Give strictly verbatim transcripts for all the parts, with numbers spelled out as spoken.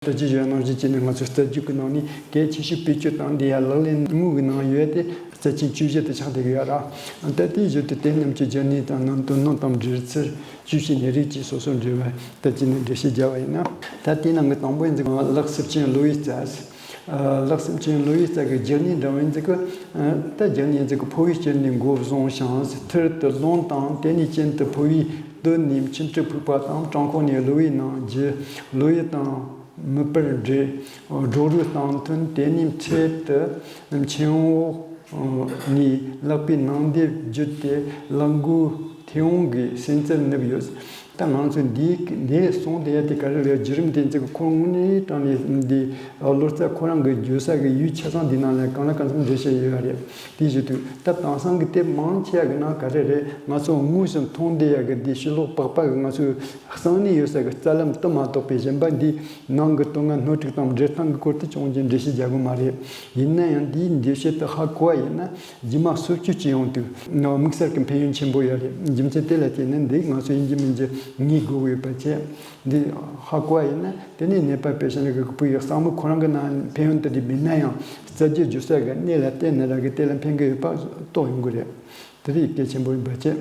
ད་ཅི་བཞིན་ནང་བཞིན་བྱས་ནས་ང་ཚོའི་རྩ་རྒྱུགས་ཀྱི་ནང་ནས་གལ་ཆེ་ཤོས་བེད་སྤྱོད་བཏང་བསྡད་ཡ་ལག་ལེན་དངོས་ཀྱི་ནང་ཡོད་དེ་རྩ་ཆེན་བཅུ་བཞི་དེ་ཆགས་བསྡད་ཀྱི་ཡོད་ར། ད་དེའི་གཞི་དུ་དེ་རྣམས་ཀྱི་རྒྱུ་ནི་དང་ནང་དོན་སྣང་དང་འབྲེལ་ཚུལ། བཅུ་བཞི་ནས་རིགས་ཀྱི་སོ་སོར་འབྲེལ་བ། ད་ཅི་ནས་འགྲེལ་བཤད་བརྒྱབ་པ་ཡིན་ན། ད་དེའི་ནང་གི་དང་པོ་ཡིན་ཙི་ལག་སྲིབ་ཅན་གློ་བའི་རྩ། ལག་སྲིབ་ཅན་གློ་བའི་རྩ་གི་རྒྱུ་ནི་འདྲ་བ་ཡིན་ཙི་གི། ད་རྒྱུ་ནི་ཡིན་ཙི་གི་ཕོ་བའི་རྐྱེན་ནི་མགོ་བཟུང་ཞིང་ཐུར་དུ་རླུང་དང་དེ་ནི་རྐྱེན་དུ་ཕོ་བའི་སྟོད་ནས་མཆིན་དྲི་ཕུག་པ་དང་བྲང་ཁོག་ནས་གློ་བའི་ནང་རྒྱུ། གློ་ཡུ་དང་མིད་པར་འདྲེས། སྒྲོག་རུས་སྟེང་ཐོན། དེ་ནས་འཕྲེད་དུ་མཆན་འོག་ནས་ལག་པའི་ནང་འདེབས་བརྒྱུད་དེ་ལག་མགོའི་མཐེ་བོང་གི་སེན་རྩར་ནུབ་ཡོད། ད་ང་ཚོས་འདི་འདི་གསུངས་དེ་ཡ་དེ་ག་རེ་རེད། བརྒྱུད་རིམ་དེ་ཚོ་ཁོ་དངོས་གནས་དྲང་ནས་འདི་གློ་རྩ་ཁོ་རང་གི་རྒྱུ་ས་གི་ཡུལ་ཆ་ཚང་འདི་ནང་ལ་གང་ལ་གང་འཚམ་འགྲེལ་བཤད་ཡོད་རེད། དེ་བཞིན་དུ་ད་དེང་སང་གི་དེབ་མང་ཆེ་བ་གི་ནང་ག་རེ་རེད། ང་ཚོ་དངོས་སུ་མཐོང་བསྡད་ཡ་གི་འདི་ཕྱི་ལོགས་པགས་པ་གི་ང་ཚོའི་གསང་གནས་ཡོད་ས་གི་རྩ་ལམ་དུ་མ་གཏོགས་པའི་གཞན་པ་འདི་ནང་གི་དོན་ལྔ་སྣོད་དྲུག་དང་འབྲེལ་སྟངས་ཀྱི་སྐོར་དུ་ཅུང་ཟད་འགྲེལ་བཤད་རྒྱག་གི་མ་རེད། ཡིན་ན་ཡང་འདིའི་འགྲེལ་བཤད་དུ་ཧ་གོ་བ་ཡིན་ན། རྗེས་མ་སོ་བཅོས་ཀྱི་ཡོང་དུས་དམིགས་བསལ་གྱི་ཕན་ཡོན་ཆེན་པོ་ཡོད་རེད། རྒྱུ་མཚན་དེ་ལ་བརྟེན་ནས་འདི་ང་ཚོ་ཡིན་གཅིག་མིན་གཅིག་ངེས་དགོས་ཀྱི་ཡོད་པ་བྱས། འདི་ཧ་གོ་བ་ཡིན་ན་དེ་ནས་ནད་པ་དཔེ་ཤ་ནི་གི་བུ་ཡི་གསང་མུ་ཁོ་རང་གི་ནང་ཕན་ཡོན་དེ་འདྲ་མེད་ན་ཡང་རྩ་རྒྱུ་རྒྱུ་ས་གི་གནས་ལ་བརྟེན་ནས་ར་གི་དེ་ལ་ཕན་གི་ཡོད་པ་རྟོགས་ཡོང་གི་རེད། དེ་རིགས་གལ་ཆེན་པོ་ཡིན་པ་བྱས།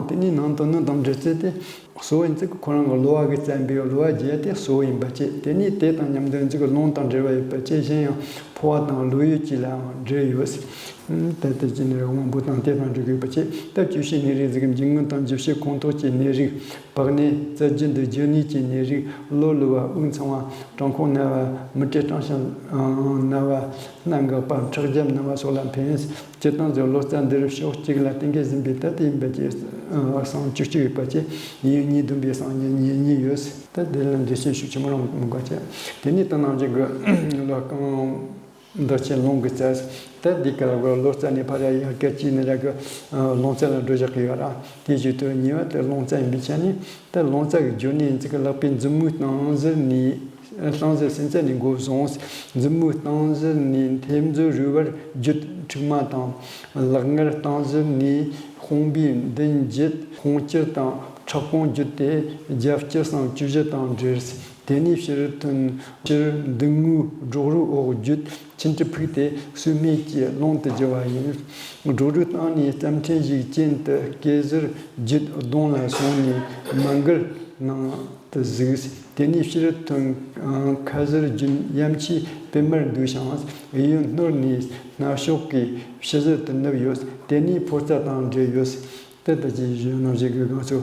དེ་ནས་ནང་དོན་ནི་དང་འབྲེལ་ཚུལ་དེ་གཙོ་བོ་ཡིན་ཚུལ་ཁོ་རང་གི་གློ་བ་གི་རྩ་འབེབས་གློ་བ་རྒྱས་དེ་གཙོ་བོ་ཡིན་པ་བྱས། དེ་ནས་དེ་དང་མཉམ་དུ་ཡིན་ཚུལ་རླུང་དང་འབྲེལ་བ་ཡོད་པ་བྱས། གཞན་ཡང་ཕོ་བ་དང་གློ་ཡུ་བཅས་ལའང་འབྲེལ་ཡོད། ད་ལྟ་ཅི་ནས་དབང་པོ་དང་དེ་དང་འབྲེལ་དགོས་པ་བྱས། ད་བཅུ་བཞི་ནས་རིགས་ཟིག་འབྱིན་རྔུབ་དང་འཇུ་བྱེད་ཁོང་ཐོག་གི་ནད་རིགས། པགས་ནད། རྩ་རྒྱུ་འདི་རྒྱུ་ནད་ཀྱི་ནད་རིགས། གློ་ལུ་བ། དབུགས་འཚང་བ། བྲང་ཁོག་ན་བ། མུ་ཏྲེ་སྐྲངས་ཤིང་ན་བ། སྣ་འགག་པ། ཁྲག་རྒྱབ་ན་བ་སོགས་ལ་ཕན། སྤྱིར་བཏང་གི་གློ་རྩ་འདི་རུ་ཕྱོགས་གཅིག་ལ་གཏན་འཁེལ་ཟིན་པའི་ད་ལྟའི་འབད་ཀྱི་གསང་བཅུ་གཅིག་ཡོད་པ་བཅས། ཡིན་གཉིས་བསྡོམས་པའི་གསང་རྒྱུ་ཉེར་གཉིས་ཡོད། ད་དེ་ལ་འགྲེལ་བཤད་ཤུགས་ཆེན་མོ་རང་མི་དགོས་བྱས། དེ་ནས་ད་ནང་བཞིན་གྱི་གློ་རྐང་། འདག་ཆེན་རླུང་གི་རྩ། ད་འདི་ག་ལ་གློ་རྩ་ནས་ཕར་ཡར་སྐད་ཅིག་ནས་ར་གི་རླུང་རྩ་ལ་འགྲོ་བཞག་གི་ཡོད་ར། དེ་བཞིན་དུ་གཉིས་པ་དེ་རླུང་རྩ་ཡིན་པའི་ཆ་ནས། ད་རླུང་རྩ་གི་རྒྱུ་ནི་ཡིན་ཚིག་གི་ལག་པའི་མཛུབ་མོའི་སྟེང་ཟུར་ནས། སྟེང་ཟུར་སེམས་རྩ་ནས་འགོ་བཟུང་། མཛུབ་མོའི་སྟེང་ཟུར་ནས་མཐེབ་མཛུབ་རུས་པར་བརྒྱུད། མཁྲིག་མ་དང་ལག་ངར་སྟེང་ཟུར་ནས་དཔུང་པའི་མདུན་བརྒྱུད། དཔུང་སྐྱུར་དང་ཁྲག་ཁུང་བརྒྱུད་དེ་རྒྱབ་སྐྱུར་སང་བཅུ་བཞི་དང་འབྲེལ། དེ་ནས་ཕྱིར་ཐོན། ཕྱིར་མདུན་ངོས་སྒྲོག་རུས་འོག་བརྒྱུད། མཆིན་དྲི་ཕུག་སྟེ་སོས་སྨད་ཀྱི་རླུང་དུ་གྱུར་བ་ཡིན། སྒྲོག་རུས་སྟེང་ནས་རྩ་ཕྲན་ཞིག་གྱེན་དུ་སྐེ་ཟུར་བརྒྱུད་གདོང་ལ་སོང་ནས་མ་མགུལ་ནང་དུ་ཟུག། དེ་ནས་ཕྱིར་ཐོན། ཁ་ཟུར་རྒྱུན་ཡ་མཆིས་པད་མར་འདུ་ཞིང་གཡས་གཡོན་སྣོར་ནས་སྣ་ཕྱོགས་ཀྱི་ཕྱི་ཟུར་དུ་ནུབ་ཡོད། དེ་ནས་ཕོ་རྩ་དང་འབྲེལ་ཡོད། དེ་ལྟ་ཅི་ཞུ་ནང་བཞིན་གྱི་ང་ཚོ་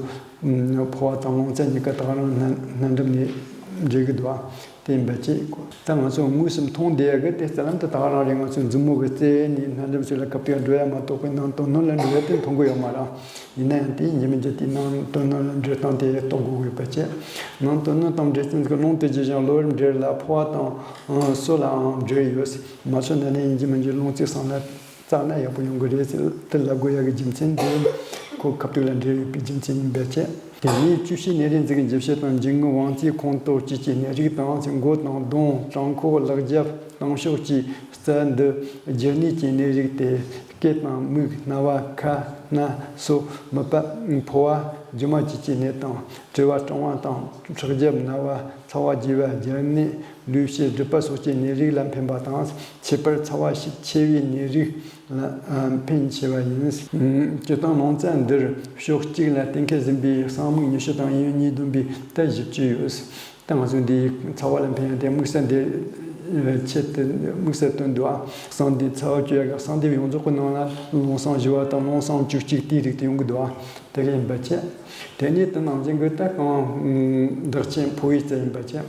ཕོ་བ་དང་རླུང་རྩ་གཉིས་ཀ་ད་ག་རང་སྣ་སྣ་འགྲམ་ནས་འབྲེལ་གྱི་འདུག་ཨ། དེ་ཡིན་པ་བཅས། ད་ང་ཚོ་དངོས་སུ་མཐོང་བསྡད་ཡ་གི་དེ་རྩ་ལམ་དུ་ད་ག་རང་རེད། ང་ཚོའི་མཛུབ་མོ་གི་རྩེ་ནས་སྣ་འགྲམ་ཚོ་ལ་སྐབས་དེ་འགྲོ་ཡ་མ་གཏོགས་པའི་ནང་དོན་སྣོད་ལ་འགྲོ་ཡ་དེ་མཐོང་གི་ཡོད་མ་རེད། ཡིན་ན་ཡང་དེ་ཡིན་གྱི་མིན་གྱི་དེའི་ནང་དོན་སྣོད་ལ་འབྲེལ་སྟངས་དེ་རྟོགས་དགོས་ཡོད་པ་བཅས། ནང་དོན་སྣོད་དང་འབྲེལ་ཚུལ་གྱི་རླུང་དེ་ཇི་བཞིན་གློ་བུར་འབྲེལ་ལ་ཕོ་བ་དང་སོ་ལའང་འབྲེལ་ཡོད། མ་སོ་ན་ནི་ཡིན་གྱི་མིན་གྱི་རླུང་རྩའི་སང་ལ། བཙལ་ན་ཡག་པོ་ཡོང་གི་རེད་ཟེར་དེ་ལབ་དགོས་ཡག་གི་རྒྱུ་མཚན་དེ་ཁོ་ཁ་ཐུག་ལ་འབྲེལ་ཡོད་པའི་རྒྱུ་མཚན་ཡིན་པས་བྱས། དེ་ནས་བཅུ་བཞི་ནད་རིགས་འཛུགས་འཇུ་བྱེད་དང་འབྱིན་རྔུབ་དབང་རྩའི་ཁོངས་གཏོགས་བཅས་ཀྱི་ནད་རིགས་དང་། མགོ་དང་གདོང་། བྲང་ཁོག་ལག་རྒྱབ་སྟེང་ཕྱོགས་ཀྱི་རྩ་འདི་རྒྱུ་ནད་ཀྱི་ནད་རིགས་ཏེ། སྐེ་དང་མིག་སྣ་བ་ཁ་སྣ་སོ་མིད་པ་ཕོ་བ་རྒྱུ་མ་བཅས་ཀྱི་ནད་དང་། གྲེ་བ་སྐྲངས་པ་དང་ཁྲག་རྒྱབ་ན་བ། ཚ་བ་རྒྱས་པ། རྒྱ་ནད། ལུས་ཕྱེད་སྒྲིབ་པ་སོགས་ཀྱི་ནད་རིགས་ལ་ཕན་པ་དང་། ཁྱད་པར་ཚ་བ་ཤུགས་ཆེ་བའི་ནད་རིགས་ལ་ཕན་ཆེ་བ་ཡིན། སྤྱིར་བཏང་རླུང་རྩ་འདིར་ཕྱོགས་གཅིག་ལ་གཏན་འཁེལ་ཟིན་པའི་གསང་མིག་ཉི་ཤུ་དང་གཡས་གཡོན་གཉིས་བསྡོམས་པའི་ད་བཞི་བཅུ་ཡོད། ད་ང་ཚོས་འདིའི་ཚ་བ་ལ་ཕན་ཡ་དེ་དམིགས་བསལ་འདི་ཆེད་དུ་དམིགས་བསལ་བཏོན་འདུག་ཨ། གསང་འདིའི་ཚ་བ་བཅོས་ཡ་གི་གསང་འདི་ཡོངས་རྫོགས་ཀྱི་ནང་ལ་རླུང་གསང་བཞི་བ་དང་རླུང་གསང་བཅུ་གཅིག་དེའི་རིགས་དེ་ཡོང་གི་འདུག་ཨ། དེ་ག་ཡིན་པ་བྱས། དེ་ནས་དེ་ནང་བཞིན་གྱི་ད་གང་འདག་ཆེན་ཕོ་བའི་རྩ་ཡིན་པ་བྱས།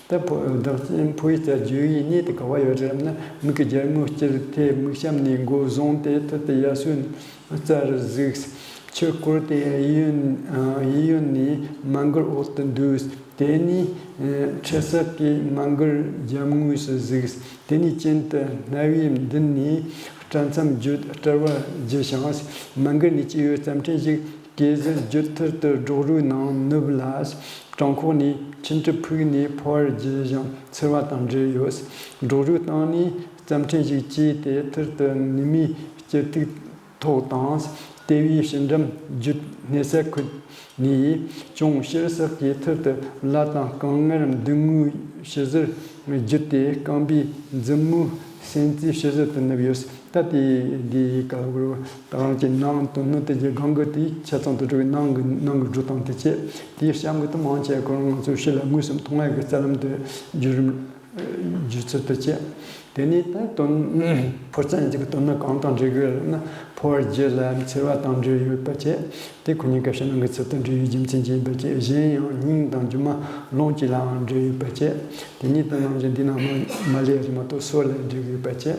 ད་ཕོ་འདག་ཆེན་ཕོ་བའི་རྩ་རྒྱུ་བའི་གནས་དེ་ག་བ་ཡོད་རེད་ལབ་ན། མིག་གི་རྒྱལ་མོའི་དཀྱིལ་ཐད་མིག་གཤམ་ནས་མགོ་བཟུང་སྟེ་ཐུར་དུ་ཡར་སོན་རྩར་ཟུག། ཆུ་སྐོར་ཏེ་གཡས་གཡོན་གཡས་གཡོན་ནས་མ་མགུལ་འོག་ཏུ་འདུས། དེ་ནས་འཕྲེད་གསེག་གིས་མ་མགུལ་རྒྱབ་ངོས་སུ་ཟུག། དེ་ནས་གྱེན་དུ་སྣ་བའི་མདུན་ནས་སྐྲ་མཚམས་བརྒྱུད་སྐྲུར་བ་རྒྱུ་ཞིང་། མ་མགུལ་ནས་སྐྱེས་པའི་རྩ་ཕྲན་ཞིག་སྐེ་ཟུར་བརྒྱུད་ཐུར་དུ་སྒྲོག་རུས་ནང་ནུབ་ལ། བྲང་ཁོག་ནས་མཆིན་དྲི་ཕུག་ནས་ཕོ་བར་རྒྱུ་ཞིང་ཚེར་བ་དང་འབྲེལ་ཡོད། སྒྲོག་རུས་སྟེང་ནས་རྩ་ཕྲན་ཞིག་སྐྱེས་ཏེ་ཐུར་དུ་ནུ་མའི་སྐྱི་ཐིག་ཐོག་དང་། ལྟེ་བའི་ཕྱི་འགྲམ་བརྒྱུད་སྣེ་ས་ཁུད། ནས་ཅུང་ཕྱིར་བསྲེགས་ཀྱིས་ཐུར་དུ་བླ་དང་རྐང་ངར་མདུན་ངོས་ཕྱི་ཟུར་བརྒྱུད་དེ་རྐང་པའི་མཛུབ་མོའི་སེན་རྩེའི་ཕྱི་ཟུར་དུ་ནུབ་ཡོད། ད་དེ་འདིའི་སྐབས་ལ་ད་རང་གི་ནང་དོན་སྣོད་དེ་གི་སྒང་གི་དེའི་ཆ་ཚང་དུ་འགྲོ་བའི་ནང་གི་ནང་གི་འགྲོ་སྟངས་དེ་བྱས། དེའི་གཤམ་གི་དུ་མང་ཆེ་ཁོ་རང་ང་ཚོའི་ཕྱི་ལ་དངོས་སུ་མཐོང་ཡག་གི་རྩ་ལམ་དུ་བསྒྱུར་རིམ་སྒྱུ་རྩལ་དུ་བྱས། དེ་ནས་ད་དོན་ཕོ་རྩལ་ཡིན་ཚིག་གི་དོན་ནི་གང་དང་འབྲེལ་དགོས་ལབ་ན། ཕོ་བ་རྒྱུད་ལ་འཚེར་བ་དང་འབྲེལ་ཡོད་པ་བྱས། དེ་ཁོ་གཉིས་ཀ་ཕྱི་ནང་གི་ཚུལ་དུ་འབྲེལ་ཡོད་རྒྱུ་མཚན་ཅན་ཡིན་པ་བྱས། གཞན་ཡང་སྙིང་དང་རྒྱུ་མ་རླུང་བཅས་ལའང་འབྲེལ་ཡོད་པ་བྱས། དེ་ནས་ད་ནང་བཞིན་འདི་ནང་མ་མ་ལས་རི་མ་གཏོགས་སོ་ལ་འབྲེལ་ཡོད་པ་བྱས།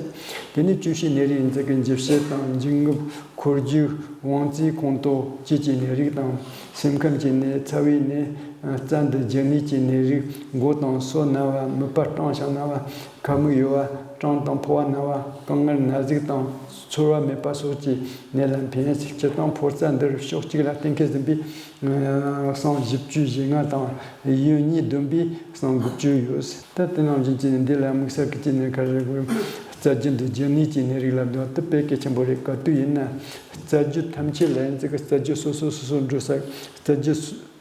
དེ་ནས་བཅུ་བཞི་ནད་རིགས་ཡིན་ཚིག་གི་འཇུ་བྱེད་དང་འཇུ་དངོས། འཁོར་རྒྱུག་དབང་རྩའི་ཁོངས་གཏོགས་བཅས་ཀྱི་ནད་རིགས་དང་། སེམས་ཁམས་ཀྱི་ནད། ཚ་བའི་ནད། རྩ་འདི་རྒྱུ་ནད་ཀྱི་ནད་རིགས། མགོ་དང་སོ་ན་བ། མིད་པ་སྐྲངས་ཤིང་ན་བ། ཁ་མིག་ཡོ་བ། སྐྲངས་དང་ཕོ་བ་ན་བ། རྐང་ངར་ན་ཟུག་དང་ཚོར་བ་མེད་པ་སོགས་ཀྱི་ནད་ལ་ཕན། སྤྱིར་བཏང་ཕོ་རྩལ་འདིར་ཕྱོགས་གཅིག་ལ་གཏན་འཁེལ་ཟིན་པའི་གསང་བཞི་བཅུ་ཞེ་ལྔ་དང་། ཡུལ་གཉིས་བསྡོམས་པའི་གསང་དགུ་བཅུ་ཡོད། ད་དེ་ནང་བཞིན་གྱི་འདི་ལ་དམིགས་བསལ་གྱི་ནད་ཁ་རེ་དགོས། རྩ་རྒྱུད་འདི་རྒྱུ་ནད་ཀྱི་ནད་རིགས་ལ་འདོད་དུ་དཔེ་གལ་ཆེན་པོ་རེད། ག་དུས་ཡིན་ན་རྩ་རྒྱུད་ཐམས་ཅད་ལ་ཡིན་ཚིག་གི་རྩ་རྒྱུད་སོ་སོ་སོ་སོ་འགྲོ་ས། རྩ་རྒྱུད་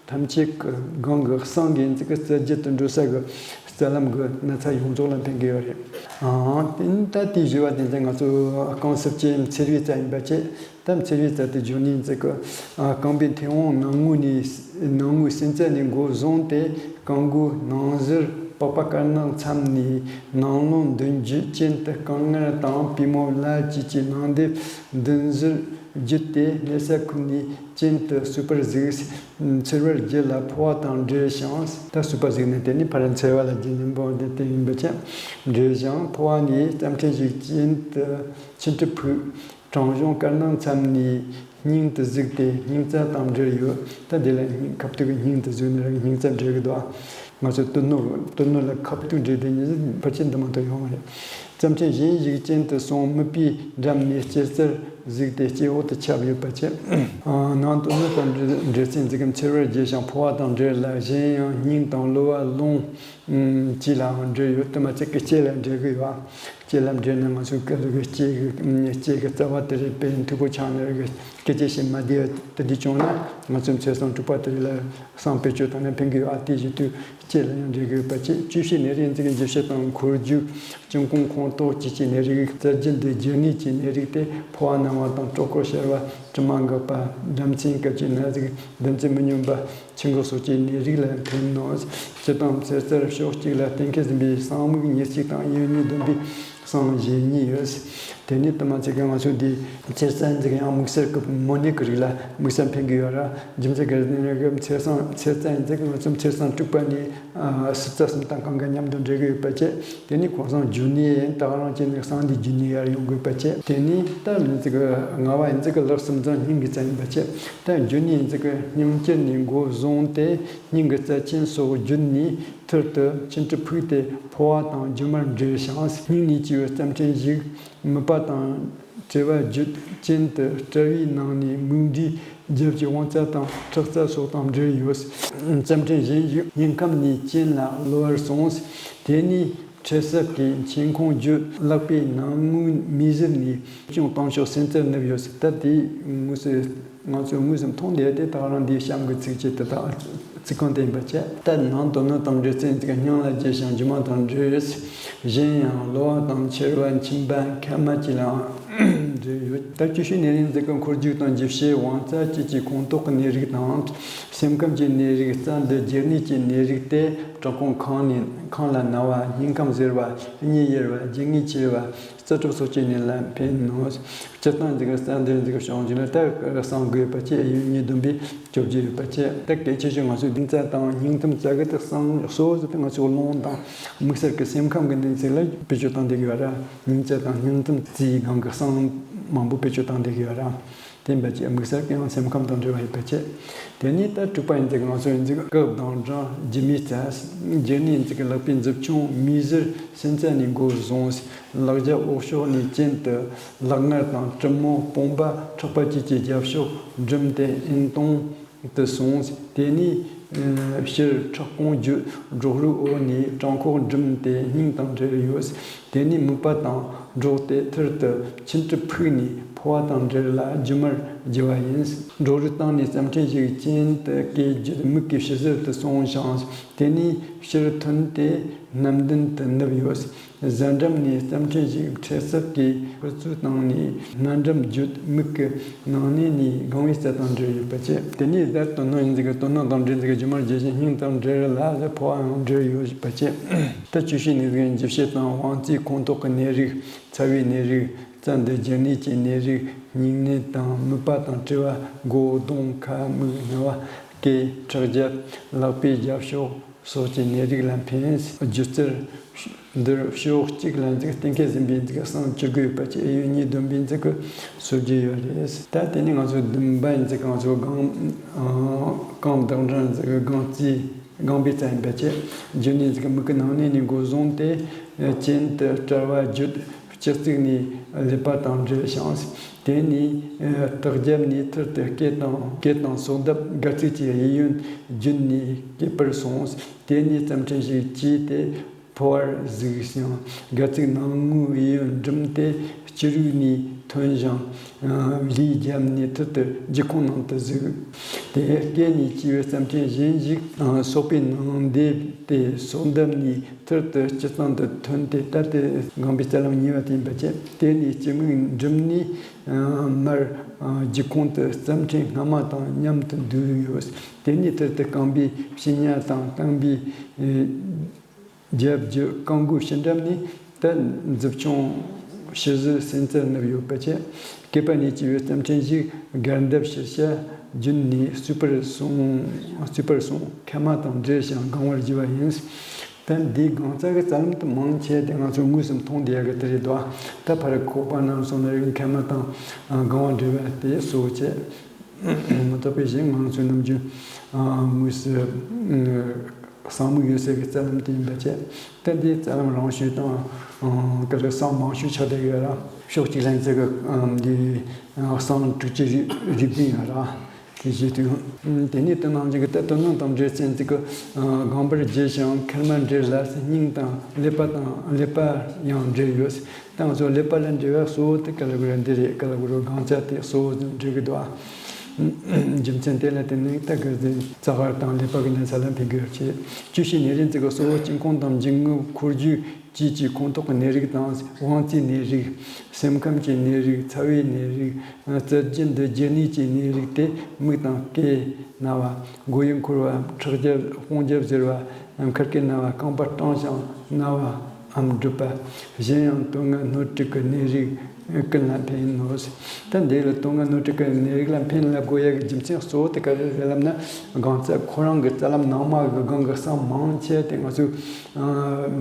ཐམས་ཅད་ཀྱི་སྒང་གི་གསང་གི་ཡིན་ཚིག་གི་རྩ་རྒྱུད་དུ་འགྲོ་ས་གི་རྩ་ལམ་གི་ན་ཚ་ཡོངས་རྫོགས་ལ་ཕན་གི་ཡོད་རེད། ཨང་། དེ་ནི་ད་དེའི་བཞི་བ་དེ་ཚོ་ང་ཚོ་རྐང་སུབ་ཅན་འཚེར་བའི་རྩ་ཡིན་པ་བྱས། ད་འཚེར་བའི་རྩ་དེ་འཇུ་ནི་ཡིན་ཚིག་གི་རྐང་པའི་མཐེ་བོང་ནང་ངོས་ནས་ནང་ངོས་སེན་རྩ་ནས་འགོ་བཟུང་སྟེ། རྐང་མགོའི་ནང་ཟུར་པགས་པ་དཀར་ནག་མཚམས་ནས་ནང་རླུང་མདུན་རྒྱུད་ཅན་དུ་རྐང་ངར་དང་པུས་མོ་ལ་བཅས་ཀྱི་ནང་སྡེབ་མདུན་ཟུར་བརྒྱུད་དེ་སྨད་ས་ཁུག་ནས་གྱེན་དུ་སུབ་པར་གཟིགས། འཚེར་བ་རྒྱུད་ལ་ཕོ་བ་དང་འབྲེལ་ཞིང་། ད་སུབ་པར་གཟིགས་ནས་དེ་ནས་ཕར་འཚེར་བ་ལ་རྒྱུ་སྙིང་པོ་འདི་དེ་ཡིན་པ་བྱས། འབྲེལ་ཞིང་ཕོ་བ་ནས་རྩ་ཕྲན་ཞིག་གྱེན་དུ་མཆིན་གྲིབ་ཕུག། བྲང་གཞུང་དཀར་ནག་མཚམས་ནས་སྙིང་དུ་གཟིགས་ཏེ་སྙིང་རྩ་དང་འབྲེལ་ཡོད། ད་དེ་ལ་སྙིང་ཁ་ཐུག་གི་སྙིང་དུ་གཟིགས་ནས་རང་སྙིང་རྩ་འབྲེལ་གི་འདུག་ང་ཚོ་དོན་སྣོད་དོན་སྣོད་ལ་ཁ་ཐུག་འབྲེལ་དེ་ཉིད་ཕལ་ཆེར་འདི་མ་གཏོགས་ཡོང་བ་རེད། རྩ་ཕྲན་གཞན་ཞིག་གྱེན་དུ་སོང་། མིད་པའི་འགྲམ་ནས་སྐྱེ་རྩར་གཟིགས་ཏེ་སྐྱེ་བོ་དུ་ཁྱབ་ཡོད་པ་བྱས། ནང་དོན་སྣོད་དང་འབྲེལ་ཚན་འཛིན་གྱི་འཚེར་བར་བརྒྱུ་ཞིང་ཕོ་བ་དང་འབྲེལ་ལ། གཞན་ཡང་སྙིང་དང་གློ་བ་རླུང་བཅས་ལའང་འབྲེལ་ཡོད། དུ་མ་ཚིག་གི་ལྕེ་ལ་འབྲེལ་གི་ཡོད། ལྕེ་ལ་འབྲེལ་ན་ང་ཚོའི་སྐད་ལུགས་ཀྱི་ལྕེ་གི་ལྕེ་གི་རྩ་བ་དེ་རེད་པས། མཐུག་པོ་ཆགས་ནས་རེད་གི་སྐད་ཅིག་ཤེས་མ་བདེ་བ་དེ་འདྲ་བྱུང་ན་ང་ཚོའི་མཚེར་སོང་དྲུག་པ་དེ་རེད་ལ་གསང་བེད་སྤྱོད་བཏང་ན་ཕན་གི་ཡོད། ཨ་དེ་བཞིན་དུ་ལྕེ་ལ་ཡང་འབྲེལ་གི་ཡོད་པ་བྱས། བཅུ་བཞི་ནད་རིགས་འཛིན་གྱི་འཇུ་བྱེད་དང་འཁོར་རྒྱུག་སྐྱིན་གོང་ཁོངས་གཏོགས་བཅས་ཀྱི་ནད་རིགས། རྩ་རྒྱུད་འདི་རྒྱུ་ནད་ཀྱི་ནད་རིགས་ཏེ། ཕོ་བ་ན་བ་དང་ལྕོག་སྐོར་ཤར་བ། དྲི་མ་འགག་པ། འགྲམ་ཚན་སྐབས་ཀྱི་ན་ཟུག་འདུ་འཛི་མི་སྙོམས་པ། ཆུ་འགག་སོགས་ཀྱི་ནད་རིགས་ལ་ཕན་ནོ། སྤྱིར་བཏང་མཚེར་རྩར་ཕྱོགས་གཅིག་ལ་གཏན་འཁེལ་ཟིན་པའི་གསང་མིག་ཉེར་གཅིག་དང་ཡུལ་གཉིས་བསྡོམས་པའི་གསང་བཞི་གཉིས་ཡོད། དེ་ནས་དུ་མ་ཚིག་གི་ང་ཚོས་འདི་མཚེར་རྩ་འཛིན་གྱི་ཡང་དམིགས་བསལ་གྱི་མོ་ནད་ཀྱི་རིགས་ལ་དམིགས་བསལ་ཕན་གྱི་ཡོད་ར། རྒྱུ་མཚན་ག་རེ་ཟེར་ན་གི་མཚེར་སོང་མཚེར་རྩ་འཛིན་གྱི་ང་ཚོ་མཚེར་སོང་དྲུག་པ་ནས་སྲིད་རྩ་གསུམ་དང་གང་ག་མཉམ་དུ་འབྲེལ་གྱི་ཡོད་པ་བཅས། དེ་ནས་ཁོང་སང་རྒྱུ་ནི་ཡིན་ད་ག་རང་བྱས་ནས་གསང་འདི་རྒྱུ་ནི་ཡར་ཡོང་དགོས་པ་བཅས། དེ་ནས་ད་ནི་ཚིག་གི་ལྔ་བ་ཡིན་ཚིག་གི་ལག་གསུམ་ཚང་སྙིང་གི་རྩ་ཡིན་པ་བཅས། ད་རྒྱུ་ནི་ཡིན་ཚིག་གི་སྙིང་དཀྱིལ་ནས་འགོ་བཟུང་སྟེ་སྙིང་གི་རྩ་ཆེན་སོགས་བརྒྱུད་ནས་ཐུར་དུ་མཆིན་གྲིབ་ཕུག་སྟེ་ཕོ་བ་དང་རྒྱུ་མར་འབྲེལ་ཞིང་། སྙིང་ནས་སྐྱེ་བའི་རྩ་ཕྲན་ཞིག་མིད་པ་དང་བྲེལ་བ་རྒྱུད་ཅན་དུ་དཔྲལ་བའི་ནང་ནས་མིག་འབྲས་རྒྱབ་ཀྱི་དབང་རྩ་དང་ཁྲག་རྩ་སོགས་དང་འབྲེལ་ཡོད། རྩ་ཕྲན་གཞན་ཞིག་སྙིང་ཁམས་ནས་གྱེན་ལ་གློ་བུར་སོང་། དེ་ནས་འཕྲལ་སེལ་གྱི་མཆན་ཁུང་བརྒྱུད་ལག་པའི་ནང་ངོས་མིད་ཟུར་ནས་ཅུང་བཏང་ཕྱོགས་སེམས་རྩར་ནུབ་ཡོད། ད་དེ་དངོས་སུ་ང་ཚོས་དངོས་སུ་མཐོང་བསྡད་དེ་ད་ག་རང་འདིའི་གཤམ་གྱི་ཚིགས་བཅད་དེ་དག་ཚིག་རྐང་དེ་ཡིན་པ་བཅས། ད་ནང་དོན་སྣོད་དང་འབྲེལ་ཚན་ཚིག་སྙིང་ལ་རྒྱུ་ཞིང་རྒྱུ་མ་དང་འབྲེལ། གཞན་ཡང་གློ་བ་དང་མཆེར་བ་མཆིན་པ་མཁལ་མ་བཅས་ལའང་འབྲེལ་ཡོད། ད་བཅུ་བཞི་ནད་རིགས་འཛིན་གྱི་འཁོར་རྒྱུག་དང་འཇུ་བྱེད་དབང་རྩ་བཅས་ཀྱི་ཁོངས་གཏོགས་ཀྱི་ནད་རིགས་དང་སེམས་ཁམས་ཀྱི་ནད་རིགས། རྩ་འདི་རྒྱུ་ནད་ཀྱི་ནད་རིགས་ཏེ། བྲག་ཁུང་ཁང་ནས་ཁང་ལ་ན་བ། སྙིང་ཁམས་གཟེར་བ། གཉིད་ཡེར་བ། རྒྱུ་ངན་ཆེ་བ། རྩ་གྲིབ་སོགས་ཀྱི་ནད་ལ་ཕན་ནོ། སྤྱིར་བཏང་འདི་གི་རྩ་འདིར་འདི་གི་བྱུང་རྒྱུ་ན་ད་གསང་དགོས་པ་བཅས་ཡུལ་གཉིས་བསྡོམས་པས་བཅོ་བརྒྱད་ཡོད་པ་བཅས། ད་གལ་ཆེ་ཤོས་ང་ཚོའི་སྙིང་རྩ་དང་སྙིང་ཐུམ་རྩ་གི་ད་གསང་སོ་སོ་དེ་ང་ཚོའི་རླུང་དང་དམིགས་བསལ་གྱི་སེམས་ཁམས་ཀྱི་གནས་ཚུལ་ལ་བེད་སྤྱོད་བཏང་བསྡད་ཀྱི་ཡོད་ར། སྙིང་རྩ་དང་སྙིང་ཐུམ་རྩའི་སྒང་གི་གསང་མང་པོ་བེད་སྤྱོད་བཏང་བསྡད་ཀྱི་ཡོད་ར། དེ་འབད་ཀྱི་དམིགས་བསལ་གྱི་ཡང་སེམས་ཁམས་དང་འབྲེལ་བ་ཡོད་པ་བཅས། དེ་ནས་ད་དྲུག་པ་ཡིན་ཚིག་ང་ཚོ་ཡིན་ཚིག་སྐབས་དང་གྲངས་རྒྱུ་མའི་རྩ། རྒྱུ་ནི་ཡིན་ཚིག་ལག་པའི་མཛུབ་ཆུང་མིག་ཟུར་སེམས་རྩ་ནས་འགོ་བཟུང་། ལག་རྒྱབ་འོག་ཕྱོགས་ནས་གྱེན་དུ་ལག་ངར་དང་གྲུ་མོ་དཔུང་པ་ཕྲག་པ་བཅས་ཀྱི་རྒྱབ་ཕྱོགས་འགྲིམ་སྟེ་ཨིན་སྟོང་དུ་སོང་། དེ་ནས་ཕྱིར་ཕྲག་གོང་བརྒྱུད་སྒྲོག་རུས་འོག་ནས་བྲང་ཁོག་འགྲིམ་སྟེ་སྙིང་དང་འབྲེལ་ཡོད། དེ་ནས་མིད་པ་དང་འགྲོགས་ཏེ་ཐུར་དུ་མཆིན་གྲིབ་ཕུག་ནས་ འཕོ་བ་དང་འབྲེལ་ལ་རྒྱུ་མར་བགྱི་བ་ཡིན། འགྲོ་རིགས་དང་ནི་རྩམ་ཕྲན་ཞིག་གཅིན་དུ་སྐད་བརྒྱུད་མིག་གི་ཕྱི་ཟུར་དུ་སོང་ཞིང་། དེ་ནས་ཕྱིར་ཐོན་ཏེ་སྣམ་ལྡན་དུ་ནུབ་ཡོད། གཟན་འགྲམ་ནས་རྩམ་ཕྲན་ཞིག་འཕྲལ་སེལ་གྱི་ཧུར་བརྩོན་བཏང་ནས་སྣ་འགྲམ་བརྒྱུད་མིག་གི་ནང་ནས་ནི་སྒང་བའི་རྩ་དང་འབྲེལ་ཡོད་པ་བཅས། དེ་ནས་བརྡར་དོ་སྣང་ཡིན་ཟིག་གི་དོ་སྣང་དང་འབྲེལ་ཟིག་གི་རྒྱུ་མར་བགྱི་ཞིང་སྙིང་དང་འབྲེལ་ལ་ལ་འཕོ་བའང་འབྲེལ་ཡོད་པ་བཅས། ད་བཅུ་བཞི་ནས་ཟིག་འཇུ་བྱེད་དང་དབང་རྩའི་ཁོངས་གཏོགས་ཀྱི་ནད་རིགས། ཚ་བའི་ནད་རིགས། རྩ་འདི་རྒྱུ་ནད་ཀྱི་ནད་རིགས། སྙིང་ནད་དང་མིད་པ་དང་དྲི་བ། མགོ་གདོང་ཁ་མིག་སྣ་བ། སྐེ་ཁྲག་རྒྱབ། ལག་པའི་རྒྱབ་ཕྱོགས་སོགས་ཀྱི་ནད་རིགས་ལ་ཕན། སྒྱུ་རྩལ་འདིར་ཕྱོགས་གཅིག་ལ་འཛེག་གཏན་འཁེལ་ཟིན་པའི་འཛེག་གསང་བཅུ་དགུ་ཡོད་པ་བཅས་ཨེ་ཡོད་གཉིས་བསྡོམས་པའི་འཛེག་གི་སོ་བརྒྱད་ཡོད་རེད། ད་དེ་ནི་ང་ཚོ་བདུན་པ་འཛེག་ང་ཚོ་གང་གང་བདག་འདྲ་འཛེག་གི་གང་རྩིས། རྐང་པའི་རྩ་ཡིན་པ་བཅས། རྒྱུ་ནི་གཟུགས་མིག་གི་ནང་ནས་ནི་མགོ་བཟུང་སྟེ། གྱེན་དུ་བསྐྲད་པ་བརྒྱུད་སྤྱི་གཙུག་ནས་ཀླད་པ་དང་འབྲེལ་ཞིང་། དེ་ནས་ལྟག་རྒྱབ་ནས་ཐུར་དུ་སྐེ་དང་སྐེ་དང་སོ་འདབ་སྒལ་ཚིགས་ཀྱི་གཡས་གཡོན་རྒྱུད་ནས་སྐེད་པར་སོང་། དེ་ནས་རྩམ་ཕྲན་ཞིག་གྱེས་ཏེ་འཕོ་བར་གཟིགས་ཤིང་། སྒལ་ཚིགས་ནང་ངོས་གཡས་གཡོན་འགྲིམས་ཏེ་སྤྱི་རུས་ནས་ཐོན་ཞིང་། ལུས་རྒྱབ་ནས་ཐུར་དུ་སྒྱུ་ཁུང་ནང་དུ་གཟིགས། དེ་སྐེ་ནས་སྐྱེས་པའི་རྩམ་ཕྲན་གཞན་ཞིག་སོག་པོའི་ནང་འདེབས་ཏེ་སོ་འདབ་ནས་ཐུར་དུ་སྤྱི་གཙང་དུ་ཐོན་ཏེ་ད་ལྟའི་རྐང་པའི་རྩ་ལམ་གཉིས་པ་དེ་ཡིན་པ་བཅས། དེ་ནས་སྤྱི་མིག་འགྲིམས་ནས་མར་སྒྱུ་ཁུང་དུ་རྩམ་ཕྲན་སྔ་མ་དང་མཉམ་དུ་འདུས་ཡོད། དེ་ནས་ཐུར་དུ་རྐང་པའི་ཕྱི་ཉ་དང་རྐང་པའི་རྒྱབ་རྒྱུ་རྐང་མགོའི་ཕྱི་འགྲམ་ནས་ད་མཛུབ་ཆུང་ཕྱི་ཟུར་སེན་རྩ་ནུབ་ཡོད་པ་བཅས། སྐེད་པ་ནས་སྐྱེས་པའི་རྩམ་ཕྲན་ཞིག་སྒལ་འདབ་ཕྱི་ཤ་རྒྱུད་ནས་གསུས་པར་སོང་། གསུས་པར་སོང་མཁལ་མ་དང་འབྲེལ་ཞིང་སྒང་བར་བགྱི་བ་ཡིན། ད་འདིའི་སྒང་རྩ་གི་རྩ་ལམ་དུ་མང་ཆེ་དེ་ང་ཚོས་དངོས་སུ་མཐོང་བསྡད་ཡག་གི་དེ་རེད་དོ། ད་ཕར་ཁོག་པ་རྣམས་སོང་ན་རིགས་མཁལ་མ་དང་སྒང་བ་འབྲེལ་བ་དེ་གཙོ་བོ་བྱས། མི་རྟག་པའི་གཞན་ང་ཚོའི་ནམ་རྒྱུན་དངོས་སུ་གསང་མིག་ཡོད་སའི་གི་རྩ་ལམ་དེ་ཡིན་པ་བཅས། ད་འདིའི་རྩ་ལམ་རང་ཤོས་དང་ག་རེ་གསང་མང་ཤོས་ཆགས་བསྡད་ཡོད་ར། ཕྱོགས་གཅིག་ལ་འཛེག་གི་འདི་གསང་དྲུག་ཅུ་རེ་རེ་བདུན་ཡོད་ར། དེ་བཞིན་དུ་དེ་ནས་དོ་སྣང་ཅན་གྱི་ད་དོ་སྣང་དང་འབྲེལ་ཚན་ཅིག་གི་སྒང་པར་བགྱི་ཞིང་མཁལ་མ་འབྲེལ་ལ་སྙིང་དང་ཀླད་པ་དང་ཀླད་པ་ཡང་འབྲེལ་ཡོད། ད་ང་ཚོ་ཀླད་པ་ལ་འབྲེལ་བ་གཙོ་བོ་དེ་ག་ལ་གོ་ར་འདི་རེད། ག་ལ་གོ་ར་སྒང་རྩ་དེ་གཙོ་བོ་འབྲེལ་གི་འདུག་ཨ། རྒྱུ་མཚན་དེ་ལ་བརྟེན་ནས་ད་ག་ཟེ་རྩ་བར་དང་ཀླད་པ་གི་ན་ཚ་ལ་ཕན་གི་ཡོད་ཅེས། བཅུ་བཞི་ནད་རིགས་ཅིག་གི་གཙོ་བོ་སྐྱེ་ཁུངས་དང་འབྱུང་ཁུངས་འཁོར་རྒྱུག་བཅས་ཀྱི་ཁོངས་གཏོགས་ཀྱི་ནད་རིགས་དང་དབང་རྩའི་ནད་རིགས། སེམས་ཁམས་ཀྱི་ནད་རིགས། ཚ་བའི་ནད་རིགས། རྩ་རྒྱུན་དུ་རྒྱུ་ནད་ཀྱི་ནད་རིགས་ཏེ་མིག་དང་སྐེ་ན་བ། མགོ་ཡུ་འཁོར་བ། ཁྲག་རྒྱབ་དཔུང་རྒྱབ་གཟེར་བ། མཁལ་སྐེ་ན་བ། རྐང་པ་སྐྲངས་ཤིང་ན་བའམ་འབྲུབ་པ། གཞན་ཡང་དོན་ལྔ་སྣོད་དྲུག་གི་ནད་རིགས་ཀུན་ལ་ཕན་ནོ། ད་འདི་ལ་དོན་ལྔ་སྣོད་དྲུག་གི་ནད་རིགས་ལ་ཕན་ལ་དགོས་ཡ་གི་རྒྱུ་མཚན་གཙོ་བོ་དེ་ག་རེ་རེད་ལབ་ན། སྒང་རྩ་ཁོ་རང་གི་རྩ་ལམ་ནང་མ་གི་སྒང་གི་གསང་མང་ཆེ་དེ་ང་ཚོས་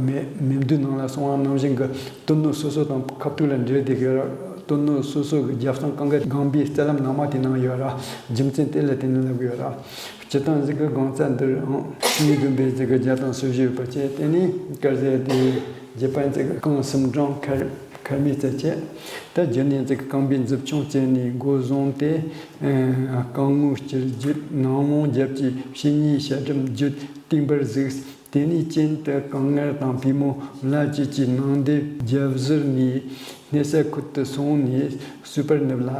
མེ་མེ་མདོའི་ནང་ལ་གསུངས་པ་ནང་བཞིན་གྱི་དོན་སྣོད་སོ་སོ་དང་ཁ་ཐུག་ལ་འབྲེལ་བསྡད་ཀྱི་ཡོད་ར། དོན་སྣོད་སོ་སོ་གི་རྒྱབ་གསང་གང་ག་སྒང་པའི་རྩ་ལམ་ནང་མ་དེ་ནང་ཡོད་ར། རྒྱུ་མཚན་དེ་ལ་བརྟེན་ནས་ལབ་ཀྱི་ཡོད་ར། སྤྱིར་བཏང་ཟིག་གི་སྒང་རྩ་འདིར་ཨང་གཉིས་བདུན་པའི་ཟིག་གི་བརྒྱ་དང་སོ་བཞི་ཡོད་པ་བཅས། དེ་ནས་དཀར་ཟས་དེ་བརྒྱད་པ་ཟིག་གི་རྐང་གསུམ་འབྲིང་ཁར་ཁར་མའི་རྩ་བཅས། ད་རྒྱུ་ནི་ཟིག་གི་རྐང་པའི་མཛུབ་ཆུང་བཙལ་ནས་མགོ་བཟུང་སྟེ། རྐང་ངོས་སྤྱི་རྒྱུད་ནང་མོ་རྒྱབ་ཀྱི་ཕྱི་ཉིན་ཤ་གྲུམ་རྒྱུད་བཏིང་པར་གཟིགས། དེ་ནས་གྱེན་དུ་རྐང་ངར་དང་པུས་མོ་ལ་བཅས་ཀྱི་ནང་འདེབས་རྒྱབ་ཟུར་ནས་སྣེ་ས་ཁུད་དུ་སོང་ནས་གསུས་པར་ནུབ་ལ།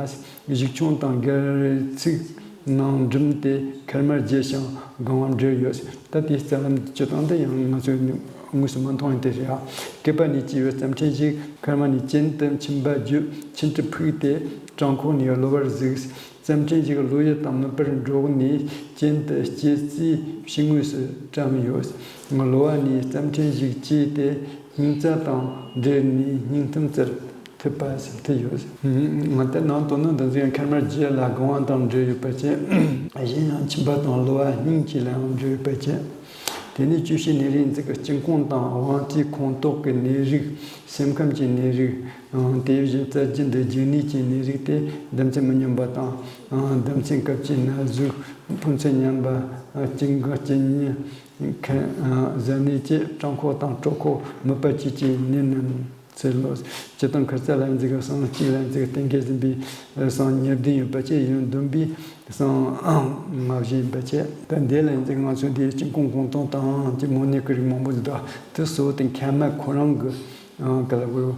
གཞུག་ཆུང་དང་སྒལ་ཚིགས་ནང་འགྲིམ་སྟེ་མཁལ་མར་རྒྱས་ཤིང་སྒང་བ་འབྲེལ་ཡོད། ད་དེའི་རྩ་ལམ་སྤྱི་བཏང་དུ་ཡང་ང་ཚོས་དངོས་སུ་མ་མཐོང་ཡང་དེ་རེད་ཨ། སྐེད་པ་ནས་སྐྱེས་པའི་རྩམ་ཕྲན་ཞིག་མཁལ་མ་ནས་གྱེན་དུ་མཆིན་པ་བརྒྱུད་མཆིན་དྲི་ཕུག་སྟེ་བྲང་ཁོག་ནས་གློ་བར་གཟིགས། རྩམ་ཕྲན་ཞིག་གློ་ཡུ་དང་མིད་པར་འགྲོགས་ནས་གྱེན་དུ་སྐྱེ་རྩིས་ཕྱི་ངོས་སུ་བཀྲམ་ཡོད། གློ་བ་ནས་རྩམ་ཕྲན་ཞིག་སྐྱེས་ཏེ་སྙིང་རྩ་དང་འབྲེལ་ནས་སྙིང་ཐུམ་རྩར་ཐུག་པ་ཟེར་ཐུག་ཡོད། ང་ལྟར་ནང་དོན་ནི་འདི་ཚོ་ཡང་མཁལ་མ་རྒྱུད་ལ་སྒང་བ་དང་འབྲེལ་ཡོད་པ་བཅས། གཞན་ཡང་མཆིན་པ་དང་གློ་བ་སྙིང་གཅིག་ལའང་འབྲེལ་ཡོད་པ་བཅས། དེ་ནས་བཅུ་བཞི་ནད་རིགས་འཛུགས་ཀྱི་སྐྱེ་ཁུངས་དང་དབང་རྩའི་ཁོངས་གཏོགས་ཀྱི་ནད་རིགས། སེམས་ཁམས་ཀྱི་ནད་རིགས། དེ་བཞིན་རྩ་རྒྱུད་འདི་རྒྱུ་ནད་ཀྱི་ནད་རིགས་ཏེ་ལྡེ་ཚན་མི་སྙོམས་པ་དང་། ལྡེ་ཚན་སྐབས་ཀྱི་ན་ཟུག་ཕོ་མཚན་ཉམས་པ། གཅིན་སྒང་གཅིན་སྙི། མཁལ། གཟའ་ནད་བཅས་བྲང་ཁོག་དང་གྲོད་ཁོག་མིད་པ་བཅས་ཀྱི་ནད་རྣམས་སེལ་ལོ། སྤྱིར་བཏང་མཁལ་རྩ་ལ་འཛེགས་གསང་གཅིག་ལ་འཛེགས་གཏན་འཁེལ་ཟིན་པའི་གསང་ཉེར་བདུན་ཡོད་པ་བཅས་ཡོན་བདུན་པའི་གསང་ལྔ་བཞི་ཡིན་པ་བཅས། ད་འདི་ལ་འཛེགས་ང་ཚོས་འདིའི་སྐྱེ་ཁུངས་གོང་སྟོན་དང་གི་མོ་ནད་ཀྱི་རིགས་མང་པོ་འདུག་དེ་གཙོ་བོ་དེ་མཁལ་མ་ཁོ་རང་གི་ ག་ལ་གོ་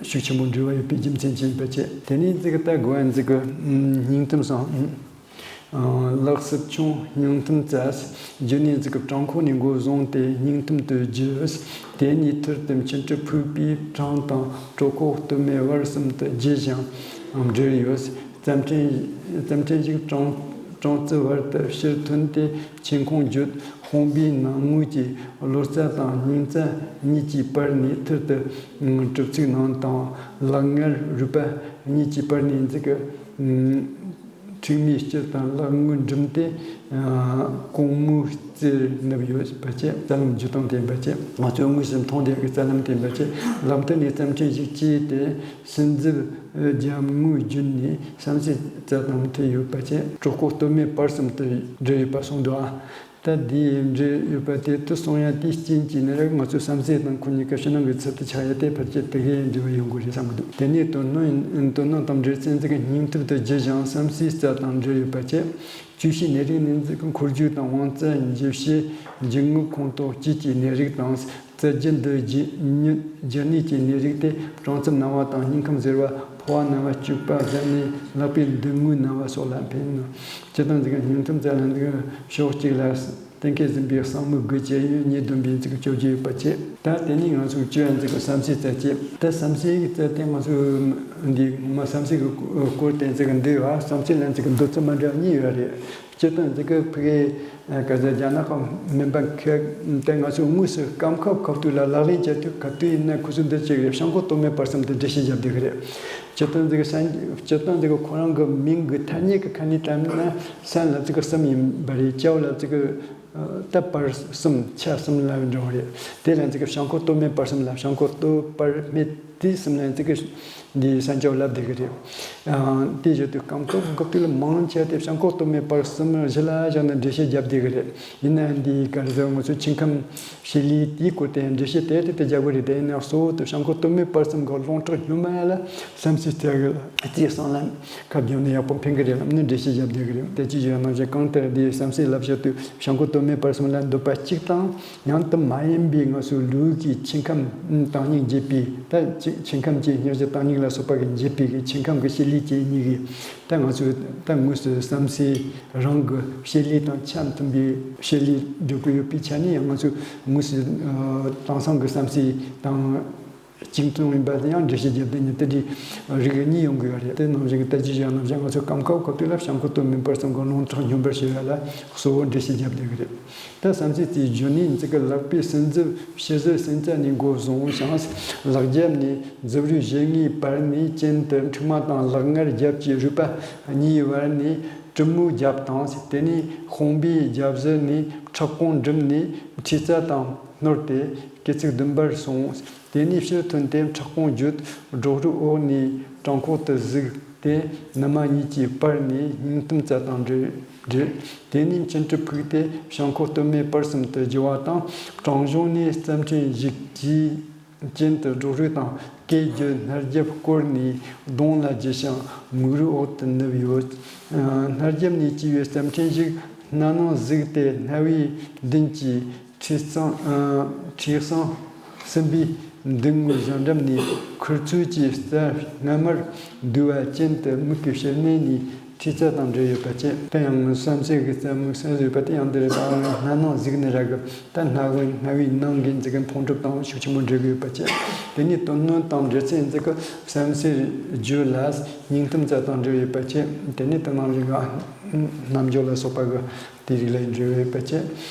ཤུགས་ཆེན་པོ་འབྲེལ་བ་ཡོད་པའི་རྒྱུ་མཚན་ཅན་ཡིན་པ་བཅས། དེ་ནས་ཙི་གི་ད་དགོས་པ་ཙི་གི་སྙིང་གཏམ་སང་། ལག་སྲིབ་ཆུང་སྙིང་གཏམ་རྩ། རྒྱུ་ནས་ཙི་གི་བྲང་ཁོག་ནས་འགོ་བཟུང་སྟེ་སྙིང་གཏམ་དུ་བརྗོད། དེ་ནས་ཐུར་དུ་མཆིན་གྲིབ་ཕུག་པའི་བྲང་དང་གྲོད་ཁོག་སྟོད་སྨད་བར་གསུམ་དུ་བརྗོད་ཅིང་འབྲེལ་ཡོད། རྩམ་ཕྲན་རྩམ་ཕྲན་ཞིག་བྲང་བྲང་རྩི་བར་དུ་ཕྱིར་ཐོན་ཏེ་ཆེན་ཁུང་བརྗོད། དཔུང་པའི་ནང་ངོས་ཀྱི་གློ་རྩ་དང་སྙིང་རྩ་གཉིས་ཀྱི་བར་ནས་ཐུར་དུ་གྲིབ་ཚིགས་ནང་དང་ལག་ངར་རུས་པ་གཉིས་ཀྱི་བར་ནས་ཙི་གི་མཁྲིག་མའི་དཀྱིལ་དང་ལག་ངོས་འགྲིམ་སྟེ། གོང་མོའི་རྩེར་ནུབ་ཡོད་པ་བཅས། རྩ་ལམ་བརྒྱུད་སྟངས་དེ་ཡིན་པ་བཅས། ང་ཚོས་དངོས་སུ་མཐོང་བསྡད་ཀྱི་རྩ་ལམ་དེ་ཡིན་པ་བཅས། ལམ་མཐུད་ནས་རྩམ་ཕྲན་ཞིག་བཅད་དེ་སྲིན་རྫིབ་རྒྱབ་ངོས་བརྒྱུད་ནས་བསམ་སྲིའི་རྩ་དང་མཐུད་ཡོད་པ་བཅས། གྲོད་ཁོག་སྟོད་སྨད་བར་གསུམ་དུ་འབྲེལ་ཡོད་པ་གསུངས་འདུག་ཨ། ད་འདིའི་འབྲེལ་ཡོད་པ་དེ་དུ་གསུང་ཡ་དེའི་རྐྱེན་གྱིས་ནི་རེད། ང་ཚོའི་བསམ་སྲིད་དང་ཁོ་གཉིས་ཀ་ཕྱི་ནང་གི་ཚུལ་དུ་ཆགས་ཡ་དེ་ཕལ་ཆེར་དེ་གའི་འབྲེལ་བ་ཡོང་དགོས་རེད་བསམ་གི་འདུག་དེ་ནས་དོན་སྣོད་དོན་སྣོད་དང་འབྲེལ་ཚན་ཚིག་གི་སྙིང་སྟོབས་དུ་བརྗོད་ཅིང་བསམ་སྲིད་རྩ་དང་འབྲེལ་ཡོད་པ་བཅས། བཅུད་ཤེས་ནད་རིགས་ནི་ཚིག་གི་འཁོར་རྒྱུག་དང་དབང་རྩ་འཇུ་བྱེད་འབྱིན་རྔུབ་ཁོང་ཁྲོ་བཅས་ཀྱི་ནད་རིགས་དང་། རྩ་རྒྱུན་དུ་རྒྱུ་ནད་ཀྱི་ནད་རིགས་ཏེ། གྲང་འཚུབ་ན་བ་དང་སྙིང་ཁམས་གཟེར་བ། ཕོ་བ་ན་བ་སྐྱུག་པ་གཟེར་ནད། ལག་པའི་མདུན་ངོས་ན་བ་སོགས་ལ་ཕན། སྤྱིར་བཏང་འཛིན་གྲྭ་སྙིང་གཏམ་རྩ་ལ་འདུག་ཕྱོགས་གཅིག་ལ་གཏན་འཁེལ་ཟིན་པའི་གསང་མུ་དགུ་བཅས་ཡོད། ཉིས་བསྡོམས་པའི་ཚིག་བཅོ་བརྒྱད་ཡོད་པ་བཅས། ད་དེ་ནས་ང་ཚོས་བཅོས་ཡ་འཛིན་གྱི་བསམ་སྲིད་རྩ་བཅས། ད་བསམ་སྲིད་ཀྱི་རྩ་དེ་ང་ཚོས་འདི་ངོ་མ་བསམ་སྲིད་ཀྱི་སྐོར་དེ་འཛིན་གྱི་འདུག་བ། བསམ་སྲིད་ལ་འཛིན་གྱི་འདུག་ཚུལ་མ་འདྲ་བ་གཉིས་ཡོད་རེད། སྤྱིར་བཏང་འཛིན་གྱི་ཕ་གི་ག་ཚོད་རྒྱ་ནག་གི་སྨན་པ་ཁག་དེ་ང་ཚོས་དངོས་སུ་སྐམ་ཁབ་ཁབ་ཏུ་ལ་ལག་ལེན་བྱེད་དུས་ག་དུས་ཡིན་ན་ཁོ་ཚོས་འདི་བྱེད་ཀྱི་རེད། བྱང་ཁོག་སྟོད་སྨད་བར་གསུམ་དུ་འགྲེལ་བཤད་བརྒྱབ་བསྡད་ཀྱི་རེད། སྤྱིར་བཏང་འཛིན་གྱི་སྤྱིར་བཏང་འཛིན་གྱི་ཁོ་རང་གི་མིང་གི་ཐ་སྙད་ཀྱི་ཁ་ནས་བཀྲམ་ན་སྲན་ལབ་ཚིག་གསུམ་ཡིན་པ་རེད། ཅའོ་ལབ་ཚིག་ད་བར་གསུམ་ཆ་གསུམ་ལ་འགྲོ་བ་རེད། དེ་ལ་འཛིན་གྱི་བྱང་ཁོག་སྟོད་སྨད་བར་གསུམ་ལ། བྱང་ཁོག་སྟོད་བར་སྨད་དེ་གསུམ་ལ་འཛིན་གྱི་འདིའི་སྲན་ཅའོ་ལབ་བསྡད་ཀྱི་རེད། ཨ་དེ་བཞིན་དུ་སྐམ་ཁབ་ཁབ་ཏུ་ལ་མང་ཆེ་དེ་བྱང་ཁོག་སྟོད་སྨད་བར་གསུམ་གཞི་ལ་བཞག་ནས་འགྲེལ་བཤད་བརྒྱབ་བསྡད་ཀྱི་རེད། ཡིན་ན་འདིའི་ག་རེ་ཟེར་ང་ཚོའི་ཆེན་ཁམས་བཤད་ལས་དེའི་སྐོར་དེ་འགྲེལ་བཤད་དེ་དེ་དེ་བརྒྱབ་ཀྱི་རེད། དེ་ཡིན་ན་གཙོ་བོ་དེ་བྱང་ཁོག་སྟོད་སྨད་བར་གསུམ་གྱི་རླུང་ཁྲག་སྙོམས་པ་ལ་བསམ་སྲིད་རྩ་གི་རྩའི་གསང་ལམ་ཁ་བརྒྱབ་ནས་ཡག་པོ་ཕན་གྱི་རེད་ལབ་ནས་འགྲེལ་བཤད་བརྒྱབ་བསྡད་ཀྱི་རེད། དེ་ཅི་ཡོད་ནང་བཞིན་གང་ལྟར་འདིའི་བསམ་སྲིད་ལབ་བྱེད་དུས་བྱང་ཁོག་སྟོད་སྨད་བར་གསུམ་ལ་འདོད་པ་གཅིག་དང་། ཡང་དུ་མ་ཡིན་པའི་ངང་སུ་ལུས་ཀྱི་ཆེན་ཁམས་དྭངས་སྙིགས་འབྱེད་པའི། ད་ཆེ་ཆེན་ཁམས་ཀྱི་སྙིང་རྗེ་དྭངས་སྙིགས་ལ་སོགས་པ་གི་འབྱེད་པའི་གི་ཆེན་ཁམས་ཀྱི་བྱེད་ལས་ཅན་གཉིས་ཀྱི། ད་ང་ཚོས་ད་དངོས་སུ་བསམ་སྲིད་རང་གི་བྱེད་ལས་དང་ཆ་མཐུན་པའི་བྱེད་ལས་སྒྲུབ་ཀྱི་ཡོད་པའི་ཆ་ནས་ཡང་ང་ཚོས་དངོས་སུ་ཨ་དེང་སང་གི་བསམ་སྲིད་དང་། གཅིག་མཚུངས་ཡིན་པ་དེ་ཡང་འགྲེལ་བཤད་བརྒྱབ་སྟེ་ནི་དེ་འདྲའི་རིགས་གཉིས་ཡོང་གི་ཡོད་རེད། དེ་ནང་བཞིན་གྱི་ལྟ་ཅི་བྱ་ནང་བཞིན་ང་ཚོ་སྐམ་ཁབ་ཁབ་ཏུ་ལ་བྱང་ཁོག་སྟོད་སྨད་བར་གསུམ་གྱི་རླུང་ཁྲག་སྙོམས་པར་བྱེད་ཡ་ལ་གཙོ་བོ་འགྲེལ་བཤད་བརྒྱབ་བསྡད་ཀྱི་རེད། ད་བསམ་སྲིད་རྩའི་རྒྱུ་ནི་འཛིན་གྱི་ལག་པའི་སྲིན་རྫིབ་ཕྱི་ཟུར་སྲིན་རྩ་ནས་འགོ་བཟུང་ཞིང་། ལག་རྒྱབ་ནས་རྫིབ་རུས་བཞི་ལྔའི་བར་ནས་གྱེན་དུ་མཁྲིག་མ་དང་ལག་ངར་རྒྱབ་ཀྱི་རུས་པ་གཉིས་བར་ནས་གྲུ་མོའི་རྒྱབ་དང་། དེ་ནས་དཔུང་པའི་རྒྱབ་ཟུར་ནས་ཕྲག་གོང་འགྲིམས་ནས་མཁྲིས་རྩ་དང་སྣོར་ཏེ་སྐེ་ཚིགས་ཟླུམ་པར་སོང་། དེ་ནས་ཕྱིར་ཐོན་ཏེ་ཕྲག་གོང་བརྒྱུད་སྒྲོག་རུས་འོག་ནས་བྲང་ཁོག་ཏུ་ཟུག་སྟེ་ནུ་མ་གཉིས་ཀྱི་བར་ནས་སྙིང་གཏམ་རྩ་དང་འབྲེལ། དེ་ནས་མཆིན་གྲིབ་ཕུག་སྟེ་བྱང་ཁོག་སྟོད་སྨད་བར་གསུམ་དུ་རྒྱུ་བ་དང་། བྲང་གཞུང་ནས་རྩམ་ཕྲན་བཞི་གིས་གྱེན་དུ་སྒྲོག་རུས་དང་སྐེ་རྒྱུད་སྣ་རྒྱབ་བསྐོར་ནས་གདོང་ལ་རྒྱུ་ཞིང་མིག་རུས་འོག་ཏུ་ནུབ་ཡོད། སྣ་རྒྱབ་ནས་སྐྱེས་པའི་རྩམ་ཕྲན་ཞིག་སྣ་ནང་ཟུག་སྟེ་སྣ་བའི་མདུན་གྱི་མཁྲིས་གསང་། ཨ། མཁྲིས་གསང་། སྲིན་པོའི་མདུན་ངོས་བཞེངས་འགྲམ་ནས་ཁུར་ཚོས་ཀྱི་རྩ་སྔ་མར་བསྡུ་བ་ཅན་དུ་མིག་གི་ཕྱི་སྣེ་ནས་མཁྲིས་རྩ་དང་འབྲེལ་ཡོད་པ་བཅས། དེ་ཡང་བསམ་སྲིད་ཀྱི་རྩ་མིག་སེར་ཡོད་པ་དེ་ཡང་འདི་རེད་པ། སྣ་ནང་ཟུག་ནི་ར་གི་ད་སྣ་བུན་སྣ་བའི་ནང་གི་འཛིན་གྱི་ཕུང་གྲུབ་དང་ཤུགས་ཆེན་པོ་འབྲེལ་གྱི་ཡོད་པ་བཅས། དེ་ནས་དོན་སྣོད་དང་འབྲེལ་ཚད་འཛིན་གྱི་བསམ་སྲིད་རྒྱུད་ལ་སྙིང་གཏམ་རྩ་དང་འབྲེལ་ཡོད་པ་བཅས། དེ་ནས་དེ་ནང་བཞིན་གྱི་རྣམ་འཇོག་ལ་སོགས་པ་གི་དེའི་རིགས་ལ་འབྲེལ་བ་ཡོད་པ་བཅས།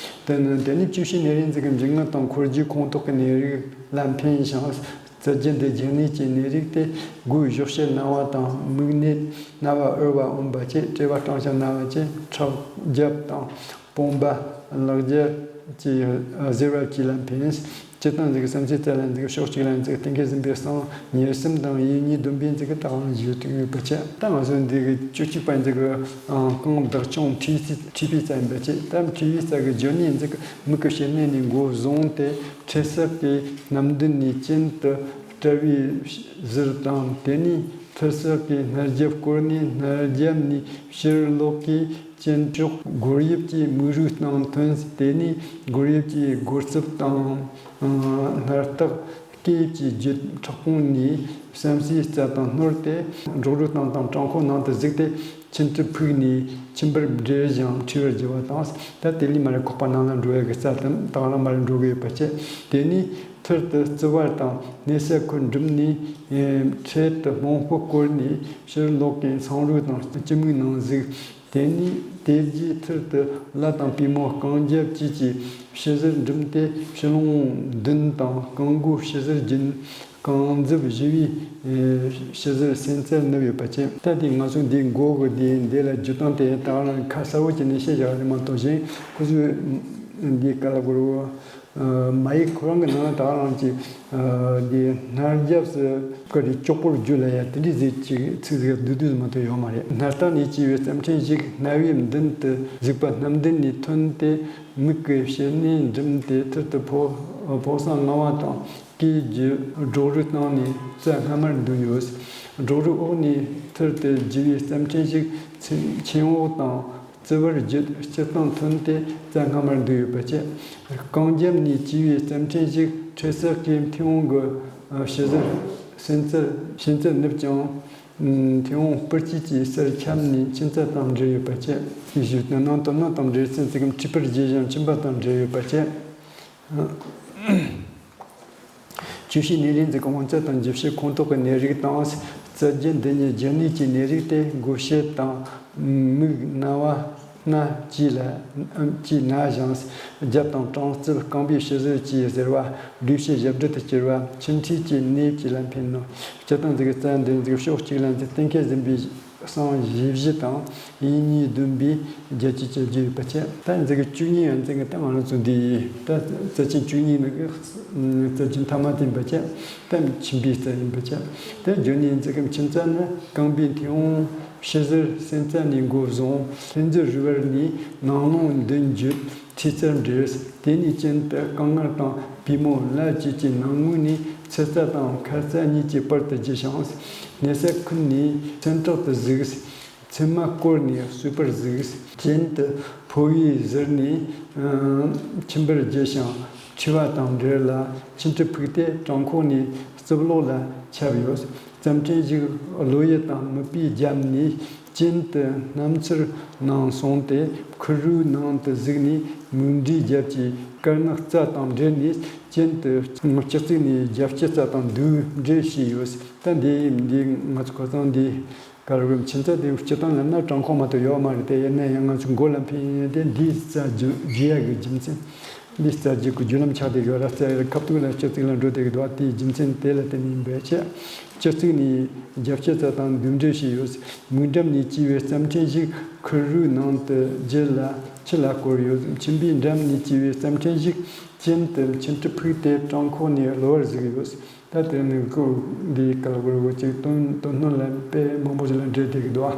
དེ་ནི་དེ་ནི་བཅུད་ཤེས་ནད་རིགས་འཛིན་གྱི་འབྱིན་རྔུབ་དང་འཁོར་རྒྱུག་ཁོང་ཁྲོ་གི་ནད་རིགས་ལ་ཕན་ཞིང་། རྩ་རྒྱུན་དུ་རྒྱུ་ནད་ཀྱི་ནད་རིགས་ཏེ། མགོའི་གཞོགས་ཕྱི་ན་བ་དང་མིག་ནད་རྣ་བ་འུར་བ་འོན་པ་བཅས། དཔྲལ་བ་སྐྲངས་ཤིང་ན་བ་བཅས། ཁྲག་རྒྱབ་དང་དཔུང་པ་ལག་རྒྱབ་ཀྱི་གཟེར་བ་བཅས་ལ་ཕན། སྤྱིར་བཏང་འཛིན་གྱི་བསམ་སྲིད་རྩ་ལ་འཛིན་གྱི་ཕྱོགས་གཅིག་ལ་འཛིན་གྱི་གཏན་འཁེལ་ཟིན་པའི་གསང་ཉེར་གསུམ་དང་ཡིན་གཉིས་བསྡོམས་པས་འཛིན་གྱི་རྟགས་ཡང་བཞི་དུ་ཡོད་པ་བཅས། ད་ང་ཚོ་འདི་གི་བཅུ་གཅིག་པ་འཛིན་གྱི་རྐང་བདག་སྐྱོང་མཁྲིས་མཁྲིས་པའི་རྩ་ཡིན་པ་བཅས། ད་མཁྲིས་པའི་རྩ་གི་རྒྱུ་ནི་འཛིན་གྱི་མིག་གི་ཕྱི་སྣེ་ནས་འགོ་བཟུང་སྟེ་མཁྲིས་ཟུར་གྱི་སྣམ་མདུན་ནས་གྱེན་དུ་དཔྲལ་བའི་ཟུར་དང་། དེ་ནས་མཁྲིས་ཟུར་གྱི་སྣ་རྒྱབ་བསྐོར་ནས་སྣ་རྒྱབ་ནས་ཕྱིར་ལོག་གིས་གྱེན་ཕྱོགས་སྒོར་དབྱིབས་ཀྱི་མིག་རུས་སྟེང་ཐོན། དེ་ནས་སྒོར་དབྱིབས་ཀྱི་སྒོར་རྩིབས་དང་སྣར་ཐག་ སྐད་ཀྱི་རྒྱུད་ཕྲག་གོང་ནས་བསམ་སའི་རྩལ་དང་སྣོར་ཏེ། འབྲོག་རུའི་གཏམ་དང་བྲང་ཁོག་ནང་དུ་གཟིགས་ཏེ། ཁྱིམ་གྲུ་ཕུག་ནས་ཁྱིམ་པར་འབྲེལ་ཞིང་འཁྲིད་པར་བགྱི་བ་དང་། ད་དེ་ལས་མར་ཁོག་པ་ནང་ལ་འགྲོ་ཡ་གི་རྩལ་དང་དང་རང་མར་འགྲོ་གི་ཡོད་པ་བྱས། དེ་ནས་ཐུར་དུ་རྩི་བར་དང་། གནས་ས་ཁུལ་འགྲིམས་ནས། ཨེ། འཕྲེད་དུ་རྨོ་ཕོ་བསྐོར་ནས་ཕྱིར་ལོག་གིན་སང་རུ་དང་སྤྱི་མིག་ནང་གཟིགས། དེ་ནས་དེ་རྗེས་ཐུར་དུ་ལ་དང་པུས་མོ་རྐང་རྒྱབ་བཅས་ཀྱིས་ཕྱི་ཟུར་འགྲིམས་ཏེ། ཕྱི་ལོང་མདུན་དང་རྐང་མགོ་ཕྱི་ཟུར་རྒྱུན། རྐང་མཛུབ་བཞི་པའི་ཕྱི་ཟུར་སེམས་རྩལ་ནུབ་ཡོད་པ་བྱས། ད་དེ་ང་ཚོ་འདིའི་མགོ་གི་དེ་འདི་ལ་རྒྱུ་དང་དེ་ད་རང་ཁ་གསལ་བོ་བྱས་ནས་བཤད་བཞག་རེད་མ་གཏོགས། གཞན་ཁོ་ཚོས་འདི་ག་ལ་གོ་རུ། མ་ཡིག་ཁོ་རང་གི་ནང་ད་རང་གི་འདི་སྣ་རྒྱབ་སུ་ཀ་རི་ཅོག་པོར་རྒྱུ་ལ་ཡ་དེ་འདྲའི་ཟེར་ཅིག་ཚིག་ཟིག་བསྡུས་བསྡུས་མ་གཏོགས་ཡོད་མ་རེད། སྣར་ཐང་ནས་སྐྱེས་པའི་རྩམ་ཕྲན་ཞིག་རྣ་བའི་མདུན་དུ་གཟིགས་པ། སྣམ་མདུན་ནས་ཐོན་ཏེ་མིག་གི་ཕྱི་ནས་འགྲིམས་ཏེ་ཐུར་དུ་ཕོ་ཕོ་སང་ང་བ་དང་། སྐད་ཀྱི་སྒྲོག་རུ་སྟེང་ནས་རྩྭ་སྔ་མར་འདུས་ཡོད། སྒྲོག་རུ་འོག་ནས་ཐུར་དུ་རྒྱུ་བའི་རྩམ་ཕྲན་ཞིག་མཆན་འོག་དང་། རྩི་བར་བརྒྱུད་སྤྱིར་བཏང་ཐོན་ཏེ་རྩྭ་སྔ་མར་འདུས་ཡོད་པ་བྱས། རྐང་རྒྱབ་ནས་སྐྱེས་པའི་རྩམ་ཕྲན་ཞིག་འཕྲེད་ས་གི་མཐེ་བོང་གི་ཕྱི་ཟུར་སེམས་རྩལ་སེམས་རྩལ་ནུབ་ཀྱང་། མཐེ་བོང་སྤུ་སྐྱེས་ཀྱི་སར་ཁྱབ་ནས་ཁྱིམ་རྩལ་དང་འབྲེལ་ཡོད་པ་བྱས། ཞེས་ཞུས་ཏེ་ནང་དོན་ནང་དང་འབྲེལ་ཚན་ཚིག་གམ་འཁྲིད་པར་བརྗེད་ཞིང་ཁྱིམ་པ་དང་འབྲེལ་ཡོད་པ་བྱས། བཅུ་བཞི། ནད་རིགས་འཛིན་གྱི་དབང་རྩ་དང་འཇུ་བྱེད་ཁོངས་གཏོགས་ཀྱི་ནད་རིགས་དང་། རྩ་རྒྱུད་འདི་གཉིས་རྒྱུ་ནད་ཀྱི་ནད་རིགས་ཏེ། མགོ་བྱེད་དང་། མིག་རྣ་བ་སྣ་བཅས་ལ་བཅས་ན་ཞིང་། རྒྱབ་དང་། གྲང་རྩལ། རྐང་པའི་ཕྱི་ཟུར་བཅས་གཟེར་བ། ལུས་ཕྱེད་ཞབས་བྲོ་དུ་གྱུར་བ། ཆུ་འཁྲིས་ཀྱི་ནད་བཅས་ལ་ཕན་ནོ། སྤྱིར་བཏང་འཛིན་གྱི་རྩ་འདི་འཛིན་ཕྱོགས་གཅིག་ལ་འཛིན་གཏན་འཁེལ་ཟིན་པའི། གསང་བཞི་བཞི་དང་། དབྱིག་གཉིས་བསྡོམས་པས་བརྒྱད་ཅུ་གྱ་བརྒྱད་ཡོད་པ་བྱས། ད་འཛིན་གྱི་བཅུ་གཉིས་ཡང་འཛིན་གྱི་ད་ང་རང་ཚོ་འདི་ཡིན། ད་རྩ་ཆེན་བཅུ་གཉིས་ནི་རྩ་ཆེན་ཐ་མ་དེ་ཡིན་པ་བྱས། ད་མཆིན་པའི་རྩ་ཡིན་པ་བྱས། ད་རྒྱུ་ནི་འཛིན་གྱི་མཆིན་རྩ་ནི་རྐང་པའི་མཐེ་བོང་ཕྱི་ཟུར་སེམས་རྩ་ནས་འགོ་བཟུང་། ལྷུན་རྫི་རུས་པར་ནས་ནང་ལོང་མདུན་བརྒྱུད། མཁྲིས་རྩར་འབྲེལ། དེ་ནས་གྱེན་དུ་རྐང་ངར་དང་པུས་མོ་ལ་བཅས་ཀྱི་ནང་ངོས་ནས་ཚུར་རྩ་དང་ཁ་རྩ་གཉིས་ཀྱི་བར་དུ་རྒྱུ་ཞིང་། གནས་ས་ཁུལ་ནས་སེམས་ཁྲག་ཏུ་གཟིགས། མཆིལ་མ་བསྐོར་ནས་གསོས་པར་གཟིགས། གྱེན་དུ་ཕོ་བའི་ཟུར་ནས་ཁྱིམ་པར་རྒྱུ་ཞིང་མཁྲིས་པ་དང་འབྲེལ་ལ་ཁྱིམ་གྲུ་ཕུག་སྟེ་བྲང་ཁོག་ནས་རྩིབ་ལོགས་ལ་ཁྱབ་ཡོད། རྩམ་ཕྲན་ཞིག་གློ་ཡུ་དང་མིད་པས་བརྒྱབ་ནས། གྱེན་དུ་སྣམ་ཚུར་ནང་སོང་སྟེ་ཁུ་རུའི་ནང་དུ་ཟུག་ནས་མིག་འབྲས་རྒྱབ་ཀྱི་དཀར་ནག་རྩ་དང་འབྲེལ་ནས། གྱེན་དུ་ལྕགས་ཚིགས་ནས་རྒྱབ་སྐྱི་རྩ་དང་མདུད་འབྲེལ་བྱས་ཡོད། ད་འདི་འདི་ང་ཚོ་ཁ་སང་འདི་ག་རེ་མཆིན་རྩ་དེ་སྤྱིར་བཏང་ལ་ན་བྲང་ཁོག་མ་གཏོགས་ཡོད་མ་རེད་དེ། ཡིན་ན་ཡང་ང་ཚོ་མགོ་ལ་ཕན་ཡས་དེ་འདིའི་རྩ་རྒྱུ་རྒྱུ་ཡ་གི་རྒྱུ་མཚན། འདི་རྩ་རྒྱུད་ཀྱི་རྒྱུ་ལམ་ཆགས་བསྡད་ཡོད་ར། རྩ་ཡར་ཁ་ཐུག་ལ་ལྕགས་ཚིགས་ལ་འགྲོ་བསྡད་ཀྱི་འདུག་དེའི་རྒྱུ་མཚན་དེ་ལ་བརྟེན་ནས་ཡིན་པས་ཆེ། ལྕགས་ཚིགས་ནས་རྒྱབ་སྐྱི་རྩ་དང་མདུད་འབྲེལ་བྱས་ཡོད། མིག་འགྲམ་ནས་སྐྱེས་པའི་རྩམ་ཕྲན་ཞིག་ཁུ་རུའི་ནང་དུ་རྒྱུ་ལ་ཕྱི་ལ་བསྐོར་ཡོད། མཆིན་པའི་འགྲམ་ནས་སྐྱེས་པའི་རྩམ་ཕྲན་ཞིག་གྱེན་དུ་མཆིན་གྲུ་ཕུག་སྟེ་བྲང་ཁོག་ནས་གློ་བར་ཟུག་ཡོད། ད་དེ་ནི་ཁོ་འདིའི་སྐབས་ལ་གོ་ཅིག་དོན་དོན་སྣོད་ལ་དཔེ་མང་པོ་ཞིག་ལ་འབྲེལ་བསྡད་ཀྱི་འདུག་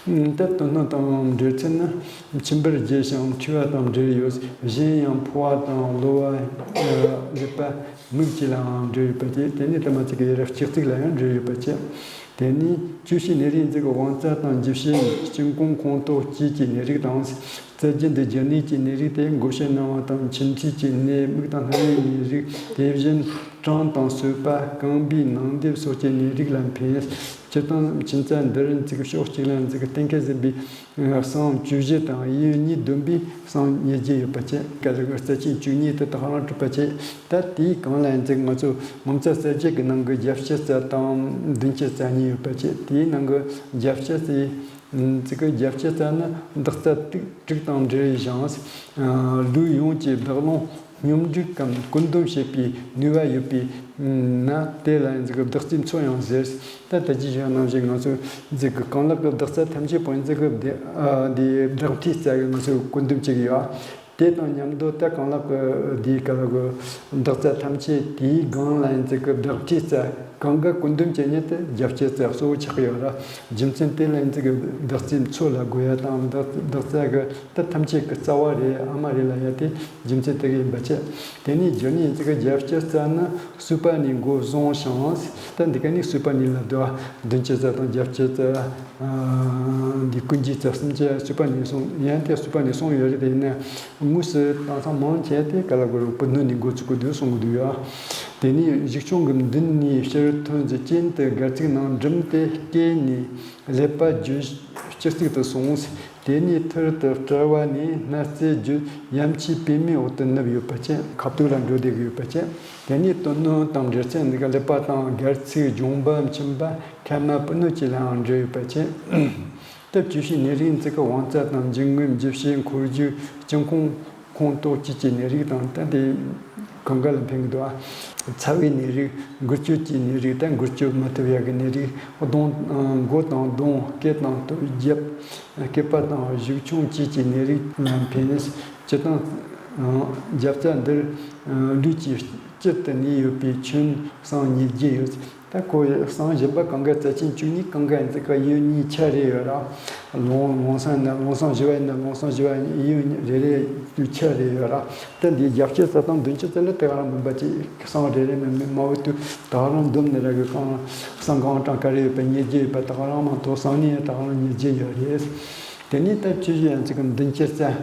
ད་དོན་སྣོད་དང་འབྲེལ་ཚུལ་ནི། མཆིན་པར་རྒྱུ་ཞིང་མཁྲིས་པ་དང་འབྲེལ་ཡོད། གཞན་ཡང་ཕོ་བ་དང་གློ་བ། ལུད་པ། མིག་བཅས་ལའང་འབྲེལ་ཡོད་པ་བཅས། དེ་ནས་དུ་མ་ཚིག་གི་ཡ་རབས་ལྕགས་ཚིགས་ལ་ཡང་འབྲེལ་ཡོད་པ་བཅས། དེ་ནས་བཅུ་བཞི། ནད་རིགས་འཛིན་གྱི་དབང་རྩ་དང་འཇུ་བྱེད་སྐྱིན་གོང་ཁོངས་གཏོགས་བཅས་ཀྱི་ནད་རིགས་དང་། རྩ་རྒྱུད་འདི་རྒྱུ་ནད་ཀྱི་ནད་རིགས་ཏེ། མགོ་བྱེད་རྣ་བ་དང་མཆིན་མཁྲིས་ཀྱི་ནད། མིག་དང་རྣ་བའི་ནད་རིགས། དེ་བཞིན་གྲང་དང་གསོད་པ། རྐང་པའི་ནང་འདེབས་སོགས་ཀྱི་ནད་རིགས་ལ་ཕན། སྤྱིར་བཏང་མཆིན་རྩ་འདིར་འཛིན་གྱི་ཕྱོགས་གཅིག་ལ་འཛིན་གྱི་གཏན་འཁེལ་ཟིན་པའི་གསང་བཅུ་བཞི་དང་དབྱིག་གཉིས་བསྡོམས་པས་གསང་ཉེར་བརྒྱད་ཡོད་པ་བཅས། སྐད་ལ་རྩ་ཆེན་བཅུ་གཉིས་དེ་དག་རང་གྲུབ་པ་བཅས། ད་དེའི་གང་ལ་འཛིན་ང་ཚོ་ངོ་མཚར་གསལ་བྱེད་ཀྱི་ནང་གི་རྒྱབ་སྐྱི་རྩ་དང་མདུན་སྐྱི་རྩ་གཉིས་ཡོད་པ་བཅས། དེའི་ནང་གི་རྒྱབ་སྐྱི་རྩའི་ཚིག་གི་རྒྱབ་སྐྱི་རྩ་ནི་འདག་རྩ་ཏིག་དྲུག་དང་འབྲེལ་ཞིང་། ལུས་ཡོངས་ཀྱི་བདག་རླུང་སྙོམས་སྒྲིག་གམ་བཀོད་འདོམས་བྱེད་པའི་ནུས་པ་ཡོད་པས་ན། དེ་ལ་འཛིན་གྱི་བདག་རྩིའི་མཚོ་ཡང་ཟེར། ད་ལྟ་ཅི་བྱ་ནང་བཞིན་ང་ཚོ་འཛིན་གྱི་རྐང་ལག་གི་འདག་རྩ་ཐམས་ཅད་པོ་འཛིན་གྱི་འདི་འདི་བདག་མཁྲིས་རྩ་གི་ང་ཚོས་བཀོད་འདོམས་བྱེད་ཀྱི་ཡོད། དེ་དང་མཉམ་དུ་ད་རྐང་ལག་གི་འདིའི་སྐབས་ལ་གི་འདག་རྩ་ཐམས་ཅད་དེའི་སྒང་ལ་འཛིན་གྱི་བདག་མཁྲིས་རྩ། གང་ག་བཀོད་འདོམས་བྱེད་མཁན་དེ་རྒྱབ་སྐྱི་རྩ་གཙོ་བོ་ཆགས་ཀྱི་ཡོད་ར། རྒྱུ་མཚན་དེ་ལ་འཛིན་གྱི་བདག་རྩིའི་མཚོ་ལ་དགོས་ཡ་དང་། བདག་བདག་རྩ་གི་ད་ཐམས་ཅད་ཀྱི་རྩ་བ་རེད། ཨ་མ་རེད་ལབ་ཡ་དེ་རྒྱུ་མཚན་དེ་ག་ཡིན་པ་བྱས། དེ་ནས་རྒྱུ་ནི་འཛིན་གྱི་རྒྱབ་སྐྱི་རྩ་ནི་གསུས་པ་ནས་འགོ་བཟུང་ཞིང་། ད་འདི་ག་ནས་གསུས་པ་ནས་ལབ་འདུག་མདུན་སྐྱི་རྩ་དང་རྒྱབ་སྐྱི་རྩ། འདི་ཀུན་གྱི་རྩ་གསུམ་ཆ་གསུས་པ་ནས་གསུངས། ཡང་དེ་གསུས་པ་ནས་གསུངས་ཡོད་རེད། དེ་ཡིན་ན་དངོས་སུ་དེང་སང་མང་ཆེ་དེ་ག་ལ་གོ་རུ་བུ་སྣོད་ནས་འགོ་ཚུགས་ཀྱི་འདུག་གསུང་གི་འདུག་ཡ། དེ་ནས་གཞུག་ཆུང་གི་མདུན་ནས་ཕྱིར་ཐོན་ཟེར། རྐྱེན་དེ་སྒལ་ཚིགས་ནང་འགྲིམས་ཏེ་སྐེ་ནས་ཀླད་པ་རྒྱུད་སྤྱི་གཙུག་ཏུ་སོང་། དེ་ནས་ཐུར་དུ་དཔྲལ་བ་ནས་སྣ་རྩེ་རྒྱུད་ཡ་མཆིའི་པུས་མོའི་འོག་ཏུ་ནུབ་ཡོད་པ་བཅས། ཁ་ཐུག་ལ་འགྲོ་བསྡད་ཀྱི་ཡོད་པ་བཅས། དེ་ནས་དོན་སྣོད་དང་འབྲེལ་ཚད་འདི་ག་ཀླད་པ་དང་སྒལ་ཚིགས། རྒྱུང་པ། མཆིན་པ། མཁལ་མ། པུས་མོ་བཅས་ལའང་འབྲེལ་ཡོད་པ་བཅས། སྟབས་བཅུ་བཞིའི་ནད་རིགས་འདི་ག་དབང་རྩ་དང་འབྱིན་རྔུབ། འཇུ་བྱེད། འཁོར་རྒྱུག། སྐྱིན་ཁུང་། ཁོང་ཏོག་བཅས་ཀྱི་ནད་རིགས་དང་། ད་དེ་གང་ག་ལ་ཕན་གི་འདུག་ཨ། ཚ་བའི་ནད་རིགས། འགུལ་སྐྱོད་ཀྱི་ནད་རིགས། ད་འགུལ་སྐྱོད་མི་ཐུབ་ཡག་གི་ནད་རིགས། གདོང་། མགོ་དང་གདོང་། སྐེ་དང་ཐོད། རྒྱབ། སྐེད་པ་དང་གཞུག་ཆུང་བཅས་ཀྱི་ནད་རིགས་ལ་ཕན། སྤྱིར་བཏང་རྒྱབ་རྩ་འདིར་ལུས་ཀྱི་དཀྱིལ་དུ་གནས་ཡོད་པས་ཁྱོན་སྲང་ཉེར་བརྒྱད་ཡོད། ད་ཁོ་སྲང་བཞི་པ་གང་ག་རྩ་ཆེན་བཅུ་གཉིས། གང་ག་ཡིན་ཙི་ག་གཡས་གཡོན་གཉིས་ཆ་རེ་ཡོད་ར། ལུང་ལུང་སང་ན་ལུང་སང་བཞི་བ་ཡིན་ན་ལུང་སང་བཞི་བ་གཡས་གཡོན་རེ་རེ་དུ་ཆ་རེ་ཡོད་ར། ད་འདི་རྒྱབ་དཀྱིལ་རྩ་དང་མདུན་དཀྱིལ་རྩ་ལ་དེ་ག་རང་མིན་པ་ཅིག། སྲང་རེ་རེ་མིན་མིན་མ་འོ་དུ་དེ་ག་རང་བསྡོམས་ནས་ར་གི་གང་སྲང་གང་གྲངས་ག་རེ་ཡོད་པ། ཉེར་བརྒྱད་ཡོད་པ། དེ་ག་རང་མ་གཏོགས་སྲང་ནི་དེ་ག་རང་ཉེར་བརྒྱད་ཡོད་རེད། དེ་ནས་ད་བཅུ་བཞི་ཡིན་ཙི་ག་མདུན་དཀྱིལ་རྩ།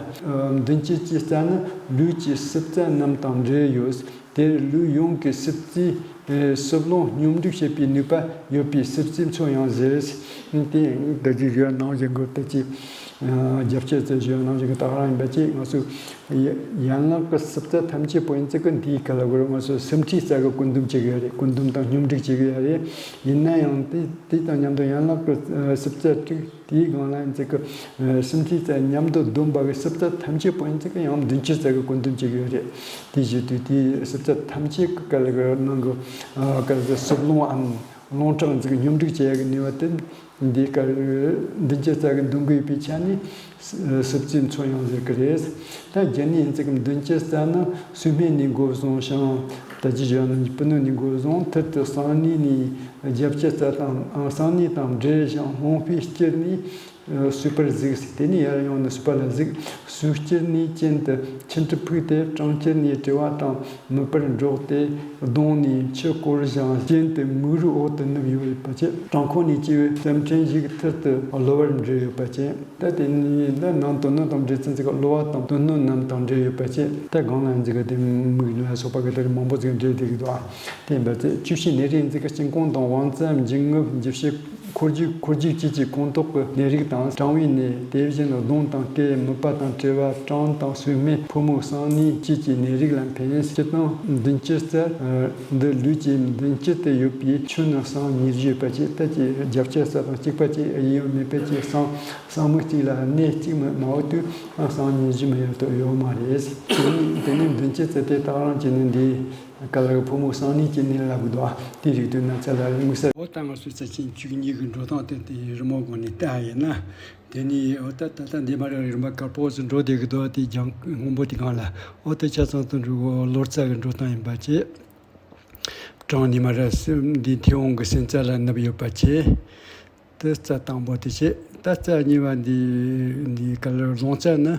མདུན་དཀྱིལ་གྱི་རྩ་ནི་ལུས་ཀྱི་སྲིབ་རྩ་རྣམས་དང་འབྲེལ་ཡོད། དེར་ལུས་ཡོངས་ཀྱི་སྲིབ་རྩའི་སྲིབ་རླུང་སྙོམས་སྒྲིག་བྱེད་པའི་ནུས་པ་ཡོད་པས་སྲིབ་རྩའི་མཚོ་ཡང་ཟེར། དེ་ད་ཅི་ཞུ་ནང་བཞིན་གྱི་ད་ཅི་རྒྱབ་དཀྱིལ་རྩ་ཞུ་ནང་བཞིན་གྱི་དེ་ག་རང་ཡིན་པ་ཅིག། ང་ཚོ་ཡན་ལག་གི་སྲིབ་རྩ་ཐམས་ཅད་པོ་ཡིན་ཙི་གི་འདིའི་ག་ལ་གོ་ར། ང་ཚོ་སེམས་ཁྲིའི་རྩ་གི་བཀོད་འདོམས་བྱེད་གི་ཡོད་རེད། བཀོད་འདོམས་དང་སྙོམས་སྒྲིག་བྱེད་གི་ཡོད་རེད། ཡིན་ན་ཡང་དེ་དེ་དང་མཉམ་དུ་ཡན་ལག་གི་སྲིབ་རྩ་དྲུག་དེའི་སྒང་ལ་ཡིན་ཙི་གི་སེམས་ཁྲིའི་རྩ་མཉམ་དུ་བསྡོམས་པ་གི་སྲིབ་རྩ་ཐམས་ཅད་པོ་ཡིན་ཙི་གི་ཡང་མདུན་དཀྱིལ་རྩ་གི་བཀོད་འདོམས་བྱེད་གི་ཡོད་རེད། དེ་བཞིན་དུ་དེའི་སྲིབ་རྩ་ཐམས་ཅད་ཀྱི་ག་ལ་གི་ནང་གི་ག་ལ་གི་སྲིབ་རླུང་འམ་རླུང་ཁྲག་འཛུགས་སྙོམས་སྒྲིག་བྱེད་ཡག་གི་ནུས་པ་དེ་འདི་ག་མདུན་དཀྱིལ་རྩ་གི་འདོན་གི་ཡོད་པའི་ཆ་ནས་སྲིབ་རྩའི་མཚོ་ཡང་ཟེར་གི་རེད། ད་རྒྱུ་ནི་ཡིན་ཙི་གི་མདུན་དཀྱིལ་རྩ་ནི་སོས་སྨན་ནས་འགོ་བཟུང་ཞིང་། ད་ཅི་བྱ་ན་པུས་མོ་ནས་འགོ་བཟུང་ཐུར་དུ་གསང་གནས་ནས་རྒྱབ་དཀྱིལ་རྩ་དང་གསང་གནས་དང་འབྲེལ་ཞིང་རྨོངས་པའི་དཀྱིལ་ནས་གསུས་པར་གཟིགས། དེ་ནས་ཡར་ཡོང་ནས་གསུས་པ་ལ་གཟིགས། གསུས་དཀྱིལ་ནས་གྱེན་དུ་མཆུ་སྒྲིབ་ཕུག་སྟེ་བྲང་དཀྱིལ་ནས་བྲེལ་བ་དང་མིད་པར་འགྲོགས་ཏེ་གདོང་ནས་མཆུ་བསྐོར་ཞིང་གྱེན་དུ་མིག་རོའི་འོག་ཏུ་ནུབ་ཡོད་པ་བཅས། བྲང་ཁོག་ནས་སྐྱེ་བའི་རྩམ་ཕྲན་ཞིག་ཐུར་དུ་གློ་བར་འབྲེལ་ཡོད་པ་བཅས། ད་དེ་ནས་ད་ནང་དོན་སྣོད་དང་འབྲེལ་ཚུལ་ཚིག་གློ་བ་དང་དོན་སྣོད་རྣམས་དང་འབྲེལ་ཡོད་པ་བཅས། ད་གང་ལ་འཛིན་ག་དེ་མིག་ལ་སོགས་པ་གི་དེར་མང་པོ་ཟིག་འབྲེལ་བསྡད་ཀྱི་འདུག་ཨ། དེ་ཡིན་པ་ཚེ་བཅུ་བཞི་ནད་རིགས་འཛིན་གྱི་སྐྱིན་ཁུང་དང་དབང་རྩ་འབྱིན་རྔུབ་འཇུ་བྱེད། འཁོར་རྒྱུག་འཁོར་རྒྱུག་བཅས་ཀྱི་ཁོང་ཐོག་གི་ནད་རིགས་དང་གྲང་བའི་ནད། དེ་བཞིན་གདོང་དང་སྐེ་མིད་པ་དང་བྲེལ་བ། གྲང་དང་སོས་སྨན། ཕོ་མོ་གསང་གནས་བཅས་ཀྱི་ནད་རིགས་ལ་ཕན། སྤྱིར་བཏང་མདུན་དཀྱིལ་རྩ་འདི་ལུས་ཀྱི་མདུན་དཀྱིལ་དུ་ཡོད་པས་ཁྱོན་ནི་སྲང་ཉེར་བཞི་ཡོད་པ་བཅས། ད་ཀྱི་རྒྱབ་དཀྱིལ་རྩ་དང་གཅིག་པ་བཅས་གཡས་གཡོན་མེད་པ་བཅས་སྲང་སྲང་མིག་གཅིག་ལ་གནས་གཅིག་མ་མ་འོ་དུས་སྲང་ཉེར་བཞི་མ་ཡོད་དོ་ཡོད་མ་རེད། དེ་ནི་དེ་ནི་མདུན་དཀྱིལ་རྩ་དེ་དག་རང་གཅིག་ནི་འདི། ག་ལ་གི་ཕོ་མོ་གསང་གནས་ཀྱི་ནད་ལབ་གི་འདུག་ཨ། དེ་རིགས་དུས་ན་ཚ་ལ་དམིགས་བསལ། འོ་ད་ང་ཚོའི་རྩ་ཆེན་བཅུ་གཉིས་ཀྱི་འགྲོ་སྟངས་དེ་དེ་རི་མོ་སྒང་ནས་བལྟ་ཡིན་ན། དེ་ནི་འོ་ད་ད་ལྟ་འདི་མ་ར་རིམ་པ་དཀར་པོ་ཟིག་འགྲོ་བསྡད་གི་འདུག་དེ་ལྗང་སྔོན་པོ་དེ་སྒང་ལ་འོ་ད་ཆ་ཚང་དུ་འགྲོ་གི་གློ་རྩ་གི་འགྲོ་སྟངས་ཡིན་པ་བཅས། གྲངས་འདི་མ་ར་སེམས་འདི་མཐེ་བོང་གི་སེམས་རྩ་ལ་ནུབ་ཡོད་པ་བཅས། དེ་རྩ་དང་པོ་དེ་བྱས། ད་རྩ་གཉིས་པ་འདི་འདི་ག་ལ་རླུང་རྩ་ནི་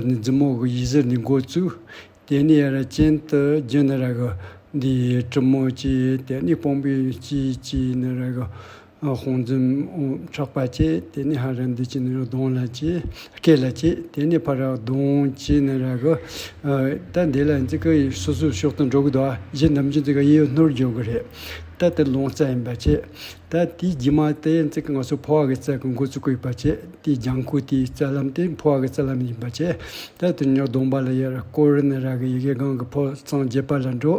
ནི་མཛུབ་མོ་གི་ཡི་ཟུར་ནས་འགོ་བཙུགས། དེ་ནས་ཡར་གྱེན་དུ་རྒྱུ་ནི་ར་གི་འདི་གྲུ་མོ་བཅས། དེ་ནས་པོང་པི་བཅས་བཅས་ནི་ར་གི་དཔུང་འཛུམ་ཕྲག་པ་བཅས། དེ་ནས་ཧ་ར་འདི་བཅས་ནི་ར་གདོང་ལ་བཅས། སྐེ་ལ་བཅས། དེ་ནས་ཕར་ར་གདོང་བཅས་ནི་ར་གི་ད་འདི་ལ་འཛི་གི་སོ་སོའི་ཕྱོགས་དུ་འགྲོ་གི་འདུག་གཞན་ཐམས་ཅད་འཛི་གི་གཡས་གཡོན་སྣུར་འཇོག་གི་རེད། ད་དེ་རླུང་རྩ་ཡིན་པ་བཅས། ད་དེའི་རྗེས་མ་དེ་ཙི་གི་ང་ཚོ་ཕོ་བ་གི་རྩ་གི་འགོ་བཙུགས་དགོས་པ་བྱས། དེའི་ལྗང་ཁུ་དེའི་རྩ་ལམ་དེ་ཕོ་བ་གི་རྩ་ལམ་ཡིན་པ་བྱས། ད་དེ་ཉོ་གདོང་པ་ལ་ཡར་སྐོར་ནི་ར་གི་ཡི་གེ་སྒང་གི་ཕོ་གཙང་བརྒྱད་པ་ལ་འགྲོ།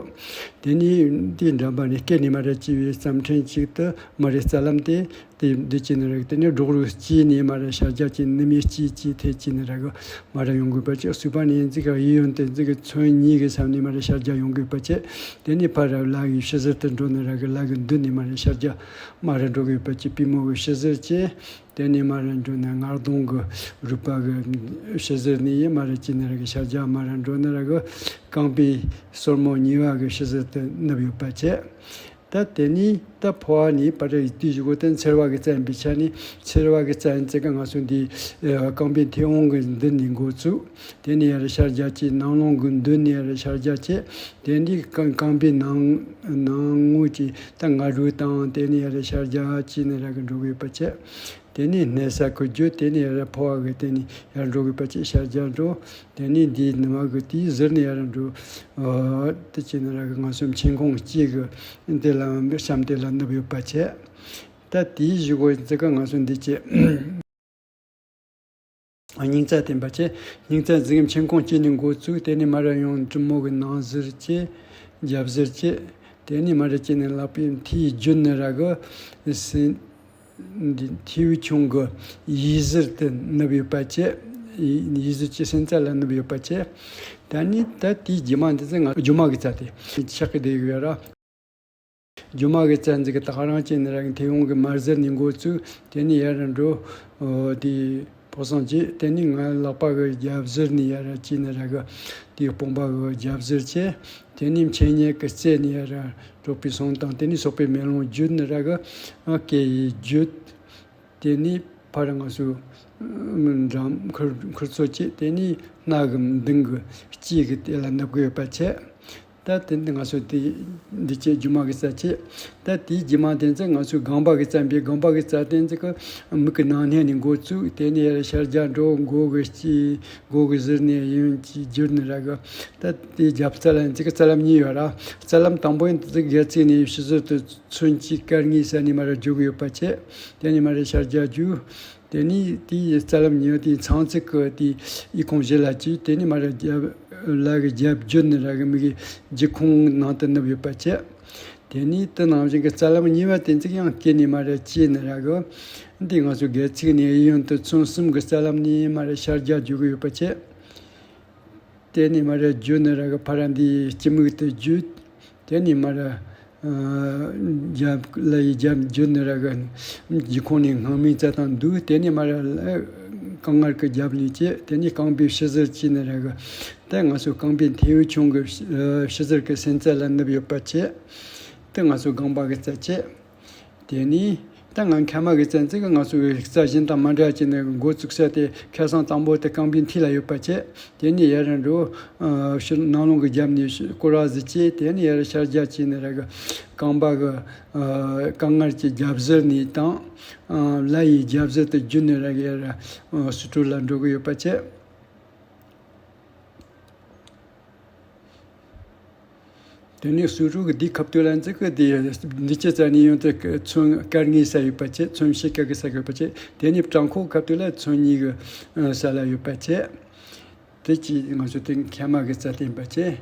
དེ་ནས་དེའི་འགྲམ་པ་ནས་སྐེ་ནས་མར་སྐྱེས་པའི་རྩམ་ཕྲན་གཅིག་ཏུ་མར་རྩ་ལམ་དེ་དེ་འདི་བྱས་ནི་ར་གི་དེ་ནས་སྒྲོག་རུ་སྐྱེས་ནས་མར་ཤར་རྒྱག་གི་ནུ་མའི་སྐྱེས་ཀྱི་ཐད་ཀྱི་ནི་ར་གི་མར་ཡོང་དགོས་པ་བྱས། གསུས་པ་ནས་འཛི་གི་གཡས་གཡོན་དེ་འཛི་གི་ཚོན་གཉིས་ཀྱི་ས་ནས་མར་ཤར་རྒྱག་ཡོང་དགོས་པ་བྱས། དེ་ནས་ཕར་ར་ལག་གི་ཕྱི་ཟུར་དུ་འགྲོ་ནི་ར་གི་ལག་གི་མདུན་ནས་མར་ཤར་རྒྱག་མར་འགྲོ་གི་ཡོད་པ་བཅས། པུས་མོ་གི་ཕྱི་ཟུར་བཅས། དེ་ནས་མར་འགྲོ་ནས་ངར་གདོང་གི་རུས་པ་གི་ཕྱི་ཟུར་ནས་ཡི་མར་བཅས་ནི་ར་གི་ཤར་རྒྱག་མར་འགྲོ་ནི་ར་གི་རྐང་པའི་སོར་མོ་གཉིས་པ་གི་ཕྱི་ཟུར་དུ་ནུབ་ཡོད་པ་བཅས། ད་དེ་ནས་ད་ཕོ་བ་ནས་ཕར་ར་ཡི་དུས་བཞི་གོ་དེ་འཚེར་བ་གི་རྩ་ཡིན་པའི་ཆ་ནས་འཚེར་བ་གི་རྩ་ཡིན་ཙི་ག་ང་ཚོ་འདི་རྐང་པའི་མཐེ་བོང་གི་མདུན་ནས་འགོ་བཙུགས། དེ་ནས་ཡར་ཤར་རྒྱག་གི་ནང་རླུང་གི་མདུན་ནས་ཡར་ཤར་རྒྱག་བྱས། དེ་འདི་རྐང་རྐང་པའི་ནང་ནང་ངོས་ཀྱི་ད་ང་རུས་དང་དེ་ནས་ཡར་ཤར་རྒྱག་བྱས་ནས་ར་གི་འགྲོ་གི་ཡོད་པ་བྱས། དེ་ནས་སྣེ་ས་ཁུ་རྒྱུ། དེ་ནས་ཡར་ཕོ་བ་གི་དེ་ནས་ཡར་འགྲོ་གི་པ་ཅེ་ཤར་རྒྱག་འགྲོ། དེ་ནས་འདིའི་ནུ་མ་གི་དེའི་ཟུར་ནས་ཡར་འགྲོ། ཨོ་དེ་ཅི་ནི་ར་གི་ང་ཚོ་མཆན་ཁུང་གཅིག་གི་དེ་ལ་གཤམ་དེ་ལ་ནུབ་ཡོད་པ་ཅེ། ད་དེའི་གཞུག་གུ་འཛི་ག་ང་ཚོ་འདི་ཅེ། སྙིང་རྩ་བསྟན་པ་བྱས། སྙིང་རྩ་འཛིན་གྱི་མཆན་ཁུང་གཅིག་ནས་འགོ་བཙུགས། དེ་ནས་མར་ཡང་གྲུ་མོ་གི་ནང་ཟུར་བྱས། རྒྱབ་ཟུར་བྱས། དེ་ནས་མར་གཅིག་ནས་ལག་པའི་མཐིལ་བརྒྱུད་ནས་ར་གི་སྲིན། འདི་མཐེའུ་ཆུང་གི་ཡིས་ཟུར་དུ་ནུབ་ཡོད་པ་བྱས། ཡིས་ཟུར་གྱི་སེམས་རྩ་ལ་ནུབ་ཡོད་པ་བྱས། ད་ནི་ད་དེའི་རྗེས་མ་འདི་ཚོ་ང་རྒྱུ་མ་གི་རྩ་དེ་ཆགས་ཀྱི་བསྡད་ཡོད་ར། རྒྱུ་མ་གི་རྩ་འཛིན་གྱི་ད་ག་རང་བྱས་ནས་ར་མཐེ་བོང་གི་མར་ཟུར་ནས་འགོ་བཙུགས། དེ་ནས་ཡར་འགྲོ། ཨོ་དེ་ཕོ་སང་བྱས། དེ་ནས་ང་ལག་པ་གི་རྒྱབ་ཟུར་ནས་ཡར་བྱས་ནས་ར་གི་དེ་དཔུང་པ་གི་རྒྱབ་ཟུར་བྱས། དེ་ནས་མཆན་སྙན་གྱི་རྩེ་ནས་ཡར་གྲོག་པའི་སོང་དང་། དེ་ནས་སོག་པོའི་མེ་ལོང་བརྒྱུད་ནས་ར་གི་སྐེ་ཡི་བརྒྱུད། དེ་ནས་ཕར་ང་ཚོ་འགྲམ་ཁུར་ཁུར་ཚོ་བྱས། དེ་ནས་སྣ་གི་མདུན་གྱི་ལྕེ་གི་དེ་ལ་ནུབ་ཀྱི་ཡོད་པ་བྱས། ད་དེ་འདི་ང་ཚོ་དེ་འདི་བྱས་རྒྱུ་མ་གི་རྩ་བྱས། ད་དེའི་རྗེས་མ་དེ་ཚོ་ང་ཚོའི་རྐང་པ་གི་རྩ་འབྱེད། རྐང་པ་གི་རྩ་དེ་ཚོ་གི་མིག་གི་ནང་སྣེ་ནས་འགོ་བཙུགས། དེ་ནས་ཡར་ཤར་རྒྱག་འགྲོ། མགོ་གི་དཀྱིལ། མགོ་གི་ཟུར་ནས་གཡོན་གྱིས་བརྒྱུད་ནས་ར་གི། ད་དེའི་རྒྱབ་རྩ་ལ་འཛི་གི་རྩ་ལམ་གཉིས་ཡོད་ར། རྩ་ལམ་དང་པོ་ཡིན་དེ་ཚོ་སྒལ་ཚིགས་ནས་ཕྱི་ཟུར་དུ་ཚོན་གཅིག་སྐར་ལྔའི་ས་ནས་མར་རྒྱུག་གི་ཡོད་པ་བྱས། དེ་ནས་མར་ཤར་རྒྱག་རྒྱུ། དེ་ནས་དེའི་རྩ་ལམ་གཉིས་པ་དེའི་ཚང་ཚིག་གི་དེའི་ཡི་གོང་བཞི་ལ་བཅུག། དེ་ནས་མར་རྒྱབ་ལ་གི་རྒྱབ་བརྒྱུད་ནས་ར་གི་མིག་གི་རྒྱུ་ཁུང་ནང་དུ་ནུབ་ཡོད་པ་བྱས། དེ་ནས་དེ་ནང་བཞིན་གྱི་རྩ་ལམ་གཉིས་པ་དེ་ཚིག་ཡང་སྐེ་ནས་མར་བཅད་ནས་ར་གི་འདི་ང་ཚོ་སྒལ་ཚིགས་ནས་གཡས་གཡོན་དུ་ཚོན་གསུམ་གྱི་རྩ་ལམ་ནས་མར་ཤར་རྒྱག་རྒྱུག་གི་ཡོད་པ་བྱས། དེ་ནས་མར་བརྒྱུད་ནས་ར་གི་ཕར་འདི་སྤྱི་མིག་ཏུ་བརྒྱུད། དེ་ནས་མར་རྒྱབ་ལ་ཡི་རྒྱབ་བརྒྱུད་ནས་ར་གི་སྒེའུ་ཁུང་ནས་སྔ་མའི་རྩ་དང་བསྡུས། དེ་ནས་མར་རྐང་ངར་གྱི་རྒྱབ་ལ་བྱས། དེ་ནས་རྐང་པའི་ཕྱི་ཟུར་བྱས་ནས་ར་གི་ད་ང་ཚོ་རྐང་པའི་མཐེ་བོ་ཆུང་གི་ཕྱི་ཟུར་གྱི་སེམས་རྩ་ལ་ནུབ་ཡོད་པ་བྱས། དེ་ང་ཚོ་རྐང་པ་གི་རྩ་བྱས། དེ་ནས་ད་ང་མཁལ་མ་གི་རྩ་འཛིན་གྱི་ང་ཚོའི་རྩ་གཞན་དང་མ་འདྲ་བྱས་ནས་འགོ་བཙུགས་ས་དེ་ཁ་སང་དང་པོ་དེ་རྐང་པའི་མཐིལ་ལ་ཡོད་པ་བྱས། དེ་ནས་ཡར་འགྲོ། ཕྱི་ནང་ལོགས་ཀྱི་རྒྱབ་ནས་སྐོར་ར་ཟིག་བྱས། དེ་ནས་ཡར་ཤར་རྒྱག་བྱས་ནས་ར་གི་རྐང་པ་གི་རྐང་ངར་གྱི་རྒྱབ་ཟུར་ནས་དང་། ལ་ཡི་རྒྱབ་ཟུར་དུ་བརྒྱུད་ནས་ར་གི་ཡར་སུ་ཀྲུ་ལ་འགྲོ་གི་ཡོད་པ་བྱས། དེ་ནས་སུ་ཀྲུ་གི་འདིའི་ཁ་ཐུག་ལ་འཛི་གི་དེ་འདི་ཅི་ཙ་ནས་ཡོང་དེ་ཚོན་སྐར་ལྔའི་ས་ཡོད་པ་བྱས། ཚོན་ཕྱེད་ཀ་གི་ས་ཡོད་པ་བྱས། དེ་ནས་བྲང་ཁོག་ཁ་ཐུག་ལ་ཚོན་གཉིས་གི་ས་ལ་ཡོད་པ་བྱས། དེ་ཅི་ང་ཚོ་དེ་མཁལ་མ་གི་རྩ་བསྟན་པ་བྱས།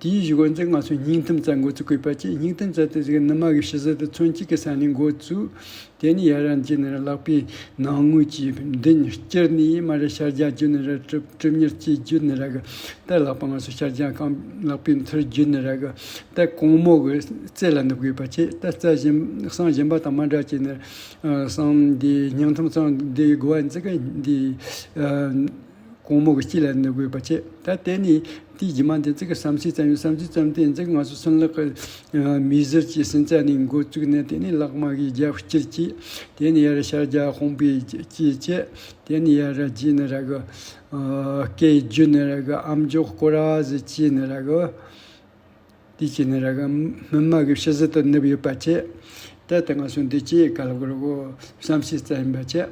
དེའི་གཞུག་གུ་འཛི་ང་ཚོ་སྙིང་ཐུམ་རྩ་འགོ་བཙུགས་དགོས་པ་བྱས། སྙིང་ཐུམ་རྩ་དེ་ཟིག་ནུ་མ་གི་ཕྱི་ཟུར་དུ་ཚོན་གཅིག་གི་ས་ནས་འགོ་བཙུགས། དེ་ནས་ཡར་ར་འཛི་ནས་ལག་པའི་ནང་ངོས་ཀྱི་མདུན་བསྐྱུར་ནས་མར་ཤར་རྒྱག་བརྒྱུད་ནས་ར་གྲུབ་གྲུབ་གཉེར་གྱིས་བརྒྱུད་ནས་ར་གི་ད་ལག་པ་ང་ཚོ་ཤར་རྒྱག་རྐང་ལག་པའི་མཐིལ་བརྒྱུད་ནས་ར་གི་ད་གོང་མོ་གི་རྩེ་ལ་ནུབ་དགོས་པ་བྱས། ད་རྩ་གཞན་གསང་གཞན་པ་དང་མ་འདྲ་བྱས་ནས་གསང་འདི་སྙིང་ཐུམ་གསང་འདི་དགོས་པ་འཛི་གི་འདི། གོང་མོ་གི་དཀྱིལ་ལ་ནུབ་དགོས་པ་བྱས། ད་དེ་ནས་དེའི་རྗེས་མ་དེ་ཚིག་གི་བསམ་སྲིད་ཙམ་ཡོད། བསམ་སྲིད་ཙམ་དེ་ཚིག་ང་ཚོ་སུན་ལག་གི་མིག་ཟུར་གྱི་སེམས་རྩ་ནས་འགོ་བཙུགས་ནས། དེ་ནས་ལག་མ་གི་རྒྱབ་བསྐྱུར་གྱིས། དེ་ནས་ཡར་ཤར་རྒྱག་དཔུང་པའི་དཀྱིལ་བྱས། དེ་ནས་ཡར་ར་བརྒྱུད་ནས་ར་གི་སྐེ་བརྒྱུད་ནས་ར་གི་ཨམ་ཅོག་སྐོར་ར་ཟིག་བྱས་ནས་ར་གི་དེ་བྱས་ནས་ར་གི་སྨིན་མ་གི་ཕྱི་ཟུར་དུ་ནུབ་ཡོད་པ་བྱས། ད་དེ་ང་ཚོ་འདི་ཅི་ག་ལ་གོ་ར་གོ་བསམ་སྲིད་རྩ་ཡིན་པ་བྱས།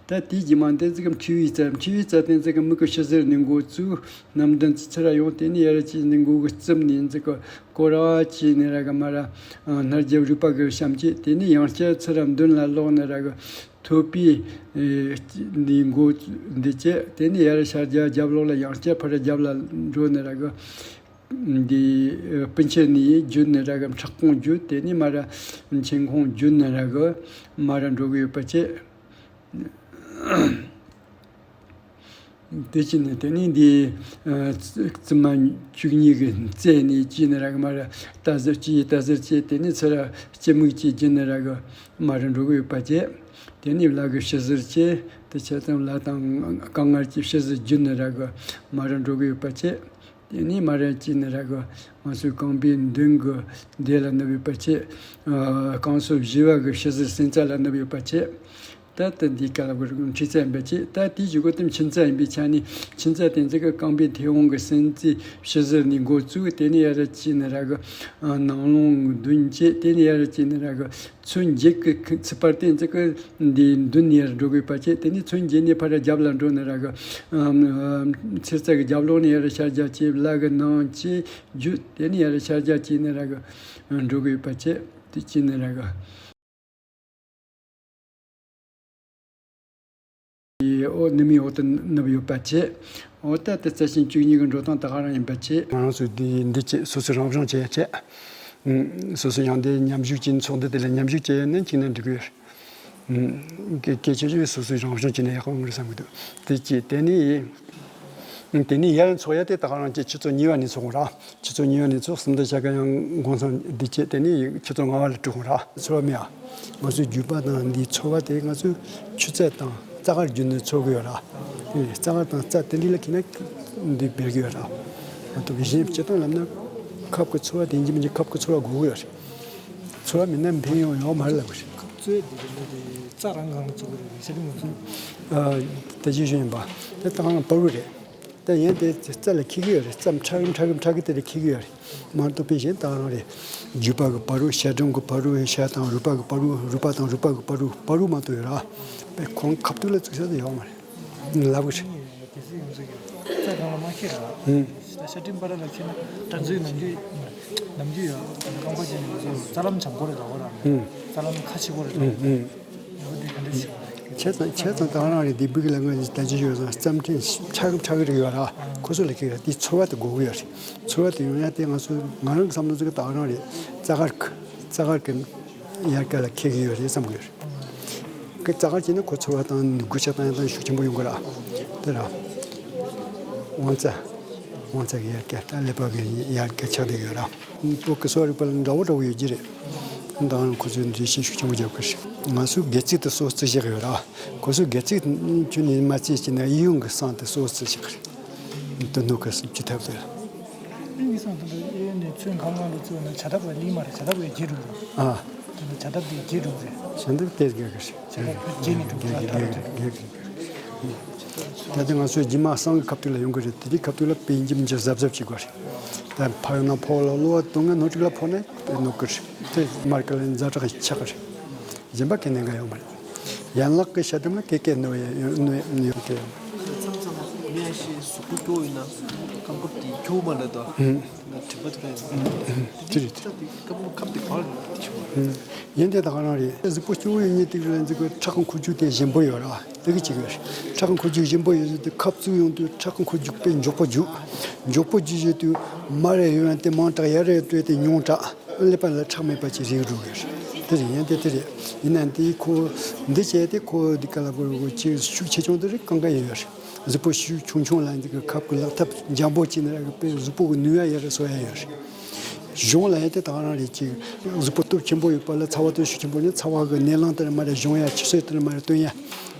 ད་དེའི་རྗེས་མ་འདི་ཚིག་མཁྲིས་པའི་རྩ། མཁྲིས་པའི་རྩ་དེ་ཚིག་མིག་གི་ཕྱི་ཟུར་ནས་འགོ་བཙུགས། ནམ་མདུན་ཚུར་ར་ཡོང་། དེ་ནས་ཡར་བྱས་ནས་མགོ་གི་རྩིབས་ནས་འཛི་གི་སྐོར་ར་བྱས་ནས་ར་གི་མར་ར་སྣ་རྒྱབ་རུས་པ་གི་གཤམ་བྱས། དེ་ནས་ཡང་བསྐྱར་ཚུར་ར་མདུན་ལ་ལོག་ནས་ར་གི་ཐོད་པའི་ནས་འགོ་འདི་བྱས། དེ་ནས་ཡར་ཤར་རྒྱག་རྒྱབ་ལོགས་ལ་ཡང་བསྐྱར་ཕར་རྒྱབ་ལ་འགྲོ་ནས་ར་གི་འདི་སྤུན་མཆེད་ནས་བརྒྱུད་ནས་ར་གི་ཕྲག་གོང་བརྒྱུད། དེ་ནས་མར་མཆན་ཁུང་བརྒྱུད་ནས་ར་གི་མར་འགྲོ་གི་ཡོད་པ་བྱས། དེ་བྱས་ནས་དེ་ནས་འདི་རྩིབ་མ་བཅུ་གཉིས་ཀྱི་རྩེ་ནས་བྱས་ནས་ར་གི་མར་ལྟ་ཟུར་གྱིས་ལྟ་ཟུར་བྱས། དེ་ནས་ཚུར་སྤྱི་མིག་གིས་བརྒྱུད་ནས་ར་གི་མར་འགྲོ་གི་ཡོད་པ་བྱས། དེ་ནས་ལག་གི་ཕྱི་ཟུར་བྱས། དེ་བྱས་ཙང་ལག་དང་རྐང་ངར་གྱི་ཕྱི་ཟུར་བརྒྱུད་ནས་ར་གི་མར་འགྲོ་གི་ཡོད་པ་བྱས། དེ་ནས་མར་བྱས་ནས་ར་གི་ང་ཚོའི་རྐང་པའི་མདུན་གྱི་འདི་ལ་ནུབ་ཡོད་པ་བྱས། རྐང་སོ་བཞི་པ་གི་ཕྱི་ཟུར་སེམས་རྩ་ལ་ནུབ་ཡོད་པ་བྱས། ད་ལྟ་འདི་ག་ལ་གོ་ཁྲི་རྩ་ཡིན་པ་བྱས། ད་དེའི་གཞུག་གུ་དེ་ཕྱི་རྩ་ཡིན་པའི་ཆ་ནས། ཕྱི་རྩ་དེ་ཚོ་གི་རྐང་པའི་མཐེ་བོང་གི་སེན་རྩེ་ཕྱི་ཟུར་ནས་འགོ་བཙུགས། དེ་ནས་ཡར་བྱས་ནས་ར་གི་ནང་ལོང་མདུན་བྱས། དེ་ནས་ཡར་བྱས་ནས་ར་གི་ཚོན་འགྱེད་ཀྱི་ཚུད་པར་བརྟེན་ཚེ་གི་འདིའི་མདུན་ནས་ཡར་འགྲོ་དགོས་པ་བྱས། དེ་ནས་ཚོན་འགྱེད་ནས་ཕར་རྒྱབ་ལ་འགྲོ་ནས་ར་གི་ཚེ་རྩ་གི་རྒྱབ་ལོགས་ནས་ཡར་ཤར་རྒྱག་བྱས། ལ་གི་ནང་བྱས་རྒྱུ། དེ་ནས་ཡར་ཤར་རྒྱག་བྱས་ནས་ར་གི་འགྲོ་དགོས་པ་བྱས། དེ་བྱས་ནས་ར་གི། འོ་ནུབ་མིའི་འོག་ཏུ་ནུབ་ཡོད་པ་བྱས། འོ་ད་ལྟ་རྩ་ཆེན་བཅུ་གཉིས་ཀྱི་འགྲོ་སྟངས་ད་ག་རང་ཡིན་པ་བྱས། ང་རང་ཚོས་འདི་འདི་བྱས། སོ་སོའི་རང་སྦྱོང་བྱས་བྱས། ཨུམ། སོ་སོ་ཡང་འདི་མཉམ་ཞུགས་ཀྱིས་ཚོགས་འདུ་དེ་ལ་མཉམ་ཞུགས་བྱས་ཡོད་ན་གཅིག་ན་འགྲིག་གི་ཡོད། ཨུམ། སྐད་སྐད་ཆ་ཞུ་སོ་སོའི་རང་སྦྱོང་བྱས་ན་ཡག་པོ་ཡོང་གི་རེད་བསམ་གི་འདུག་དེ་བྱས་དེ་ནས། དེ་ནས་ཡར་ཚོགས་ཡ་དེ་ད་ག་རང་བྱས། ཆུ་ཚོད་གཉིས་པ་ནས་ཚོགས་ར། ཆུ་ཚོད་གཉིས་པ་ནས་ཚོགས། གསུམ་དང་ཕྱེད་ཀ་ཡང་དགོང་སང་འདི་བྱས། དེ་ནས་ཆུ་ཚོད་ལྔ་པ་ལ་གྲོལ་ར། ཚོར་བ་མེད་ཨ། ང་ཚོའི་རྒྱུད་པ་དང་འདིའི་ཚོར་བ་དེ་ང་ཚོས་ཆུ་རྩ་དང་རྩ་དཀར་བརྒྱུད་ནས་ཚོར་གི་ཡོད་ར། རྩ་དཀར་དང་རྩ་དེ་འདྲ་ལ་ཁྱེར་ན་འདི་འབད་གི་ཡོད་ར། ང་ཚོ་གཞན་སྤྱིར་བཏང་ལབ་ན་ཁབ་ཀྱི་ཚོར་བ་དེ་ཡིན་གཅིག་མིན་གཅིག་ཁབ་ཀྱི་ཚོར་བ་དགོས་གི་ཡོད་རེད། ཚོར་བ་མེད་ན་ཕན་ཡོན་ཡོད་མ་རེད་ལབ་གི་རེད། ཁབ་ཚོས་འདི་འདྲ་དེ་རྩ་རང་གང་ལ་ཚོར་གི་རེད། ཟེར་གི་མ་ཚོར། ཨ། ད་ཅི་ཞུ་ཡིན་པ། དེ་ད་གང་ལ་བར་བུ་རེད། ད་ཡན་དེ་རྩ་ལ་འཁེལ་གི་ཡོད་རེད། རྩ་ཕྲ་གི་ཕྲ་གི་ཕྲ་གི་དེ་ལ་འཁེལ་གི་ཡོད་རེད། མ་གཏོགས་པའི་གཞན་ད་རང་རེད། རྒྱུད་པ་གི་བར་བུ། ཤ་སྒྲོམ་གི་བར་བུ། ཤ་དང་རུས་པ་གི་བར་བུ། རུས་པ་དང་རུས་པ་གི་བར་བུ། བར་བུ་མ་གཏོགས་ཡོད་ར། པའི་ཁོང་ཁབ་ཏུ་ལ་བཙུགས་ས་དེ་ཡོད་མ་རེད། ལབ་གི་རེད། གལ་སྲིད་ཡོངས་སུ་གི་རྩ་གང་ལ་མ་འཁེལ་ར། ཧུམ། ད་ཤ་སྒྲོམ་བར་ལ་འཁེལ་ན་ད་འཛུལ་ནམ་རྒྱུན་ནམ་རྒྱུན་ཡོད། རྐང་པ་ཅན་ནི་ང་ཚོ་རྩ་ལམ་བྱང་སྐོར་རེད། ད་གོ་ར། ཧུམ། རྩ་ལམ་ཁ་ཕྱེ་སྐོར་རེད། ཧུམ་ཧུམ། བྱས་ཙང་བྱས་ཙང་ད་རང་རེད། འདི་སྦུག་གི་ལ་ང་ད་ཅི་ཡོད་ཙང་རྩ་ཕྲན་ཕྲ་གི་ཕྲ་གི་རིགས་ཡོད་ར། ཁོ་ཚོ་ལ་ཁེལ་ར། དེ་ཚོར་བ་དེ་དགོས་གི་ཡོད་རེད། ཚོར་བ་དེ་ཡོང་ཡ་དེ་ང་ཚོ་ང་རང་གི་བསམ་བློ་ཚོ་གི་ད་རང་རེད། རྩ་དཀར་གི་རྩ་དཀར་གི་ཡལ་ག་ལ་ཁེལ་གི་ཡོད་རེད་བསམ་གི་ཡོད་རེད། གི་རྩ་དཀར་བྱས་ན་ཁོ་ཚོར་བ་དང་འགུལ་ཤུགས་བཏང་ཡ་དང་ཤུགས་ཆེན་པོ་ཡོང་གི་ར། དེ་ར། དབང་རྩ། དབང་རྩ་གི་ཡལ་ག་ད་ཀླད་པ་གི་ཡལ་ག་ཆགས་བསྡད་ཡོད་ར། སྤུ་གུ་གསོ་བ་རིག་པ་ལ་འདྲ་བོ་འདྲ་བོ་ཡོད་ཀྱི་རེད། ད་ཁོ་ཚོས་འགྲེལ་བཤད་ཤུགས་ཆེན་པོ་རྒྱབ་ཀྱི་རེད། ང་ཚོས་སྒལ་ཚིགས་དེ་གསོ་རྩིས་བྱེད་ཀྱི་ཡོད་ར། ཁོ་ཚོས་སྒལ་ཚིགས་ཁྱོན་ནས་མ་རྩིས་བྱས་ན་གཡས་གཡོན་གྱི་སྲང་དེ་གསོ་རྩིས་བྱེད་ཀྱི་རེད། དོན་དུ་ག་སུ་ཅི་ཐབས་དེ། གཡས་གཡོན་གྱི་སྲང་དེ་འདྲ་གཡས་གཡོན་ནས་ཚོན་གང་གང་ལ་བཙུགས་ན་བྱ་ཐབས་ལ་ལིང་མ་རེད། བྱ་ཐབས་ལ་རྗེས་འགྲོ་རེད། ཨ། དེ་ནས་བྱ་ཐབས་དེ་རྗེས་འགྲོ་རེད། བྱ་ཐབས་དེ་རྒྱག་གི་རེད། བྱ་ཐབས་རྗེས་ནས་འགྲོ་རེད། རྒྱག་གི་རེད། རྒྱག་གི་རེད། ད་ལྟ་ང་ཚོའི་རྗེས་མ་སྲང་གི་ཁ་ཐུག་ལ་ཡོང་གི་རེད། དེ་དུས་ཁ་ཐུག་ལ་དཔེ་འཇིམ་འཇིམ་གཟབ་གཟབ་བྱེད་དགོས་རེད། ད་ཕར་ཡོང་ན་ཕོག་ལ་གློ་བ་དོན་ལྔ་སྣོད་དྲུག་ལ་ཕོག་ན་དཔེ་གནོད་ཀི་རེད། དེ་མར་ཀ་ལ་ཛ་དྲག་ཆག་གི་རེད། གཞན་པ་གལ་གནད་འགའ་ཡོད་མ་རེད། ཡན་ལག་གི་ཤ་དམ་ལ་ཀེ་ཀེ་གནོད་ཡ་ཡོད་གནོད་ཡ་ཡོད་ཀེ་ཡོད། མཚམས་མཚམས་མི་ཡ་ཤི་གཟུགས་པོ་སྐྱོ་ཡིན་ན་རྐང་ཁུབ་དེ་ཁྱོ་མ་ལ་དོ། ཨུམ། ན་དྲི་མ་དེ་ག་ཡིན། ཨུམ། དེ་རེད། ཁབ་ཁབ་དེ་ག་རེ་བྱུང་། ཡིན་དེ་ད་ག་རང་རེད། གཟུགས་པོ་སྐྱོ་བོ་ཡོད་ཉིད་དེ་རེད། འཛིན་གོ་ཁྲག་ཁུང་འཁོར་རྒྱུག་དེ་ཞན་པོ་ཡོད་ར། དེ་གི་གཅིག་ཡོད་རེད། ཁྲག་ཁུང་འཁོར་རྒྱུག་ཞན་པོ་ཡོད་དུས་ཁབ་བཙུགས་ཡོང་དུས་ཁྲག་ཁུང་འཁོར་རྒྱུག་དཔེ་མགྱོགས་པོ་རྒྱུག་མགྱོགས་པོ་རྒྱུག་ཡོད་དུས་མར་ཡོང་དེ་མང་དྲགས། ཡར་ཡོང་དེ་ཉུང་དྲགས། ཀླད་པ་ལ་ཁྲག་མེད་པ་ཅིག་རེག་འགྲོ་གི་རེད། དེ་རེད། ཡིན་དེ་དེ་རེད། ཡིན་ན་འདི་ཁོ་འདི་བྱས་ཏེ་ཁོ་འདི་ག་ལ་གོ་གོ་ཅིག་ཤུགས་ཆེ་ཆུང་དེ་རེད། གང་ག་ཡོད་རེད། གཟུགས་པོ་ཤུགས་ཆུང་ཆུང་ལ་འདི་གི་ཁབ་གི་ལག་ཐབས་འཇམ་པོ་ཅིག་ནི་ར་གི་དཔེ་གཟུགས་པོ་གི་ནུས་པ་ཡར་གསོ་ཡ་ཡོད་རེད། གཞུང་ལ་ཡ་དེ་ད་ག་རང་རེད། ཅིག་གཟུགས་པོ་སྟོབས་ཆེན་པོ་ཡོད་པ་ལ་ཚ་བ་སྟོབས་ཤུགས་ཆེན་པོ་ནི་ཚ་བ་གི་ནད་རླངས་དེ་ནི་མ་རེད། གཞུང་ཡ་ཆུ་སེར་དེ་ནི་མ་རེད། སྟོན་ཡ་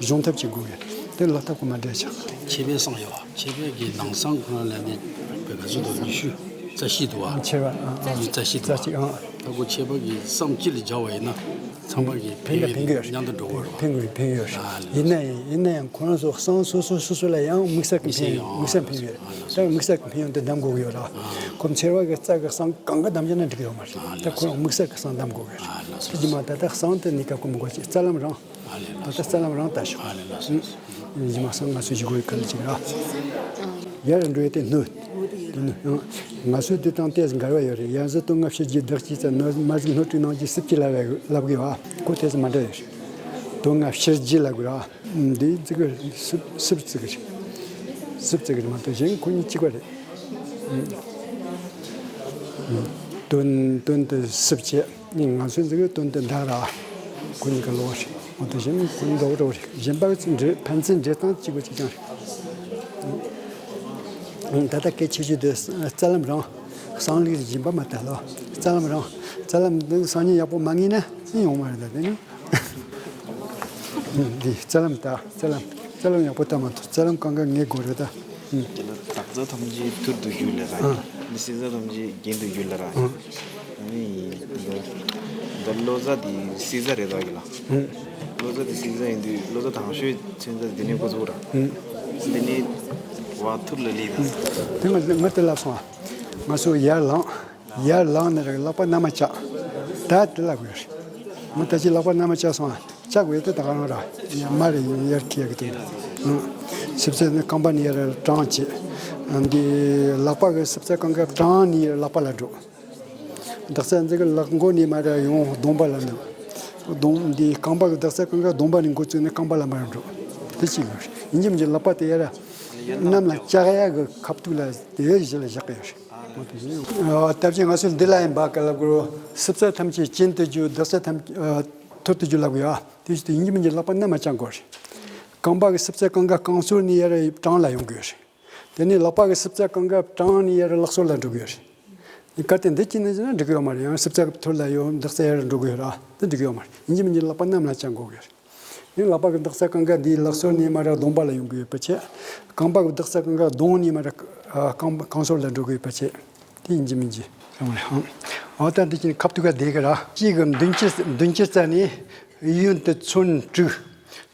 གཞུང་ཐབས་ཅིག་དགོས་གི། དེ་ལག་ཐབས་གི་མ་འདྲ་ཆགས། མཆེར་པའི་སྲང་ཡོད་པ། མཆེར་པའི་གི་ནང་སྲང་ཁོ་ན་ལ་ནི་བེ་ག་ཚོད་དུ་ཉི་ཤུ་རྩ་བཞི་འདུག་བ། མཆེར་པ། ཨ། ཨ། ཉི་རྩ་བཞི་འདུག་བ། རྩ་གཅིག་ཨང་། ད་ཁོ་མཆེར་པ་གི་སྲང་གཅིག་ལ་སྦྱར་བ་ཡིན་ན་ཚང་མ་གི་ཕན་ཕན་ག་ཕན་གི་ཡོད་རེད། མཉམ་དུ་འགྲོ་གི་རེད་བ། ཕན་གི་ཕན་གི་ཡོད་རེད། ཨ་ལེ། ཡིན་ན་ཡང་ཡིན་ན་ཡང་ཁོ་རང་ཚོ་སྲང་སོ་སོ་སོ་སོ་ལ་ཡང་དམིགས་བསལ་གི་དམིགས་བསལ་ཕན་ཡོད། ཡོད། དམིགས་བསལ་ཨ་ལེ། ཕན་གི་ཡོད་རེད། ད་དམིགས་བསལ་གི་ཕན་ཡོན་དེ་གདམ་དགོས་གི་ཡོད་རེད། ཨ། ཁོ་མཆེར་པ་གི་རྩ་གི་སྲང་གང་ག་གདམ་རྒྱུ་ན་འགྲིག་གི་ཡོད་མ་རེད། ཨ་ལེ། ད་ཁོ་རང་དམིགས་བསལ་གི་སྲང་གདམ་དགོས་གི་རེད། ཨ་ལེ། དེ་རྗེས་མ་ད་ལྟ་སྲང་དེ་ནི་སྐབས་གོ་མི་དགོས་ཅིག་རྩ་ལམ་རང་། ཨ་ལེ། ད་ལྟ་རྩ་ལམ་རང་ལྟ་ཞོག་ཨ་ལེ། ལགས་སོ། ཡིན་མ་སང་ང་ཚོ་ཞུ་དགོས་ཡོད་ག་ལ་ཅིག་ར། ཡར་འགྲོ་ཡ་དེ་སྣོད། དེ་ནི་ང་ཚོས་འདི་དང་ཏོག་ཙམ་འགལ་བ་ཡོད་རེད། ཡང་ཟེར་དོན་ལྔ་ཕྱི་རྒྱུད་བདག་གཅིག་ཙམ་སྣོད་མ་གཟུགས་སྣོད་དྲུག་ནང་གི་སྲིབ་ཀྱི་ལབ་ཡ་ལབ་གི་བ། ཁོ་ཏོག་ཙམ་མ་འདྲ་ཡོད་རེད། དོན་ལྔ་ཕྱི་རྒྱུད་ལབ་གི་ར། འདི་ཙི་གི་སྲིབ་སྲིབ་ཙི་གི་རེད། སྲིབ་ཙི་གི་རེད་མ་གཏོགས་གཞན་ཁོ་གཉིས་གཅིག་པ་རེད། དོན་དོན་དུ་སྲིབ་བྱེད། ང་ཚོའི་འཛིན་གྱི་དོན་དེ་འདྲ་ར། ཁོ་གཉིས་ཀ་ལོག་རེད། འོ་དེ་བཞིན་ཁོ་གཉིས་འདྲ་བོ་འདྲ་བོ་རེད། གཞན་པ་གི་འབྲེལ་ཕན་ཚུན་འབྲེལ་སྟངས་གཅིག་པ་གཅིག་རྐྱང་རེད། ད་ལྟ་སྐད་ཆ་ཞུ་དུས་རྩ་ལམ་རང་། གསང་ལུགས་རིགས་སྦྱིན་པ་མ་ལྟ་ལོ། རྩ་ལམ་རང་། རྩ་ལམ་འདི་སང་ཉིན་ཡག་པོ་མ་ངེས་ན་ཡོང་མ་རེད། ད་དེ་ནི། འདི་རྩ་ལམ་ད་རྩ་ལམ་རྩ་ལམ་ཡག་པོ་ལྟ་མ་ཐུབ། རྩ་ལམ་གང་ག་ངེས་དགོས་རེད་ད། དེ་ལ་དག་རྩ་ཐམས་ཅད་ཐུར་དུ་གྱུར་ལ་ར། ཨ། འདི་སྲིད་རྩ་ཐམས་ཅད་གྱེན་དུ་གྱུར་ལ་ར། ཨ། ཨ་ནི་འདི་འདི་གློ་རྩ་འདི་སྲིད་རྩ་རེད་ད་གི་ལ། ཨ། ལོ་ཙཱ་དེ་གཟིགས་ས་ཡིན་དུས་ལོ་ཙཱ་དང་ཤོས་ཚུན་ཚོད་འདི་ནས་འགོ་ཚུགས་ར། འདི་ནས་བ་ཐུར་ལ་ལི་དང་། དེ་ང་ང་དེ་ལབ་སོང་། ང་ཚོ་ཡར་ལངས། ཡར་ལངས་ནས་ར་ལག་པ་ན་མ་བཅག་ད་དེ་ལབ་དགོས་རེད། ང་ད་ཅི་ལག་པ་ན་མ་བཅག་སོང་ཨ། བཅག་དགོས་དེ་ད་ག་རང་ར། མ་རེད་ཡར་ཁྱེར་གི་དེ། ཆུ་ཚོད་ནི་རྐང་པ་ནས་ཡར་དྲངས་བྱས། འདི་ལག་པ་གི་ཆུ་ཚོད་རྐང་པ་དྲངས་ནས་ལག་པ་ལ་འགྲོ། རྡོག་རྩ་འཛིན་གྱི་ལག་མགོ་ནས་མར་ཡོང་གདོང་པ་ལ་འདུག་གདོང་འདི་རྐང་པ་གི་རྡོག་རྩ་གང་ག་གདོང་པ་ནས་འགོ་བཙུགས་ནས་རྐང་པ་ལ་མར་འགྲོ། དེ་གཅིག་ཡོད་རེད། ཡིན་གྱི་མིན་གྱི་ལག་པ་དེ་ཡར་གནམ་ལ་བཅག་ཡག་གི་ཁ་ཐུག་ལ་དེ་གཞི་ལ་བཞག་གི་ཡོད་རེད། ཨ། སྟབས་ཀྱིས་ང་ཚོ་འདི་ལ་ཡིན་པ་ག་ལ་དགོས་རོ། ཆུ་ཚོད་ཐམས་ཅད་གྱེན་དུ་རྒྱུག་རྡོག་རྩ་ཐམས་ཨ། ཐུར་དུ་རྒྱུག་ལབ་དགོས་ཨ། དེ་བཞིན་དུ་ཡིན་གྱི་མིན་གྱི་ལག་པ་གནམ་ལ་བཅག་དགོས་རེད། རྐང་པ་གི་ཆུ་ཚོད་གང་ག་རྐང་ཟུར་ནས་ཡར་དྲང་ལ་ཡོང་དགོས་རེད། དེ་ནས་ལག་པ་གི་ཆུ་ཚོད་གང་ག་དྲང་ནས་ཡར་ལག་ཟུར་ལ་འགྲོ་དགོས་རེད། གལ་ཏེ་འདི་གཅིག་ནས་བྱས་ན་འགྲིག་གི་ཡོད་མ་རེད། ཡང་ཆུ་ཚོད་ཐུར་ལ་ཡོད་རྡོག་རྩ་ཡར་འགྲོ་གི་ཡོད་ར། འདི་འགྲིག་གི་ཡོད་མ་རེད། ཡིན་གྱི་མིན་གྱི་ལག་པ་གནམ་ལ་བཅག་དགོས་གི་རེད། ཡང་ལག་པ་གི་རྡོག་རྩ་གང་ག་འདིའི་ལག་ཟུར་ནས་མར་གདོང་པ་ལ་ཡོང་གི་ཡོད་པ་བྱས། རྐང་པ་གི་རྡོག་རྩ་གང་ག་གདོང་ནས་མར་རྐང་རྐང་ཟུར་ལ་འགྲོ་གི་ཡོད་པ་བྱས། དེ་ཡིན་གྱི་མིན་གྱི་ཡོད་མ་རེད། འོ་ད་འདི་ཅིག་ཁ་ཐུག་ག་བསྡད་གི་ར། གཅིག་གི་མདུན་སྐྱེད་མདུན་སྐྱེད་རྩ་ནས་གཡོན་དུ་ཚོན་དྲུག་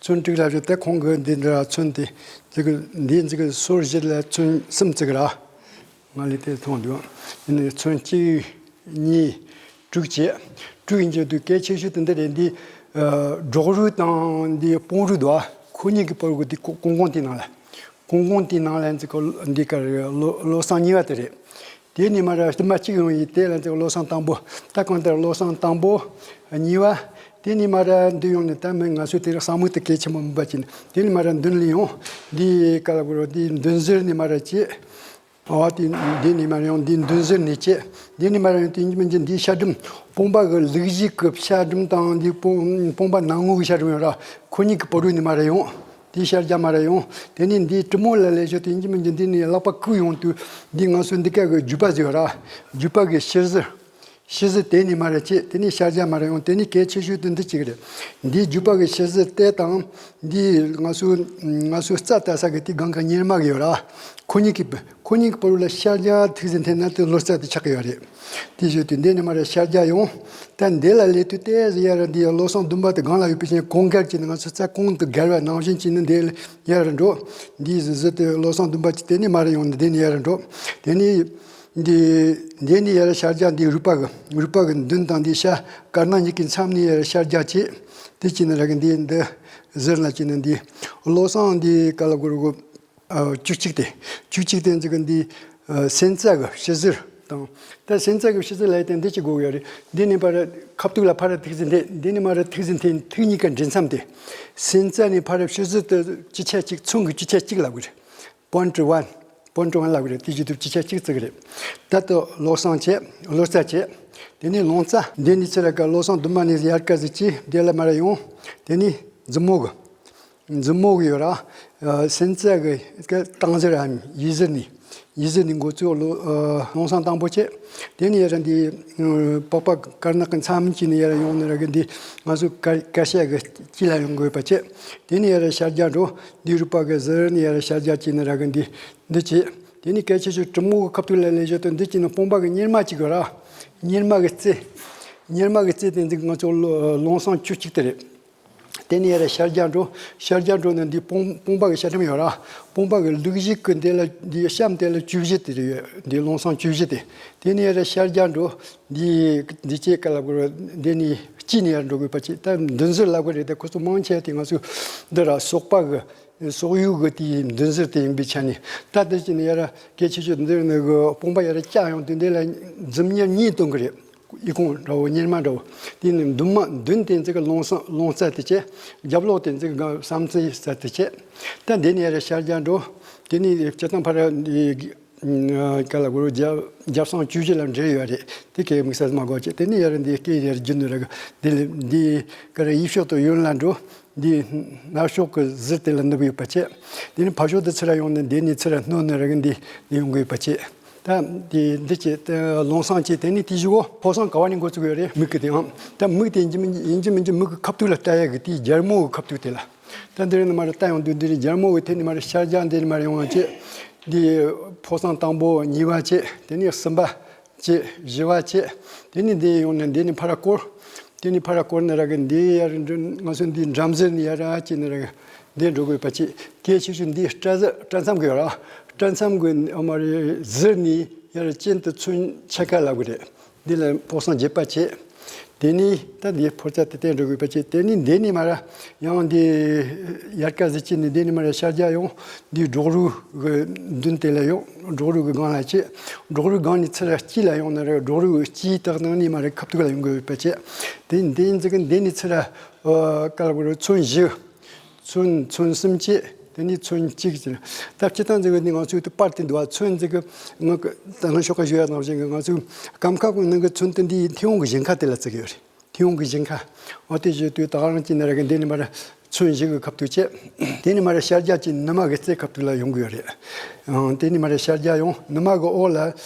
ཚོན་དྲུག་ལ་བཞག་སྟེ་ཁོང་གི་འདི་འདྲ་ཚོན་དེ་འདི་གི་འདི་འདི་གི་སོར་བཞི་ལ་ཚོན་གསུམ་བརྩི་གི་ར། ང་ལས་དེ་མཐོང་འདུག་ཡིན་ནའི་ཚོན་གཅིག་གཉིས་དྲུག་བྱས། དྲུག་ཡིན་གྱི་འདུག་གལ་ཆེ་ཤོས་དེ་འདི་རེད། འདི་ཨ། སྒྲོག་རུས་དང་འདི་དཔུང་རུས་འདུག་ཨ། ཁོ་གཉིས་ཀྱི་བར་གྱི་འདི་ཀོང་ཀོང་དེའི་ནང་ལ། ཀོང་ཀོང་དེའི་ནང་ལ་འདི་ཀ་འདི་ཀ་རེད། བློ་བློ་བཟང་གཉིས་པ་དེ་རེད། དེ་ནས་མར་བསྟུད་མ་གཅིག་ཡོང་ཡིན། དེ་ལ་འདི་བློ་བཟང་དང་པོ། ད་གང་ལྟར་བློ་བཟང་དང་པོ། གཉིས་པ། དེ་ནས་མར་འདི་ཡོང་ནས་ད་མི་ང་ཚོས་དེ་རིང་ས་མིག་དེ་གལ་ཆེན་པོ་མིན་པ་ཅིག་ནས་དེ་ནས་མར་མདུན་ལ་ཡོང་། འདི་ཀ་ལ་གོ་རོ་འདི་མདུན་ཟུར་ནས་མར་བྱས། ཨོ་དེ་འདི་ནས་མར་ཡོང་འདི་མདུན་ཟུར་ནས་བྱས། འདི་ནས་མར་ཡོང་དེ་ཡིན་གྱི་མིན་གྱི་འདིའི་ཤ་སྒྲོམ། དཔུང་པ་གི་ལུགས་གཞི་གི་ཤ་སྒྲོམ་དང་འདི་དཔུང་དཔུང་པ་ནང་ངོས་ཀྱི་ཤ་སྒྲོམ་ཡོད་ར། ཁོ་གཉིས་ཀྱི་བར་དུ་ནས་མར་ཡོང་། དེའི་ཤར་རྒྱག་མར་ཡོང་། དེ་ནས་འདིའི་གྲུ་མོ་ལ་ལས་ཤོག་དེ་ཡིན་གྱི་མིན་གྱི་འདི་ནས་ལག་པ་བཀུག་ཡོང་དུས་འདི་ང་ཚོ་འདི་ག་གི་རྒྱུད་པ་ཟེར་བ་ར། རྒྱུད་པ་གི་ཤེར་ཟུར། ཤེར་ཟུར་དེ་ནས་མར་བྱས། དེ་ནས་ཤར་རྒྱག་མར་ཡོང་། དེ་ནས་གལ་ཆེ་ཤོས་དེ་འདི་གཅིག་རེད། འདིའི་རྒྱུད་པ་གི་ཤེར་ཟུར་དེ་དང་འདི་ང་ཚོ་ང་ཚོ་རྩ་ལྟ་ས་གི་དེ་སྒང་ག་གཉེར་མ་གི་ཡོད་ར། ཁོ་གཉིས་ཀྱི་ཁོ་གཉིས་ཀྱི་བར་ལ་ཤར་རྒྱག་ཐིག་ཟིན་ཐེན་ན་དེ་ལོ་རྩ་དེ་ཆགས་ཀྱི་ཡོད་རེད། དེ་བཞིན་དུ་འདི་ནས་མར་ཤར་རྒྱག་ཡོང་། ད་འདི་ལ་ལས་དུས་ཏོག་ཙམ་ཡར་འདི་བློ་བཟང་བདུན་པ་དེ་སྒང་ལ་ཡོད་པའི་ཕྱིར་གོང་བཀལ་གྱིས་ནི་ང་ཚོ་རྩ་གོང་དུ་བརྒལ་བ་ནང་བཞིན་གྱིས་ནི་འདི་ཡར་འགྲོ། འདི་ཟུར་ཟུར་དུ་བློ་བཟང་བདུན་པ་གྱིས་དེ་ནས་མར་ཡོང་ནས་འདི་ནས་ཡར་འགྲོ། དེ་ནས་འདི་འདི་ནས་ཡར་ཤར་རྒྱག་འདི་རུས་པ་གི་རུས་པ་གི་མདུན་དང་འདི་ཤ་དཀར་ནག་གཉིས་ཀྱི་མཚམས་ནས་ཡར་ཤར་རྒྱག་བྱས། དེ་གྱིས་ནི་ར་གི་འདི་འདི་ཟུར་ལ་གྱིས་ནི་འདི་བློ་བཟང་འདི་ག་ལ་གོ་རུ་གོ་ཨ། བཅུ་གཅིག་དེ། བཅུ་གཅིག་དེ་ཚོ་གི་འདི་ཨ། སེམས་རྩ་གི་ཤེར་ཟུར་དང་། ད་སེམས་རྩ་གི་ཤེར་ཟུར་ལ་ཡི་དེ་འདི་གཅིག་དགོས་ཡོད་རེད། འདི་ནས་ཕར་ཁ་ཐུག་ལ་ཕར་ཐིག་ཟིན་ཐེན། འདི་ནས་མར་ཐིག་ཟིན་ཐེན། ཐིག་གཉིས་ཀ་འདྲེས་མཚམས་དེ། སེམས་རྩ་ནས་ཕར་ཤེར་ཟུར་དུ་སྤྱི་ཆ་གཅིག་ཚོན་གྱི་སྤྱི་ཆ་གཅིག་ལབ་དགོས་རེད། པོན་ཊི་ཝན། པོན་ཊི་ཝན་ལབ་དགོས་རེད། དེ་བཞིན་དུ་སྤྱི་ཆ་གཅིག་བརྩི་གི་རེད། ད་ལྟ་བློ་བཟང་བྱས། བློ་རྩ་བྱས། དེ་ནས་ལོང་རྩ། འདི་ནས་ཚུར་ལ་ཀ་བློ་བཟང་བདུན་མ་ནས་ཡར་ཀ་ཟིག་གྱིས་འདི་ལ་མར་ཡོང་། དེ་ནས་མཛུབ་མོ་གི་མཛུབ་མོ་གི་ཡོད་ར། ཨ། སེམས་རྩ་གི་ཀ་སྟངས་ཟེར་རམ་ཡིག་ཟེར་ནི། ཡིག་ཟེར་ནི་འགོ་ཚུགས་ལོ། ཨ། ལོང་སང་དང་པོ་བྱས། དེ་ནས་ཡར་འདི་ཨ། པགས་པ་དཀར་ནག་གི་མཚམས་ཀྱི་ནས་ཡར་ཡོང་ནས་ར་གི་འདི་ང་ཚོ་ཀ་ཀ་ཤ་གི་དཀྱིལ་ལ་ཡོང་དགོས་པ་བྱས། དེ་ནས་ཡར་ཤར་རྒྱག་འགྲོ། འདི་རུས་པ་གི་ཟུར་ནས་ཡར་ཤར་རྒྱག་གྱིས་ནས་ར་གི་འདི་འདི་བྱས། དེ་ནས་སྐད་ཆ་ཆུ་གྲི་མོ་གི་ཁ་ཐུག་ལ་ལས་བཞག་དུས་འདི་གྱིས་ནི་དཔུང་པ་གི་གཉེར་མ་གཅིག་ཡོད་ར། གཉེར་མ་གི་རྩེ། གཉེར་མ་གི་རྩེ་དེ་འདི་ང་ཚོ་ལོ་ལོང་སང་བཅུ་གཅིག་དེ་རེད། དེ་ནས་ཡར་ཤར་རྒྱག་འགྲོ། ཤར་རྒྱག་འགྲོ་ནས་འདི་དཔུང་དཔུང་པ་གི་ཤ་སྒྲོམ་ཡོད་ར། དཔུང་པ་གི་ལུགས་གཞི་གི་འདི་ལ་འདི་གཤམ་དེ་ལ་བཅུ་བཞི་དེ་རེད་ཡོད། འདི་ལོང་སང་བཅུ་བཞི་དེ། དེ་ནས་ཡར་ཤར་རྒྱག་འགྲོ། འདི་འདི་ཅེས་ཀ་ལ་གོ་འདི་ནས་དཀྱིལ་ནས་ཡར་འགྲོ་དགོས་པ་ཅིག་ད་མདུན་ཟུར་ལ་གོ་རེད། ད་ཁོ་ཚོ་མང་ཆེ་དེ་ང་ཚོ་འདི་ར་སོག་པ་གི་སོག་ཡུལ་གི་དེའི་མདུན་ཟུར་དེ་ཡིན་པའི་ཆ་ནས། ད་དེ་ཅི་ནས་ཡར་སྐད་ཆེ་ཆེ་འདིར་ནི་གི་དཔུང་པ་ཡར་བཀྱག་ཡོང་དུས་འདི་ལ་མཛུབ་གཉེར་གཉིས་གཏོང་གི་རེད། ཨི་ཁུང་འདྲ་བོ་གཉེར་མ་འདྲ་བོ། དེ་ནི་མདུན་མ་མདུན་དེ་ཚོ་གི་ལོང་ས་ལོང་རྩ་དེ་བྱས། རྒྱབ་ལོགས་དེ་ཚོ་གི་བསམ་རྩེ་རྩ་དེ་བྱས། ད་འདི་ནས་ཡར་ཤར་རྒྱག་འགྲོ། དེ་ནས་སྤྱིར་བཏང་ཕར་འདི་ག་ལ་གོ་རྒྱབ་རྒྱབ་སང་བཅུ་བཞི་ལ་འབྲེལ་ཡོད་རེད། དེ་གའི་དམིགས་བསལ་མ་དགོས་བྱས། དེ་ནས་ཡར་འདི་སྐད་ཡར་རྒྱུ་ནི་ར་གི་འདི་ལ་འདི་ག་ར་ཡིབ་ཕྱོགས་དུ་གཡོན་ལ་འགྲོ། འདི་ནག་ཕྱོགས་ཀྱི་ཟུར་དེ་ལ་ནུབ་ཡོད་པ་བྱས། དེ་ནི་ཕར་ཕྱོགས་དུ་ཚུར་ཡོང་ནས་འདི་ནས་ཚུར་སྣོན་ནས་ར་གི་འདི་ཡོང་གི་ཡོད་པ་བྱས། ད་འདི་འདི་བྱས་ལོང་སང་བྱས། དེ་ནི་དེ་བཞི་བོ་ཕོ་སང་ག་བ་ནས་འགོ་བཙུགས་ཡོད་རེད། མིག་གི་དེའང་ད་མིག་དེ་ཡིན་གྱི་མིན་ཡིན་གྱི་མིན་གྱི་མིག་གི་ཁ་ཐུག་ལ་ལྟ་ཡག་གི་དེའི་རྒྱལ་མོ་གི་ཁ་ཐུག་དེ་ལ། ད་འདི་རིང་ནི་མར་ལྟ་ཡོང་དུས་འདི་ནི་རྒྱལ་མོ་གི་དེ་ནི་མར་ཤར་རྒྱག་འདི་ནི་མར་ཡོང་བ་བྱས། འདི་ཕོ་སང་དང་པོ་གཉིས་པ་བྱས། དེ་ནི་གསུམ་པ། བྱས། བཞི་བ་བྱས། དེ་ནས་འདི་ཡོང་ནས་འདི་ནས་ཕར་སྐོར། དེ་ནས་ཕར་བསྐོར་ནས་ར་གི་འདི་ཡར་འགྲོ། ང་ཚོ་འདི་འགྲམ་ཟུར་ནས་ཡར་ཅིག་ནས་ར་གི་འདི་འགྲོ་དགོས་པ་ཅིག། གལ་ཆེ་ཤོས་འདི་སྐྲ་ཟུར། སྐྲ་མཚམས་གི་ཡོད་ར། སྐྲ་མཚམས་གི་ཨ་མ་རེ་ཟུར་ནས་ཡར་གཅིན་དུ་ཚུན་ཆད་ཁ་ལབ་གི་རེད། འདི་ལ་ཕོ་བསང་རྒྱས་པ་བྱེད། དེ་ནས་ད་འདི་ཕོ་རྩ་དེ་བསྟན་འགྲོ་དགོས་པ་བྱེད། དེ་ནས་འདི་ནས་མར་ཡང་འདི་ཡལ་ག་ཟེར་གྱི་ནི་འདི་ནས་མར་ཤར་རྒྱག་ཡོང་། འདི་སྒྲོག་རུ་གི་མདུན་དེ་ལ་ཡོང་། སྒྲོག་རུ་གི་སྒང་ལ་བྱེད། སྒྲོག་རུ་སྒང་ནས་ཚུར་དཀྱིལ་ལ་ཡོང་ན་ར་སྒྲོག་རུ་གི་དཀྱིལ་ཏག་ཏག་ནས་མར་ཁ་ཐུག་ལ་ཡོང་དགོས་པ་བྱེད། དེ་འདི་ཡིན་ཙི་གི་འདི་ནས་ཚུར་ཨ་ག་ལ་གོ་རུ་ཚོན་བཞི། ཚོན་ཚོན་གསུམ་བྱས། དེ་ནས་ཚོན་གཅིག་བྱས། ད་སྤྱིར་བཏང་ཟེར་བའི་ནི་ང་ཚོའི་དུ་པར་དེ་འདུག་བ། ཚོན་ཟེར་གི་ང་གི་ད་སྔ་ཤོག་ཁ་ཞུ་ཡ་ནང་བཞིན་གི་ང་ཚོའི་སྐམ་ཁ་གི་ནང་གི་ཚོན་དེ་འདི་མཐེ་བོང་གི་ཞེང་ཁ་དེ་ལ་བརྩི་གི་ཡོད་རེད། མཐེ་བོང་གི་ཞེང་ཁ། འོ་དེ་བཞིན་དུ་ད་ག་རང་གཅིག་ནས་ར་གི་འདི་ནས་མར་ཚོན་བཞི་གི་ཁ་ཐུག་བྱས། དེ་ནས་མར་ཤར་རྒྱག་གི་ནུ་མ་གི་རྩེ་ཁ་ཐུག་ལ་ཡོང་གི་ཡོད་རེད། ཨང་། དེ་ནས་མར་ཤར་རྒྱག་ཡོང་། ནུ་མ་གི་འོག་ལ་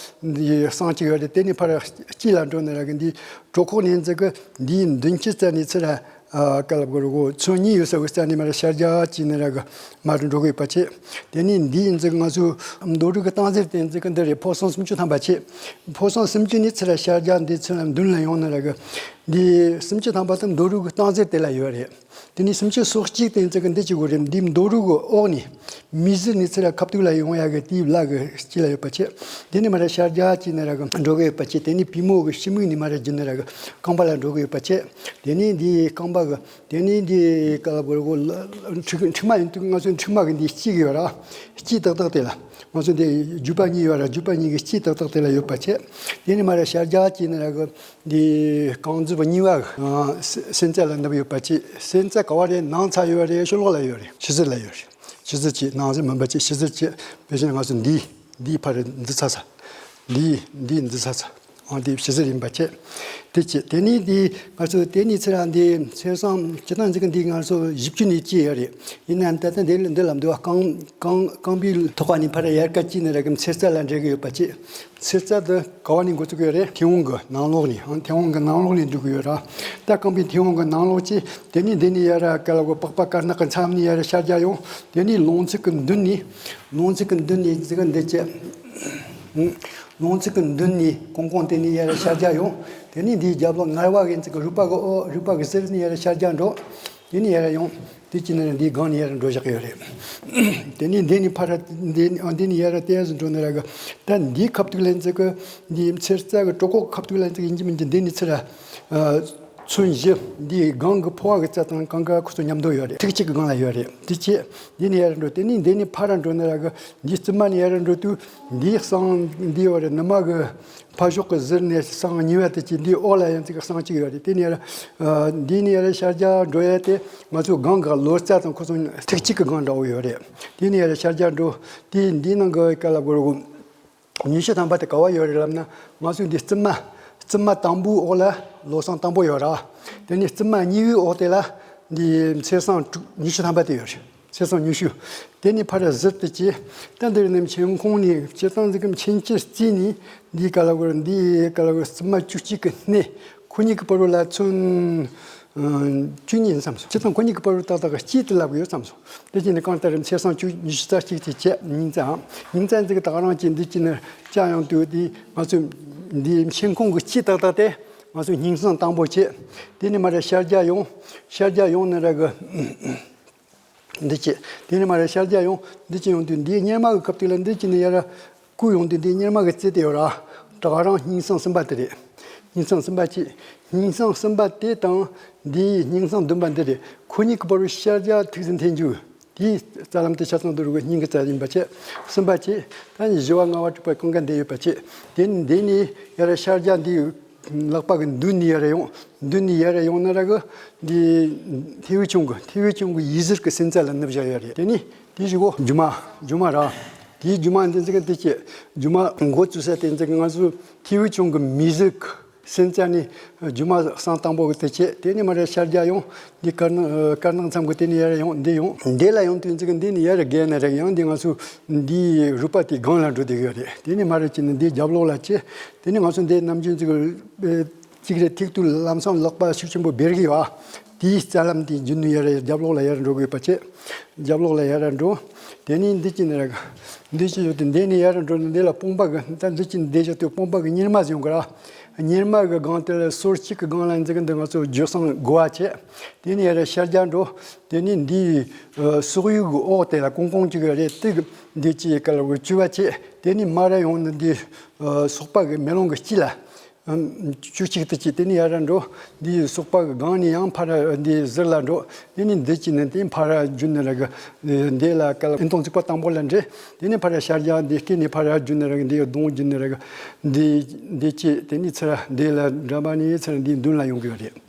འདི་བསང་གཅིག་ཡོད་རེད། དེ་ནས་ཕར་དཀྱིལ་ལ་འགྲོ་ནས་ར་གི་འདི་གྲོད་ཁོག་ནས་ཟེར་གི་འདིའི་མདུན་གྱི་རྩ་ནས་ཚུར་ར། ཨ་ག་ལ་གོ་རུ་གོ་ཚོན་གཉིས་ཡོད་ས་གི་རྩ་ནས་མར་ཤར་རྒྱག་གཅིག་ནས་ར་གི་མར་འགྲོ་དགོས་པ་བྱེད། དེ་ནས་འདི་ཡིན་ཙི་ང་ཚོའི་མདོ་རུ་གི་སྟངས་འཛིན་དེ་ཡིན་ཙི་གི་འདི་རེད། ཕོ་བསང་སུམ་ཅུ་ཐམ་པ་བྱེད། ཕོ་བསང་སུམ་ཅུ་ནས་ཚུར་ར་ཤར་རྒྱག་འདི་ཚུར་ར་མདུན་ལ་ཡོང་ནས་ར་གི་འདི་སུམ་ཅུ་ཐམ་པ་དེ་མདོ་རུ་གི་སྟངས་འཛིན་དེ་ལ་ཡོད་རེད། དེ་ནས་སུམ་ཅུ་སོ་གཅིག་དེ་ཡིན་ཙི་གི་འདི་གཅིག་གོ་རེད། འདི་མདོ་རུ་གི་འོག་ནས། མིག་ཟུར་ནས་ཚུར་ར་ཁ་ཐུག་ལ་ཡོང་ཡ་གི་དེའི་ལག་གི་དཀྱིལ་ལ་ཡོད་པ་བྱེད། དེ་ནས་མར་ཤར་རྒྱག་གཅིག་ནས་ར་གི་འགྲོ་གི་ཡོད་པ་བྱེད། དེ་ནས་པུས་མོ་གི་ཕྱི་མིག་ནས་མར་བརྒྱུད་ནས་ར་གི་རྐང་པ་ལ་འགྲོ་གི་ཡོད་པ་བྱེད། དེ་ནས་འདི་རྐང་པ་གི། དེ་ནས་འདི་ག་ལ་གོ་རུ་གོ་མཁྲིག་མཁྲིག་མ་ཡིན་དུས་ང་ཚོའི་མཁྲིག་མ་གི་འདི་དཀྱིལ་གི་ཡོད་ར། དཀྱིལ་ཏག་ཏག་དེ་ལ། ང་ཚོ་འདི་རྒྱུས་པ་གཉིས་ཡོད་ར། རྒྱུས་པ་གཉིས་གི་དཀྱིལ་ཏག་ཏག་དེ་ལ་ཡོད་པ་བྱེད། དེ་ནས་མར་ཤར་རྒྱག་གཅིག་ནས་ར་གི་འདི་རྐང་མཛུབ་གཉིས་པ་གི་སེན་རྩ་ལ་ནུབ་ཡོད་པ་བྱེད། སེན་རྩ་ག་བ་རེད། ནང་ཚ་ཡོད་རེད། ཕྱི་ལོགས་ལ་ཡོད་རེད། ཕྱི་ཟུར་ལ་ཡོད་རེད། ཕྱི་ཟུར་གཅིག། ནང་ཟུར་མིན་པ་གཅིག། ཕྱི་ཟུར་གཅིག། དེ་བཞིན་ང་ཚོ་འདི་འདི་ཕར་འདི་ཚ་ཚ། འདི་འདི་འདི་ཚ་ཚ། ཨང་། འདི་ཕྱི་ཟུར་ཡིན་པ་བྱེད། དེ་བྱེད། དེ་ནས་འདི་ང་ཚོ་དེ་ནས་ཚེ་ར་འདི་ཚེ་བསང་སྤྱིར་བཏང་འཛིན་གི་འདི་ང་ཚོ་བཞི་བཅུ་ནས་བྱས་ཡོད་རེད། ཡིན་ནའང་ད་ལྟ་འདི་ལ་འདི་ལ་འདུག་བ། རྐང་རྐང་རྐང་པའི་ཐོག་ཁ་ནས་ཕར་ཡལ་ག་གཅིག་ནས་ར་གི་མཚེར་རྩ་ལ་འབྲེལ་གི་ཡོད་པ་བྱེད། མཚེར་རྩ་འདི་ག་བ་ནས་འགོ་བཙུགས་ཡོད་རེད། མཐེ་བོང་གི་ནང་ལོགས་ནས། ཨང་། མཐེ་བོང་གི་ནང་ལོགས་ནས་འགྲོ་གི་ཡོད་ར། ད་རྐང་པའི་མཐེ་བོང་གི་ནང་ལོགས་ཀྱི་དེ་ནས་འདི་ནས་ཡར་ག་ལ་གོ་པགས་པ་དཀར་ནག་གི་མཚམས་ནས་ཡར་ཤར་རྒྱག་ཡོང་། དེ་ནས་ལོང་ཚིགས་ཀྱི་མདུན་ནས། ལོང་ཚིགས་ཀྱི་མདུན་ནས་ཙི་ག་འདི་བྱས། ལོང་ཚིགས་ཀྱི་མདུན་ནས་ཀོང་ཀོང་དེ་ནས་ཡར་ཤར་རྒྱག་ཡོང་། དེ་ནས་འདིའི་རྒྱབ་ལོགས་ངར་བ་གི་ཙི་ག་རུས་པ་གི་འོག་རུས་པ་གི་ཟུར་ནས་ཡར་ཤར་རྒྱག་འགྲོ། དེ་ནས་ཡར་ཡོང་། དེ་ཅི་ནས་འདིའི་སྒང་ནས་ཡར་འགྲོ་བཞག་གི་ཡོད་རེད། དེ་ནས་འདི་ནས་ཕར་འདི་ཨ་འདི་ནས་ཡར་ཏོག་ཙམ་འགྲོ་ནས་ར་གི། ད་འདིའི་ཁ་ཐུག་ལ་ཙི་ག་འདིའི་མཚེར་རྩ་གི་གྲོད་ཁོག་ཁ་ཐུག་ལ་ཙི་ག་ཡིན་གཅིག་མིན་གཅིག་འདི་ནས་ཚུར་ར། ཚོན་བཞི། འདིའི་སྒང་གི་ཕོ་བ་གི་རྩ་དང་གང་ག་ཁོ་ཚོ་མཉམ་དུ་ཡོད་རེད། ཐིག་གཅིག་གི་སྒང་ལ་ཡོད་རེད། དེ་བྱས། འདི་ནས་ཡར་འགྲོ། དེ་ནས་འདི་ནས་ཕར་འགྲོ་ནས་ར་གི་འདིའི་རྩིབ་མ་ནས་ཡར་འགྲོ་དུས་འདིའི་བསང་འདི་ཡོད་རེད། ནུ་མ་གི་ཕར་ཕྱོགས་ཀྱི་ཟུར་ནས་བསང་གཉིས་པ་དེ་གཅིག། འདིའི་འོག་ལ་ཡང་ཅིག་བསང་གཅིག་ཡོད་རེད། དེ་ནས་ཡར་འདི་ནས་ཡར་ཤར་རྒྱག་འགྲོ་ཡ་དེ་ང་ཚོའི་སྒང་གི་ལོ་རྩ་དང་ཁོ་ཚོ་ཐིག་གཅིག་གི་སྒང་འདྲ་བོ་ཡོད་རེད། དེ་ནས་ཡར་ཤར་རྒྱག་འགྲོ། དེ་འདིའི་ནང་གི་ག་ལ་གོ་རུ་གོ་ཉི་ཤུ་ཐམ་པ་དེ་ག་བ་ཡོད་རེད་ལབ་ན། ང་ཚོའི་འདི་རྩིབ་མ། རྩིབ་མ་དང་པོའི་འོག་ལ་ལོ་བསང་དང་པོ་ཡོད་ར། དེ་ནས་རྩིབ་མ་གཉིས་པའི་འོག་དེ་ལ་འདི་མཚེར་བསང་དྲུག་ཉི་ཤུ་ཐམ་པ་དེ་ཡོད་རེད། མཚེར་བསང་ཉི་ཤུ། དེ་ནས་ཕར་ཟུར་དུ་བྱས། ད་འདིར་ནི་མཆན་ཁུང་ནས་སྤྱིར་བཏང་འཛིན་གི་མཆན་ཆུ་རྩིས་ནས་འདི་ག་ལ་གོ་རུ་འདི་ག་ལ་གོ་རུ་རྩིབ་མ་བཅུ་གཅིག་གི་སྣེ། ཁོ་གཉིས་ཀྱི་བར་རུ་ལ་ཚོན་བཅུ་གཉིས་ཡིན་བསམ་སོང་། སྤྱིར་བཏང་ཁོ་གཉིས་ཀྱི་བར་རུ་ཏག་ཏག་གི་དཀྱིལ་དུ་ལབ་ཀྱི་ཡོད་བསམ་སོང་། དེ་བྱས་ནས་གང་ལྟར་མཚེར་བསང་བཅུ་ཉི་ཤུ་རྩ་གཅིག་དེ་བྱས། སྙིང་རྩ་ཨང་། སྙིང་རྩ་འཛིན་གི་ད་ག་རང་གཅིག་འདི་གཅིག་ནི་བཅག་ཡོང་དུས་འདི་ང་ཚོ་འདི་མཆན་ཁུང་གི་དཀྱིལ་ཏག་ཏག་དེ་ང་ཚོ་སྙིང་བསང་དང་པོ་བྱས། དེ་ནས་མར་ཤར་རྒྱག་ཡོང་། ཤར་རྒྱག་ཡོང་ནས་ར་གི་འདི་བྱས། དེ་ནས་མར་ཤར་རྒྱག་ཡོང་། འདི་བྱས་ཡོང་དུས་འདིའི་གཉེར་མ་གི་ཁ་ཐུག་ལ་འདི་བྱས་ནས་ཡར་བསྐུར་ཡོང་དུས་འདིའི་གཉེར་མ་གི་རྩེ་དེ་ཡོད་ར། ད་ག་རང་སྙིང་བསང་གསུམ་པ་དེ་རེད། སྙིང་བསང་གསུམ་པ་བྱས། སྙིང་བསང་གསུམ་པ་དེ་དང་འདིའི་སྙིང་བསང་བདུན་པ་འདི་རེད། ཁོ་གཉིས་ཀྱི་བར་རུ་ཤར་རྒྱག་ཐིག་ཙམ་འཐེན་རྒྱུ། དེའི་རྩ་ལམ་དེ་ཆ་ཚང་དུ་རུ་གི་སྙིང་གི་རྩ་ཡིན་པ་བྱས། གསུམ་པ་བྱས། ད་ནི་བཞི་པ་ལྔ་པ་དྲུག་པ་གང་ག་འདི་ཡོད་པ་བྱས། དེ་ནི་འདི་ནི་ཡར་ཤར་རྒྱག་འདི་ལག་པ་གི་མདུན་ནས་ཡར་ཡོང་། མདུན་ནས་ཡར་ཡོང་ན་ར་གི་འདི་ཐེའུ་ཆུང་གི་ཐེའུ་ཆུང་གི་ཡི་ཟུར་གི་སེན་རྩ་ལ་ནུབ་བཞག་ཡོད་རེད། དེ་ནི་དེ་བཞི་གོ་རྒྱུ་མ། རྒྱུ་མ་ར། དེའི་རྒྱུ་མ་འདི་འཛིན་གི་འདི་བྱས། རྒྱུ་མ་འགོ་བཙུགས་ས་དེ་འཛིན་གི་ང་ཚོ་ཐེའུ་ཆུང་གི་མི་ཟུར་གི་སེན་རྩ་ནས་རྒྱུ་མ་བསང་དང་པོ་གི་དེ་བྱས། དེ་ནས་མར་ཤར་རྒྱག་ཡོང་། འདི་དཀར་ནག་དཀར་ནག་མཚམས་གི་དེ་ནས་ཡར་ཡོང་། འདི་ཡོང་། འདི་ལ་ཡོང་དུས་འཛིན་གི་འདི་ནས་ཡར་བརྒལ་ན་རེད། ཡང་འདི་ང་ཚོ་འདིའི་རུས་པ་དེ་སྒང་ལ་འགྲོ་བསྡད་ཡོད་རེད། དེ་ནས་མར་བྱས་ནས་འདིའི་རྒྱབ་ལོགས་ལ་བྱས། དེ་ནས་ང་ཚོ་འདི་ནམ་རྒྱུན་འཛིན་གི་གཅིག་རེད། ཐིག་ཏུ་ལམ་སང་ལག་པ་ཤུགས་ཆེན་པོ་སྦེར་གི་ཡོད། དེའི་རྩ་ལམ་དེའི་རྒྱུད་ནས་ཡར་རྒྱབ་ལོགས་ལ་ཡར་འགྲོ་དགོས་པ་བྱས། རྒྱབ་ལོགས་ལ་ཡར་འགྲོ། དེ་ནས་འདི་གཅིག་ནས་ར་འདི་གཅིག་ཡོད་དེ། འདི་ནས་ཡར་འགྲོ་ནས་འདི་ལ་སྤོང་པ་གི། ད་འདི་གཅིག་ནས་འདི་བཞག་དུས་སྤོང་པ་གི་གཉེར་མ་ཟེར་ཡོང་གི་ར། གཉེར་མ་གི་སྒང་དེ་ལ་སོར་གཅིག་གི་སྒང་ལ་འཛིན་གི་འདི་ང་ཚོ་རྒྱུ་སྲང་དགུ་བ་བྱས། དེ་ནས་ཡར་ཤར་རྒྱག་འགྲོ། དེ་ནས་འདིའི་ཨ་སོག་ཡུལ་གི་འོག་དེ་ལ་ཀོང་ཀོང་གཅིག་རེད་དེ། འདི་གཅིག་ག་ལ་བཅུ་བ་བྱས། དེ་ནས་མར་ཡོང་ནས་འདི་ཨ་སོག་པ་གི་མེ་ལོང་གི་དཀྱིལ་ལ། ཨམ། བཅུ་གཅིག་དེ་གཅིག་དེ་ནས་ཡར་འགྲོ། འདིའི་སོག་པ་གི་སྒང་ནས་ཡང་ཕར་འདིའི་ཟུར་ལ་འགྲོ། དེ་ནས་འདི་གཅིག་ནས་དེ་ཕར་རྒྱུད་ནས་ར་གི་འདི་ལ་ག་ལ་ཨིན་ཏོང་ཚིགས་པ་དང་པོ་ལ་འདྲེས། དེ་ནས་ཕར་ཤར་རྒྱག་འདི་སྐེ་ནས་ཕར་རྒྱུད་ནས་ར་གི་འདིའི་གདོང་རྒྱུད་ནས་ར་གི་འདི་འདི་གཅིག་དེ་ནས་ཚུར་འདི་ལ་འགྲམ་པ་ནས་ཚུར་འདིའི་མདུན་ལ་ཡོང་གི་ཡོད་རེད།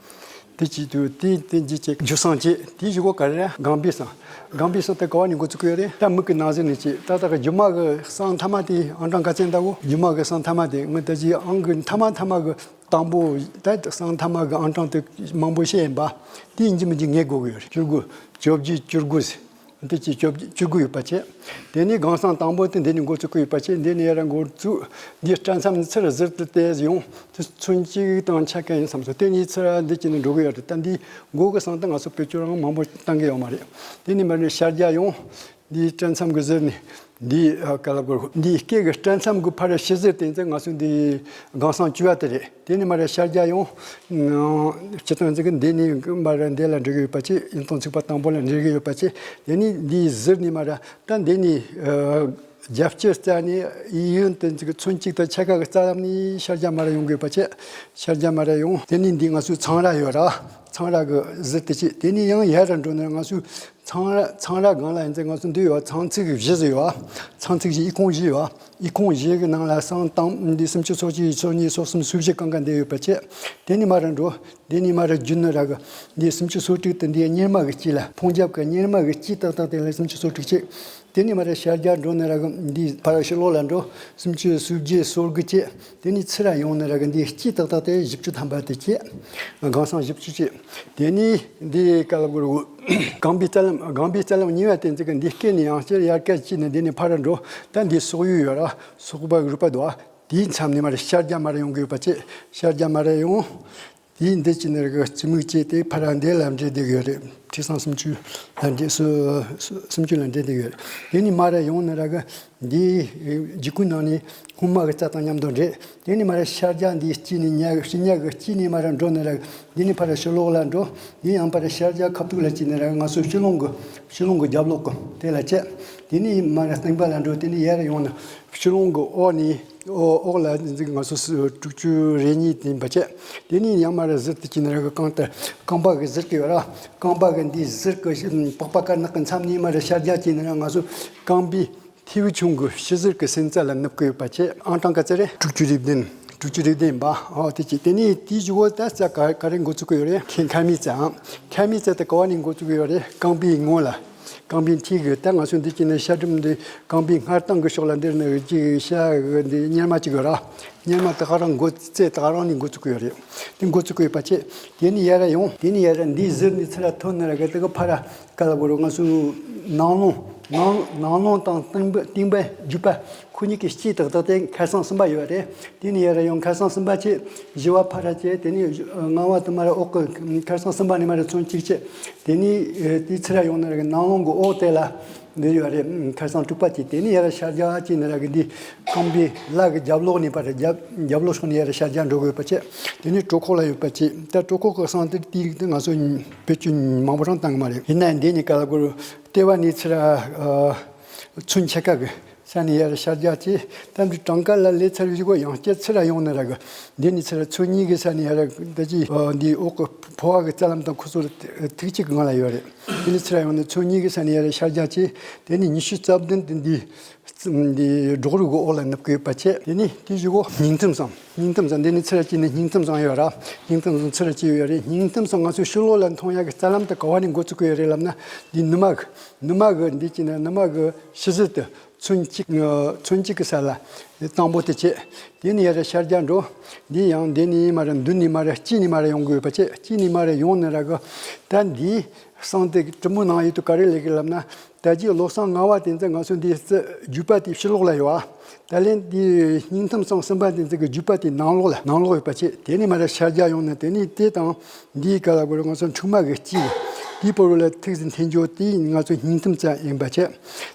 དེ་གཅིག་དུ་དེ་དེ་གཅིག་བྱས། རྒྱུ་སྲང་གཅིག་དེའི་གཞུག་གུ་ག་རེ་རེད། རྐང་པའི་སྲང་། རྐང་པའི་སྲང་དེ་ག་བ་ནས་འགོ་བཙུགས་ཀྱི་ཡོད་རེད། ད་མིག་གི་ནང་ཟེར་ནས་གཅིག་ད་ལྟ་གི་རྒྱུ་མ་གི་སྲང་མཐའ་མ་དེ་ཨང་གྲངས་ག་ཚད་འདའ་གོ། རྒྱུ་མ་གི་སྲང་མཐའ་མ་དེ་ངས་ད་ཅི་ཨང་གི་མཐའ་མ་མཐའ་མ་གི་དང་པོ། ད་སྲང་མཐའ་མ་གི་ཨང་གྲངས་དེ་མང་པོ་བཤད་ཡིན་པ། དེ་ཡིན་གཅིག་མིན་གཅིག་ངེས་དགོས་ཀྱི་ཡོད་རེད། བཅུ་དགུ། བཅོ་བརྒྱད། བཅུ་དགུ་ཟེར། དེ་གཅིག་བཅོ་བརྒྱད། བཅུ་དགུ་ཡོད་པ་བྱས། དེ་ནས་སྒང་སྲང་དང་པོ་དེ་འདི་ནས་འགོ་བཙུགས་ཀྱི་ཡོད་པ་བྱས། འདི་ནས་ཡར་འགོ་བཙུགས། འདིའི་སྐྲ་མཚམས་ནས་ཚུར་ཟུར་དུ་བལྟས་ཡོང་དུས་ཚོད་གཅིག་དང་ཕྱེད་ཀ་ཡིན་བསམ་སོང་། དེ་ནས་ཚུར་འདི་གཅིག་ནས་འགྲོ་གི་ཡོད་རེད། ད་འདིའི་མགོ་གི་སྲང་དེ་ང་ཚོ་བེད་སྤྱོད་རང་མང་པོ་བཏང་གི་ཡོད་མ་རེད། དེ་ནས་མར་ནས་ཤར་རྒྱག་ཡོང་། འདིའི་སྐྲ་མཚམས་ཀྱི་ཟུར་ནས། འདིའི་ཨ་ག་ལ་གོ། འདིའི་སྐེ་གི་སྐྲ་མཚམས་ཀྱི་ཕར་ཕྱི་ཟུར་དེ་ཚོ་ང་ཚོ་འདིའི་སྒང་སྲང་བཅུ་བ་དེ་རེད། དེ་ནས་མར་ཤར་རྒྱག་ཡོང་། སྤྱིར་བཏང་ཚིག་གི་འདི་ནས་མར་འདི་ལ་འགྲོ་གི་ཡོད་པ་བྱས། ཨིན་ཏོང་ཚིགས་པ་དང་པོ་ལ་འགྲོ་གི་ཡོད་པ་བྱས། དེ་ནས་འདིའི་ཟུར་ནས་མར་ད་འདི་ནས་ཨ་རྒྱབ་སྐྱོར་རྩ་ནས་ཨི་ཡོན་དེ་ཚིག་གི་ཚོད་གཅིག་དང་ཕྱེད་ཀ་གི་རྩ་ལམ་ནས་ཤར་རྒྱག་མར་ཡོང་དགོས་པ་བྱས། ཤར་རྒྱག་མར་ཡོང་། དེ་ནས་འདི་ང་ཚོའི་ཚང་ར་ཡོད་ར། ཚང་ར་གི་ཟུར་དེ་བྱས། དེ་ནས་ཡང་ཡར་འགྲོ་ན་ང་ཚོའི་ཚང་ར། ཚང་ར་སྒང་ལ་ཡིན་ཚེ་ང་ཚོ་འདི་ཡོད། ཚང་ཚིགས་བཞི་ཟིག་ཡོད། ཚང་ཚིགས་བཞི། ཨི་ཁུང་བཞི་ཡོད། ཨི་ཁུང་བཞི་གི་ནང་ལ་སྲང་དང་འདི་སུམ་ཅུ་སོ་གཅིག། སོ་གཉིས། སོ་གསུམ། སོ་བཞི་གང་ག་འདི་ཡོད་པ་བྱས། དེ་ནས་མར་འགྲོ། དེ་ནས་མར་རྒྱུད་ནས་ར་གི་འདི་སུམ་ཅུ་སོ་དྲུག་དེ་འདི་གཉེར་མ་གི་དཀྱིལ་ལ། ཕུང་རྒྱབ་ཀྱི་གཉེར་མ་གི་དཀྱིལ་ཏག་ཏག་དེ་ལ་སུམ་ཅུ་སོ་དྲུག་བྱས། དེ་ནས་མར་ཤར་རྒྱག་འགྲོ་ནས་ར་གི་འདི་ཕར་ཕྱི་ལོགས་ལ་འགྲོ། སུམ་ཅུ་སོ་བརྒྱད། སོ་དགུ་བྱས། དེ་ནས་ཚུར་ར་ཡོང་ནས་ར་གི་འདི་དཀྱིལ་ཏག་ཏག་དེ་བཞི་བཅུ་ཐམ་པ་དེ་བྱས། སྒང་སྲང་བཞི་བཅུ་བྱས། དེ་ནས་འདི་ག་ལ་གོ་རུ། རྐང་པའི་རྩ་ལམ། རྐང་པའི་རྩ་ལམ་གཉིས་པ་དེ་ཚིག་གི་འདི་སྐེ་ནས་ཡང་བསྐྱར་ཡར་སྐད་བྱས་ནས་འདི་ནས་ཕར་འགྲོ། ད་འདི་སོག་ཡུལ་ཡོད་ར། སོག་པ་རུས་པ་འདུག་ཨ། དེའི་མཚམས་ནས་མར་ཤར་རྒྱག་མར་ཡོང་དགོས་པ་བྱས། ཤར་རྒྱག་མར་ཡོང་། དེའི་འདི་གཅིག་ནས་ར་གི་རྩེ་མོ་བྱས་ཏེ་ཕར་འདི་ལ་འདྲེས་བསྡད་ཡོད་རེད། ཁྲི་སྲང་སུམ་ཅུ་ལ་འདྲེས། སུ་སུ་སུམ་ཅུ་ལ་འདྲེས་བསྡད་ཡོད་རེད། དེ་ནས་མར་ཡོང་ནས་ར་གི་འདིའི་རྒྱུད་སྐུད་ནང་ནས་སྔོན་མ་གི་རྩ་དང་མཉམ་དུ་འདྲེས། དེ་ནས་མར་ཤར་རྒྱག་འདིའི་དཀྱིལ་ནས་ཉལ། ཕྱི་ཉལ་གི་དཀྱིལ་ནས་མར་འགྲོ་ནས་ར་གི་འདི་ནས་ཕར་ཕྱི་ལོགས་ལ་འགྲོ། འདི་ཡང་ཕར་ཤར་རྒྱག་ཁ་ཐུག་ལ་བྱས་ནས་ར་གི་ང་ཚོ་ཕྱི་ལོགས་གི་ཕྱི་ལོགས་གི་རྒྱབ་ལོགས་གི་དེ་ལ་བྱས། དེ་ནས་མར་སྟེང་པ་ལ་འགྲོ། དེ་ནས་ཡར་ཡོང་ན་ཕྱི་ལོགས་གི་འོག་ནས། འོ། འོག་ལ་འཛིག་ང་ཚོ་སུ་དྲུག་ཅུ་རེ་གཉིས་དེ་ཡིན་པ་བྱས། དེ་ནས་ཡང་མར་ཟུར་དུ་ཅི་ནས་ར་གི་རྐང་དེ་རྐང་པ་གི་ཟུར་གི་ཡོད་ར། རྐང་པ་གི་འདི་ཟུར་གི་པགས་པ་དཀར་ནག་གི་མཚམས་ནས་མར་ཤར་རྒྱག་ཅི་ནས་ར་ང་ཚོ་རྐང་པའི་མཐེ་བོ་ཆུང་གི་ཕྱི་ཟུར་གི་སེན་རྩ་ལ་ནུབ་གི་ཡོད་པ་བྱས། ཨང་གྲངས་ག་ཚད་རེད། དྲུག་ཅུ་རེ་བདུན། དྲུག་ཅུ་རེ་བདུན་ཡིན་པ། འོ་དེ་ཅི། དེ་ནས་དེའི་གཞུག་གུ་ད་རྩ་ག་ག་རེ་འགོ་བཙུགས་གི་ཡོད་རེད། ཁེ་མཁལ་མའི་རྩ་ཨང་། མཁལ་མའི་རྩ་དེ་ག་བ་ནས་འགོ་བཙུགས་གི་ཡོད་རེད། རྐང་པའི་ངོས་ལ། རྐང་པའི་མཐིལ་གི། ད་ང་ཚོ་འདི་ཅི་ནས་ཤ་གྲུམ་འདི་རྐང་པའི་སྔ་ལྟང་གི་ཕྱོགས་ལ་འདིར་ནི་ཅི་ཤ་གི་འདི་གཉེར་མ་ཅིག་ཡོད་ར། གཉེར་མ་དེ་ག་རང་འགོ་རྩེ་དེ་ག་རང་ནས་འགོ་བཙུགས་ཀྱི་ཡོད་རེད། དེ་འགོ་བཙུགས་ཀྱི་ཡོད་པ་བྱས། དེ་ནས་ཡར་ཡོང་། དེ་ནས་ཡར་འདིའི་ཟུར་ནས་ཚུར་ཐོན་ནས་ར་གི་དེ་གི་ཕར་ག་ལ་གོ་རུ་ང་ཚོ་ནང་ལོང་། ནང་ནང་ལོང་དང་སྟེང་པ་སྟེང་པ་རྒྱུད་པ་ཁོ་གཉིས་ཀྱི་དཀྱིལ་ཏག་ཏག་དེ་མཁལ་ཟང་གསུམ་པ་ཡོད་རེད། དེ་ནས་ཡར་ཡོང་མཁལ་ཟང་གསུམ་པ་བྱས། བཞི་བ་ཕར་བྱས། དེ་ནས་ལྔ་བ་དེ་མར་འོག་གི་མཁལ་ཟང་གསུམ་པ་ནས་མར་ཚོན་གཅིག་བྱས། དེ་ནས་ཨེ་དེའི་ཚུར་ཡོང་ནས་ར་གི་ནང་ལོང་གི་འོག་དེ་ལ་འདི་ཡོད་རེད། མཁལ་ཟང་དྲུག་པ་བྱས། དེ་ནས་ཡར་ཤར་རྒྱག་བྱས་ནས་ར་གི་འདི་རྐང་པའི་ལག་གི་རྒྱབ་ལོགས་ནས་ཕར་རྒྱབ་རྒྱབ་ལོགས་ཕྱོགས་ནས་ཡར་ཤར་རྒྱག་འགྲོ་དགོས་པ་བྱས། དེ་ནས་གྲོད་ཁོག་ལ་ཡོད་པ་བྱས། ད་གྲོད་ཁོག་གི་ཟང་དེ་དེ་ང་ཚོ་བེད་སྤྱོད་མང་པོ་རང་བཏང་གི་མ་རེད། ཡིན་ན་འདི་ནས་ག་ལ་གོ་རུ་ལྟེ་བ་ནས་ཚུར་ཨ་ཚོན་ཕྱེད་ཀ་གི་ས་ནས་ཡར་ཤར་རྒྱག་བྱས། ད་འདི་གྲངས་ཀ་ལ་ལས་ཚར་བའི་གཞུག་གུ་ཡང་བསྐྱར་ཚུར་ཡོང་ནས་ར་གི་འདི་ནས་ཚུར་ཚོན་གཉིས་ཀྱི་ས་ནས་ཡར་ད་ཅི་འདི་འོག་གི་ཕོ་བ་གི་རྩ་ལམ་དང་ཁོ་ཚོ་ཐིག་གཅིག་གི་ངང་ལ་ཡོད་རེད། དེ་ནས་ཚུར་ཡོང་ནས་ཚོན་གཉིས་ཀྱི་ས་ནས་ཡར་ཤར་རྒྱག་བྱས། དེ་ནས་ཉི་ཤུ་རྩ་བདུན་དེ་འདི་འདི་སྒྲོག་རུས་གི་འོག་ལ་ནུབ་ཀྱི་ཡོད་པ་བྱས། དེ་ནས་དེའི་གཞུག་གུ་སྙིང་ཐུམ་ཟང་། སྙིང་ཐུམ་ཟང་འདི་ནས་ཚུར་ཅི་ནས་སྙིང་ཐུམ་ཟང་ཡོད་ར། སྙིང་ཐུམ་ཟང་ཚུར་ཅི་ཡོད་རེད། སྙིང་ཐུམ་ཟང་ང་ཚོའི་ཕྱི་ལོགས་ལ་མཐོང་ཡག་གི་རྩ་ལམ་དེ་ག་བ་ནས་འགོ་བཙུགས་ཀྱི་ཡོད་རེད་ལབ་ན། འདི་ནུ་མ་གི་ནུ་མ་གི་འདི་ཅི་ནས་ནུ་མ་གི་ཕྱི་ཟུར་དུ། ཚོན་གཅིག་ཚོན་གཅིག་གི་ས་ལ་དང་པོ་དེ་བྱས། དེ་ནས་ཡར་ཤར་རྒྱག་འགྲོ། འདི་ཡང་འདི་ནས་མར་མདུན་ནས་མར་དཀྱིལ་ནས་མར་ཡོང་དགོས་པ་བྱས། དཀྱིལ་ནས་མར་ཡོང་ནས་ར་གི་ད་འདིའི་ཟང་དེ་གྲུ་མོ་ནང་ཡོད་དུས་ག་རེ་ལབ་ཀྱི་ལབ་ན། ད་ཅི་བློ་བཟང་ལྔ་བ་དེ་ཚོ་ང་ཚོ་འདིའི་རྩ་རྒྱུད་པ་དེའི་ཕྱི་ལོགས་ལ་ཡོད་ཨ། ད་ལན་འདི་སྙིང་ཐུམ་སྲང་གསུམ་པ་དེ་ཚོ་གི་རྒྱུད་པ་དེ་ནང་ལོགས་ལ་ནང་ལོགས་ཡོད་པ་བྱས། དེ་ནས་མར་ཤར་རྒྱག་ཡོང་ན། དེ་ནས་དེ་དང་འདིའི་ག་ལ་གོ་རེ་ང་ཚོ་འཁྲུག་མ་གི་དཀྱིལ་དེའི་བར་ལ་ཐིག་ཟིན་འཐེན་འགྱོ་དེ་ང་ཚོ་སྙིང་ཐུམ་རྩ་ཡིན་པ་བྱས།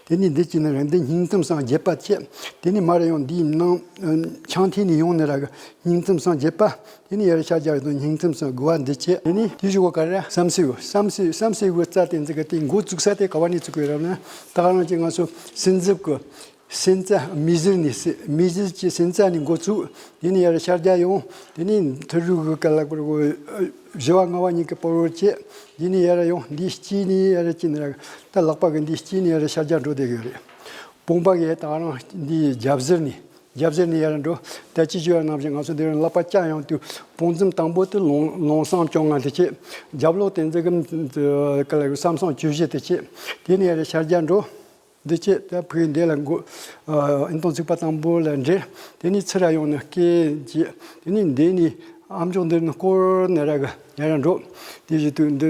དེ་ནས་འདི་གཅིག་ནི་ར་འདི་སྙིང་ཐུམ་སྲང་བརྒྱད་པ་བྱས། དེ་ནས་མར་ཡོང་འདིའི་ནང་ཆང་འཐེན་ནས་ཡོང་ནི་ར་གི་སྙིང་ཐུམ་སྲང་བརྒྱད་པ། དེ་ནས་ཡར་ཤར་རྒྱག་དང་སྙིང་ཐུམ་སྲང་དགུ་པ་འདི་བྱས། དེ་ནས་དེའི་གཞུག་གུ་ག་རེ་བསམ་སེའུ་བསམ་སེའུ་བསམ་སེའུ་རྩ་དེ་འཛི་གི་དེ་འགོ་བཙུགས་ས་དེ་ག་བ་ནས་བཙུགས་གི་ཡོད་རབས་ན། ད་ག་རང་གི་ང་ཚོ་སེམས་འཛིབ་གི་སེམས་རྩ་མིག་ཟུར་ནས་སེ་མིག་ཟུར་གྱི་སེམས་རྩ་ནས་འགོ་བཙུགས། དེ་ནས་ཡར་ཤར་རྒྱག་ཡོང་། དེ་ནས་ཐུར་རུ་གི་ག་ལ་གོ་རེ་གོ་བཞི་པ་ལྔ་པ་གཉིས་ཀྱི་བར་བར་བྱས། དེ་ནས་ཡར་ཡོང་འདི་དཀྱིལ་ནས་ཡར་དཀྱིལ་ནས་ཡར་ད་ལག་པ་གི་འདི་དཀྱིལ་ནས་ཡར་ཤར་རྒྱག་འགྲོ་བསྡད་གི་ཡོད་རེད། དཔུང་པ་གི་ད་ག་རང་འདི་རྒྱབ་ཟུར་ནས། རྒྱབ་ཟུར་ནས་ཡར་འགྲོ། ད་ཅི་ཞུ་བ་ནང་བཞིན་ང་ཚོ་འདིར་ལག་པ་བརྐྱངས་ཡོང་དུས་དཔུང་འཛུམ་དང་པོ་དེ་ལོང་ལོང་སང་བཅོ་ལྔ་དེ་བྱས། རྒྱབ་ལོགས་དེ་འཛི་གི་ག་ལ་གསུམ་སང་བཅུ་བཞི་དེ་བྱས། དེ་ནས་ཡར་ཤར་རྒྱག་འགྲོ། འདི་བྱས་ད་ཕུའི་འདི་ལ་འགོ་ཨིན་ཏོང་ཚིགས་པ་དང་པོ་ལ་འདྲེ། དེ་ནས་ཚུར་ར་ཡོང་ནས་སྐེ་བྱས། དེ་ནས་འདི་ནས་ཨམ་ཅོག་འདིར་ནས་སྐོར་ནས་ར་གི་ཡར་འགྲོ། དེ་བཞིན་དུ་འདི་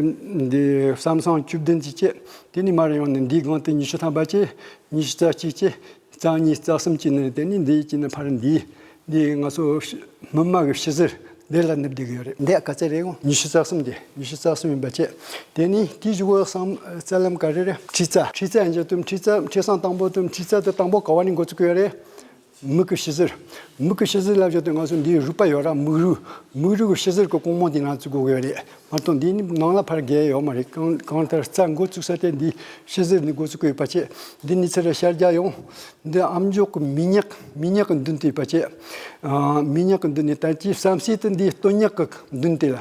འདི་གསུམ་སང་བཅུ་བདུན་དེ་བྱས། དེ་ནས་མར་ཡོང་ནས་འདིའི་སྒང་དེ་ཉི་ཤུ་ཐམ་པ་བྱས། ཉི་ཤུ་རྩ་གཅིག་བྱས། རྩ་གཉིས་རྩ་གསུམ་གྱི་ནི་དེ་ནི་འདི་གྱི་ནི་ཕར་འདི་འདི་ང་ཚོ་སྨིན་མ་གི་ཕྱི་ཟུར་འདི་ལ་ནུབ་བསྡད་ཀྱི་ཡོད་རེད། འདི་ག་ཚད་རེད་གོ། ཉི་ཤུ་རྩ་གསུམ། འདི་ཉི་ཤུ་རྩ་གསུམ་ཡིན་པ་བྱས། དེ་ནི་དེའི་གཞུག་གུ་གསང་རྩ་ལམ་ག་རེ་རེད། མཁྲིས་རྩ། མཁྲིས་རྩ་ཡིན་གྱི་དུ་མཁྲིས་རྩ་མཁྲིས་སྲང་དང་པོ་དུ་མཁྲིས་རྩ་དུ་དང་པོ་ག་བ་ནས་འགོ་བཙུགས་ཀྱི་ཡོད་རེད། མིག་གི་ཕྱི་ཟུར། མིག་གི་ཕྱི་ཟུར་ལབ་བྱས་ཏེ་ང་ཚོ་འདིའི་རུས་པ་ཡོད་ར། མིག་རུས། མིག་རུས་ཀྱི་ཕྱི་ཟུར་གྱི་ཀོང་མོ་འདི་ནང་བཙུགས་དགོས་ཀྱི་ཡོད་རེད། མ་གཏོགས་འདི་ནི་ནང་ལ་ཕར་བརྒལ་ཡོད་མ་རེད། གང་གང་ལྟར་རྩ་འགོ་བཙུགས་ས་དེ་འདི་ཕྱི་ཟུར་ནས་འགོ་བཙུགས་ཀྱི་ཡོད་པ་བྱས། འདི་ནས་ཚུར་ཤར་རྒྱག་ཡོང་། འདི་ཨམ་ཅོག་གི་མིག་ཉག་མིག་ཉག་གི་མདུན་དེ་ཡོད་པ་བྱས། ཨ། མིག་ཉག་གི་མདུན་ནས་ད་ཅི་བསམ་སྲིད་དུ་འདི་སྟོད་ཉག་གི་མདུན་དེ་ལ་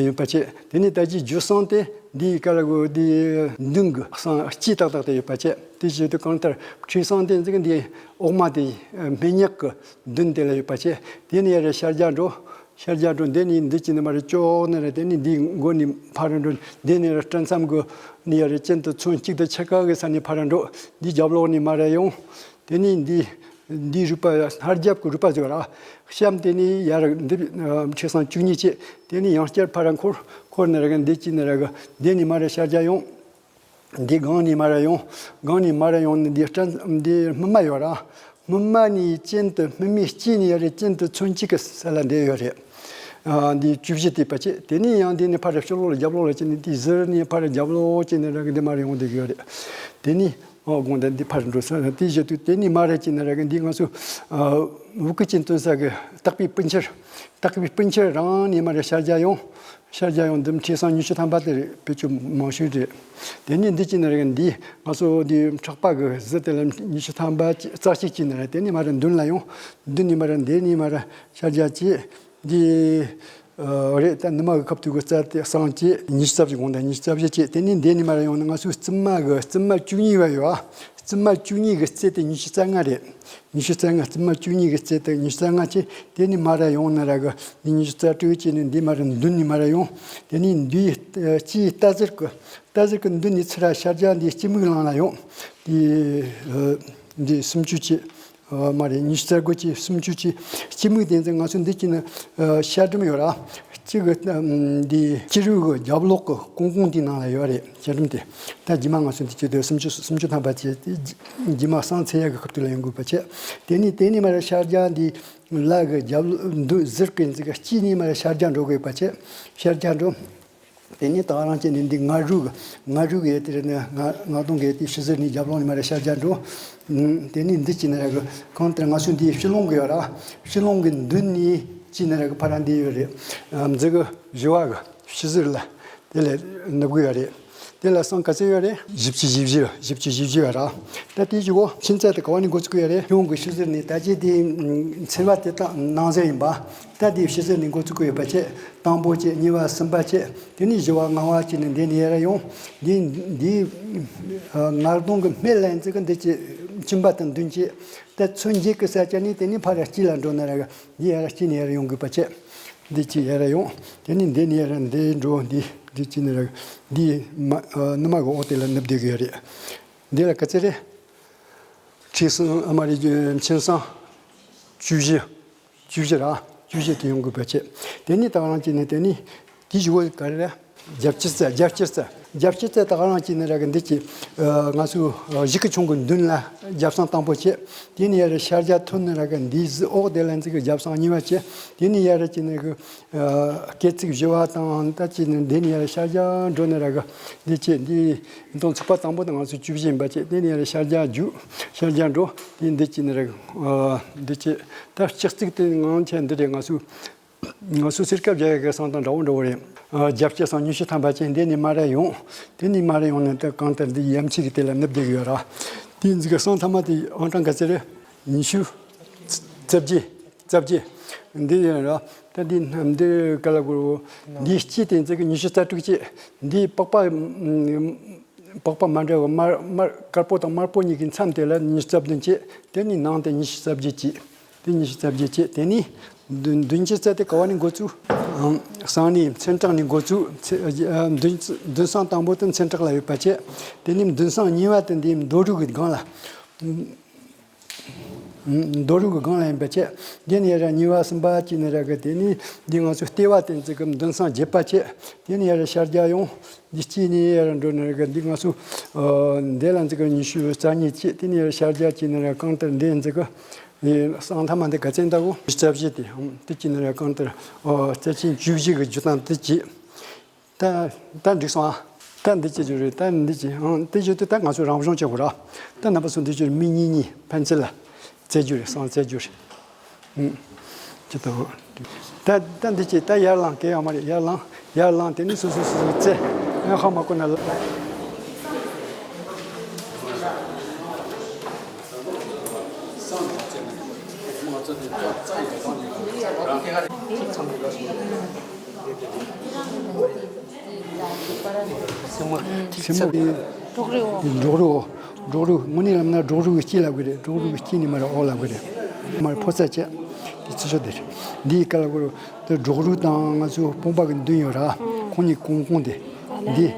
ཡོད་པ་བྱས། དེ་ནས་ད་ཅི་རྒྱུ་སྲང་དེ་འདིའི་ཀ་ལ་གོ་འདི་མདུན་གྱི་སྲང་སྤྱི་ཏག་ཏག་དེ་ཡོད་པ་བྱས། དེ་བྱས་དུས་གང་ལྟར་མཁྲིས་སྲང་དེ་འཛིག་འདི་འོག་མ་དེ་སྨད་ཉག་གི་མདུན་དེ་ལ་ཡོད་པ་བྱས། དེ་ནས་ཡར་ཤར་རྒྱག་འགྲོ། ཤར་རྒྱག་འགྲོ། འདི་ནས་འདི་གཅིག་ནས་མར་ཅོག་ནས་རེད། དེ་ནས་འདི་མགོ་ནས་ཕར་འགྲོ། འདི་ནས་ར་སྤྲིན་མཚམས་གི་ནས་ཡར་ར་གཅིན་དུ་ཚོན་གཅིག་དང་ཕྱེད་ཀ་གི་ས་ནས་ཕར་འགྲོ། འདི་རྒྱབ་ལོགས་ནས་མར་ཡོང་། དེ་ནས་འདི་འདི་རུས་པ་སྔར་རྒྱབ་ཀྱི་རུས་པ་ཟེར་བ་ར། གཤམ་དེ་ནས་ཡར་འདི་མཁྲིས་སྲང་བཅུ་གཉིས་བྱས། དེ་ནས་ཡང་བསྐྱར་ཕར་འཁོར། འཁོར་ནས་ར་གི་འདི་གཅིག་ནས་ར་གི་འདི་ནས་མར་ཤར་རྒྱག་ཡོང་། འདི་སྒང་ནས་མར་ཡོང་། སྒང་ནས་མར་ཡོང་ནས་འདི་སྤྲིན་འདི་སྨིན་མ་ཡོད་ར། སྨིན་མ་ནས་གཅིན་དུ་སྨིན་མའི་དཀྱིལ་ནས་ཡར་ར་གཅིན་དུ་ཚོན་གཅིག་གི་ས་ལ་འདི་ཡོད་རེད། ཨ། འདི་བཅུ་བཞི་དེ་ཡོད་པ་བྱས། དེ་ནས་ཡང་འདི་ནས་ཕར་ཕྱི་ལོགས་ལ་རྒྱབ་ལོགས་ལ་གཅིན་ནས་འདི་ཟུར་ནས་ཕར་རྒྱབ་ལོགས་གཅིན་ནས་ར་གི་འདི་མར་ཡོང་བསྡད་ཀྱི་ཡོད་རེད། དེ་ནས་ཨོ་དགོངས་དག་འདི་ཕར་འགྲོ་ས་དེ་བཞིན་དུ་དེ་ནས་མར་ར་གཅིན་ནས་ར་གི་འདི་ང་ཚོ་ཨ་བུ་གུ་གཅིན་སྟོན་ས་གི་སྟག་པའི་སྤུན་ཆར། སྟག་པའི་སྤུན་ཆར་རང་ནས་མར་ར་ཤར་རྒྱག་ཡོང་། ཤར་རྒྱག་ཡོང་འདི་མཁྲིས་སྲང་ཉི་ཤུ་ཐམ་པ་དེ་རེད། བེད་སྤྱོད་མང་ཤོས་རེད། དེ་ནས་འདི་གཅིག་ནས་རེད། འདི་ང་ཚོ་འདི་ཕྲག་པ་གི་ཟུར་དེ་ལ་ཉི་ཤུ་ཐམ་པ་གཅིག་རྩ་གཅིག་གཅིག་ནས་རེད། དེ་ནས་མར་མདུན་ལ་ཡོང་། མདུན་ནས་མར་འདི་ནས་མར་ཤར་རྒྱག་བྱས། འདི་ཨ་རེད། ད་ནུ་མ་གི་ཁ་ཐུག་གི་རྩ་དེ་སྲང་གཅིག་ཉི་ཤུ་རྩ་བཞི་གོང་དང་ཉི་ཤུ་རྩ་བཞི་བྱས། དེ་ནས་འདི་ནས་མར་ཡོང་ན་ང་ཚོའི་རྩིབ་མ་གི་རྩིབ་མ་བཅུ་གཉིས་པ་ཡོད་ཨ། རྩིབ་མ་བཅུ་གཉིས་ཀྱི་རྩེ་དེ་ཉི་ཤུ་རྩ་ལྔ་རེད། ཉི་ཤུ་རྩ་ལྔ། རྩིབ་མ་བཅུ་གཉིས་ཀྱི་རྩེ་དེ་ཉི་ཤུ་རྩ་ལྔ་བྱས། དེ་ནས་མར་ར་ཡོང་ན་ར་གི་འདི་ཉི་ཤུ་རྩ་དྲུག་བྱས་ནས་འདི་མར་ར་མདུན་ནས་མར་ར་ཡོང་། དེ་ནས་འདིའི་ཨ་སྤྱིའི་རྟ་ཟུར་གི་རྟ་ཟུར་གི་མདུན་ནས་ཚུར་ར་ཤར་རྒྱག་འདི་སྤྱི་མིག་ལམ་ལ་ཡོང་། འདི་ཨ་འདི་སུམ་ཅུ་བྱས། ཨ་མ་རེད། ཉི་ཤུ་རྩ་དགུ་བྱས། སུམ་ཅུ་བྱས། སྤྱི་མིག་དེ་ཚོ་ང་ཚོ་འདི་གཅིག་ནི་ཨ་ཤར་འགྲམ་ཡོད་ར། གཅིག་གི་ཨ་འདི་སྤྱི་རུས་གི་རྒྱབ་ལོགས་གི་ཀོང་ཀོང་དེའི་ནང་ལ་ཡོད་རེད། ཤར་འགྲམ་དེ། ད་རྗེས་མ་ང་ཚོ་འདི་གཅིག་དེ་སུམ་ཅུ་སུམ་ཅུ་ཐམ་པ་བྱས་ཏེ་རྗེས་མ་སྲང་ཚེ་ཡག་གི་ཁ་ཐུག་ལ་ཡོང་དགོས་པ་བྱས། དེ་ནས་དེ་ནས་མར་ར་ཤར་རྒྱག་འདི་ལག་གི་རྒྱབ་ལོགས་འདི་ཟུར་གི་འཛིག་གི་དཀྱིལ་ནས་མར་ར་ཤར་རྒྱག་འགྲོ་དགོས་པ་བྱས། ཤར་རྒྱག་འགྲོ། དེ་ནས་ད་རང་བྱས་ནས་འདི་ངར་རུ་གི་ངར་རུ་གི་ཡས་དེ་རེད་ནས་ང་ང་གདོང་གི་ཡས་དེ་ཕྱི་ཟུར་ནས་རྒྱབ་ལོགས་ནས་མར་ར་ཤར་རྒྱག་འགྲོ། ཨུམ། དེ་ནས་འདི་གཅིག་ནས་ར་གི་གང་ལྟར་ང་ཚོ་འདི་ཕྱི་ལོང་གི་ཡོད་ར། ཕྱི་ལོང་གི་མདུན་ནས་གཅིག་ནས་ར་གི་ཕར་ར་འདི་ཡོད་རེད། ཨ་མཛུ་གུ་བཞི་པ་གི་ཕྱི་ཟུར་ལ་དེ་ལ་ནུབ་གི་ཡོད་རེད། དེ་ལ་སྲང་ག་ཚོད་ཡོད་རེད། བཞི་བཅུ་བཞི་བཞི། བཞི་བཅུ་བཞི་བཞི་ཡོད་ར། ད་དེའི་གཞུག་གུ་མཁྲིས་རྩ་དེ་ག་བ་ནས་འགོ་བཙུགས་ཀྱི་ཡོད་རེད། གཡོན་གི་ཕྱི་ཟུར་ནས། ད་ཅི་དེ་མཚེར་བ་དེ་དག་ནང་གཟེར་ཡིན་པ། ད་དེའི་ཕྱི་ཟུར་ནས་འགོ་བཙུགས་ཀྱི་ཡོད་པ་བྱས། དང་པོ་བྱས། གཉིས་པ་གསུམ་པ་བྱས། དེ་ནས་བཞི་པ་ལྔ་པ་བྱས་ནས་འདི་ནས་ཡར་ཡོང་། འདི་འདི་ཨ་ངར་གདོང་གི་སྨད་ལ་འཛིག་གི་འདི་བྱས། གཅིན་པ་དང་མདུན་བྱས། ད་ཚོན་འགྱིག་གི་ས་ཆ་ནས་དེ་ནས་ཕར་དཀྱིལ་ལ་འགྲོ་ན་ར་གི་འདི་ཡར་དཀྱིལ་ནས་ཡར་ཡོང་དགོས་པ་བྱས། འདི་གཅིག་ཡར་ཡོང་། དེ་ནས་འདི་ནས་ཡར་འདི་འགྲོ། འདི་འདི་གཅིག་ནས་ར་གི་འདི་མ་ཨ་ནུ་མ་གི་འོག་དེ་ལ་ནུབ་བསྡད་གི་ཡོད་རེད། འདི་ལ་ག་ཚོད་རེད། མཁྲིས་སྲང་ཨ་མ་རེད། མཁྲིས་སྲང་བཅུ་བཞི། བཅུ་བཞི་ར། བཅུ་བཞི་དེ་ཡོང་དགོས་པ་བྱས། དེ་ནས་ད་རང་གཅིག་ནས་དེ་ནས་ དེ་བཞི་བོ་ག་རེ་རེད། རྒྱབ་སྐྱེད་རྩལ། རྒྱབ་སྐྱེད་རྩལ། རྒྱབ་སྐྱེད་རྩལ་དེ་ག་རང་བྱས་ནས་ར་གི་འདི་གི་ཨ་ང་ཚོ་ཨ་གཞུག་གི་ཆུང་གི་མདུན་ལ་རྒྱབ་སྲང་དང་པོ་བྱས། དེ་ནས་ཡར་ཤར་རྒྱག་ཐོན་ནས་ར་གི་འདིའི་གཟི་འོག་དེ་ལ་འཛི་གི་རྒྱབ་སྲང་གཉིས་པ་བྱས། དེ་ནས་ཡར་བྱས་ནས་གི་ཨ་སྐེད་ཚིགས་བཞི་བ་དང་ད་བྱས་ནས་འདི་ནས་ཡར་ཤར་རྒྱག་འགྲོ་ནས་ར་གི་འདི་བྱས། འདི་དོན་ཚུགས་པ་དང་པོ་དེ་ང་ཚོ་བཅུ་བཞི་ཡིན་པ་བྱས། དེ་ནས་ཡར་ཤར་རྒྱག་རྒྱུག་ཤར་རྒྱག་འགྲོ། དེ་འདི་བྱས་ནས་ར་གི་ཨ་འདི་བྱས། ད་ལྕགས་རྩིག་དེ་ངང་ཆེ་འདི་རེད། ང་ཚོ་ང་ཚོ་སེར་ཁ་བཞག་ཡག་གི་སྲང་དང་འདྲ་བོ་འདྲ་བོ་རེད། ཨ་རྒྱབ་སྐྱེད་སྲང་ཉི་ཤུ་ཐམ་པ་ཅན་འདི་ནས་མར་ཡོང་། དེ་ནས་མར་ཡོང་ནས་ད་གང་ལྟར་འདི་ཡ་མཚན་གི་དེ་ལ་ནུབ་བསྡད་ཡོད་ར། དེ་འཛི་གི་སྲང་ཐ་མ་དེ་ཨང་གྲངས་ག་ཚད་རེད། ཉི་ཤུ་རྩ་བརྒྱད། རྩ་བརྒྱད། འདི་ཡིན་ར། ད་འདི་འདི་ག་ལ་གོ། འདི་སྤྱི་དེ་འཛི་གི་ཉི་ཤུ་རྩ་དྲུག་བྱས། འདི་པགས་པ་པགས་པ་མ་འདྲ་བ་དམར་དམར་དཀར་པོ་དང་དམར་པོ་གཉིས་ཀྱི་མཚམས་དེ་ལ་ཉི་ཤུ་རྩ་བདུན་བྱས། དེ་ནས་ནང་དེ་ཉི་ཤུ་རྩ་བརྒྱད་བྱས། དེ་ཉི་ཤུ་རྩ་བརྒྱད་བྱས། དེ་ནས་མདུན་མདུན་གྱི་རྩལ་དེ་ག་བ་ནས་འགོ་བཙུགས། ཨང་། གསང་གནས་མཚན་བྲག་ནས་འགོ་བཙུགས། ཚེ་ཨ་མདུན་མདུན་སྲང་དང་པོ་དེ་མཚན་བྲག་ལ་ཡོད་པ་བྱས། དེ་ནས་མདུན་སྲང་གཉིས་པ་དེ་འདི་རྡོ་རུག་གི་སྒང་ལ། རྡོ་རུག་གི་སྒང་ལ་ཡིན་པ་བྱས། དེ་ནས་ཡར་གཉིས་པ་གསུམ་པ་བྱས་ནས་ར་གི་དེ་ནས་འདི་ང་ཚོ་ལྟེ་བ་དེ་འཛི་གི་མདུན་སྲང་བརྒྱད་པ་བྱས། དེ་ནས་ཡར་ཤར་རྒྱག་ཡོང་། འདི་སྤྱི་ནས་ཡར་འགྲོ་ནས་ར་གི་འདི་ང་ཚོ་ཨ་འདི་ལ་འཛི་གི་ཉི་ཤུ་རྩ་གཉིས་བྱས། དེ་ནས་ཡར་ཤར་རྒྱག་བྱས་ནས་ར་གང་ལྟར་འདི་འཛི་གི་ཨེ་སྲང་ཐ་མ་འདི་ག་ཚད་འདྲ་བོ། རྩ་བཞི་དེ་ཨང་། དེ་བྱས་ནས་ར་གང་ལྟར་ཨོ་རྩ་ཆེན་བཅུ་བཞི་གི་བརྒྱུད་སྟངས་དེ་བྱས། ད་ད་འགྲིག་སོང་ཨ། ད་འདི་བྱེད་རྒྱུ་རེད། ད་འདི་བྱེད་ཨང་། དེ་བྱེད་དུས་ད་ང་ཚོ་རང་སྦྱོང་བྱེད་དགོས་ར། ད་རྣམ་པ་ཚོ་འདི་བྱེད་མི་གཉིས་གཉིས་ཕན་ཚུན་ལ་རྩེད་རྒྱུ་རེད། སྲང་རྩེད་རྒྱུ་རེད། ཨང་། ཅི་ད་ད་ད་འདི་བྱེད། ད་ཡར་ལངས་གལ་ཡོད་མ་རེད། ཡར་ལངས། ཡར་ལངས། དེ་ནས་སོ་སོ་སོ་སོ་རྩེ། ཨ་ཧ་མ་གོ་ན་ལ། སེན་མོ། སེན་མོ། སྒྲོག་རུ། སྒྲོག་རུ། སྒྲོག་རུ། དངོས་གནས་ལབ་ན་སྒྲོག་རུ་གི་དཀྱིལ་ལབ་གི་རེད། སྒྲོག་རུ་གི་དཀྱིལ་ནས་མར་འོག་ལབ་གི་རེད། མར་ཕོ་རྩལ་བྱས། དེ་ཚེ་ཤོག་དེ་རེད། འདིའི་ཀ་ལ་གོ་རུ་དེ་སྒྲོག་རུ་དང་ང་ཚོ་དཔུང་པ་གི་མདུན་ཡོད་ར། ཁོང་གཉིས་གོང་གོང་དེ། འདི།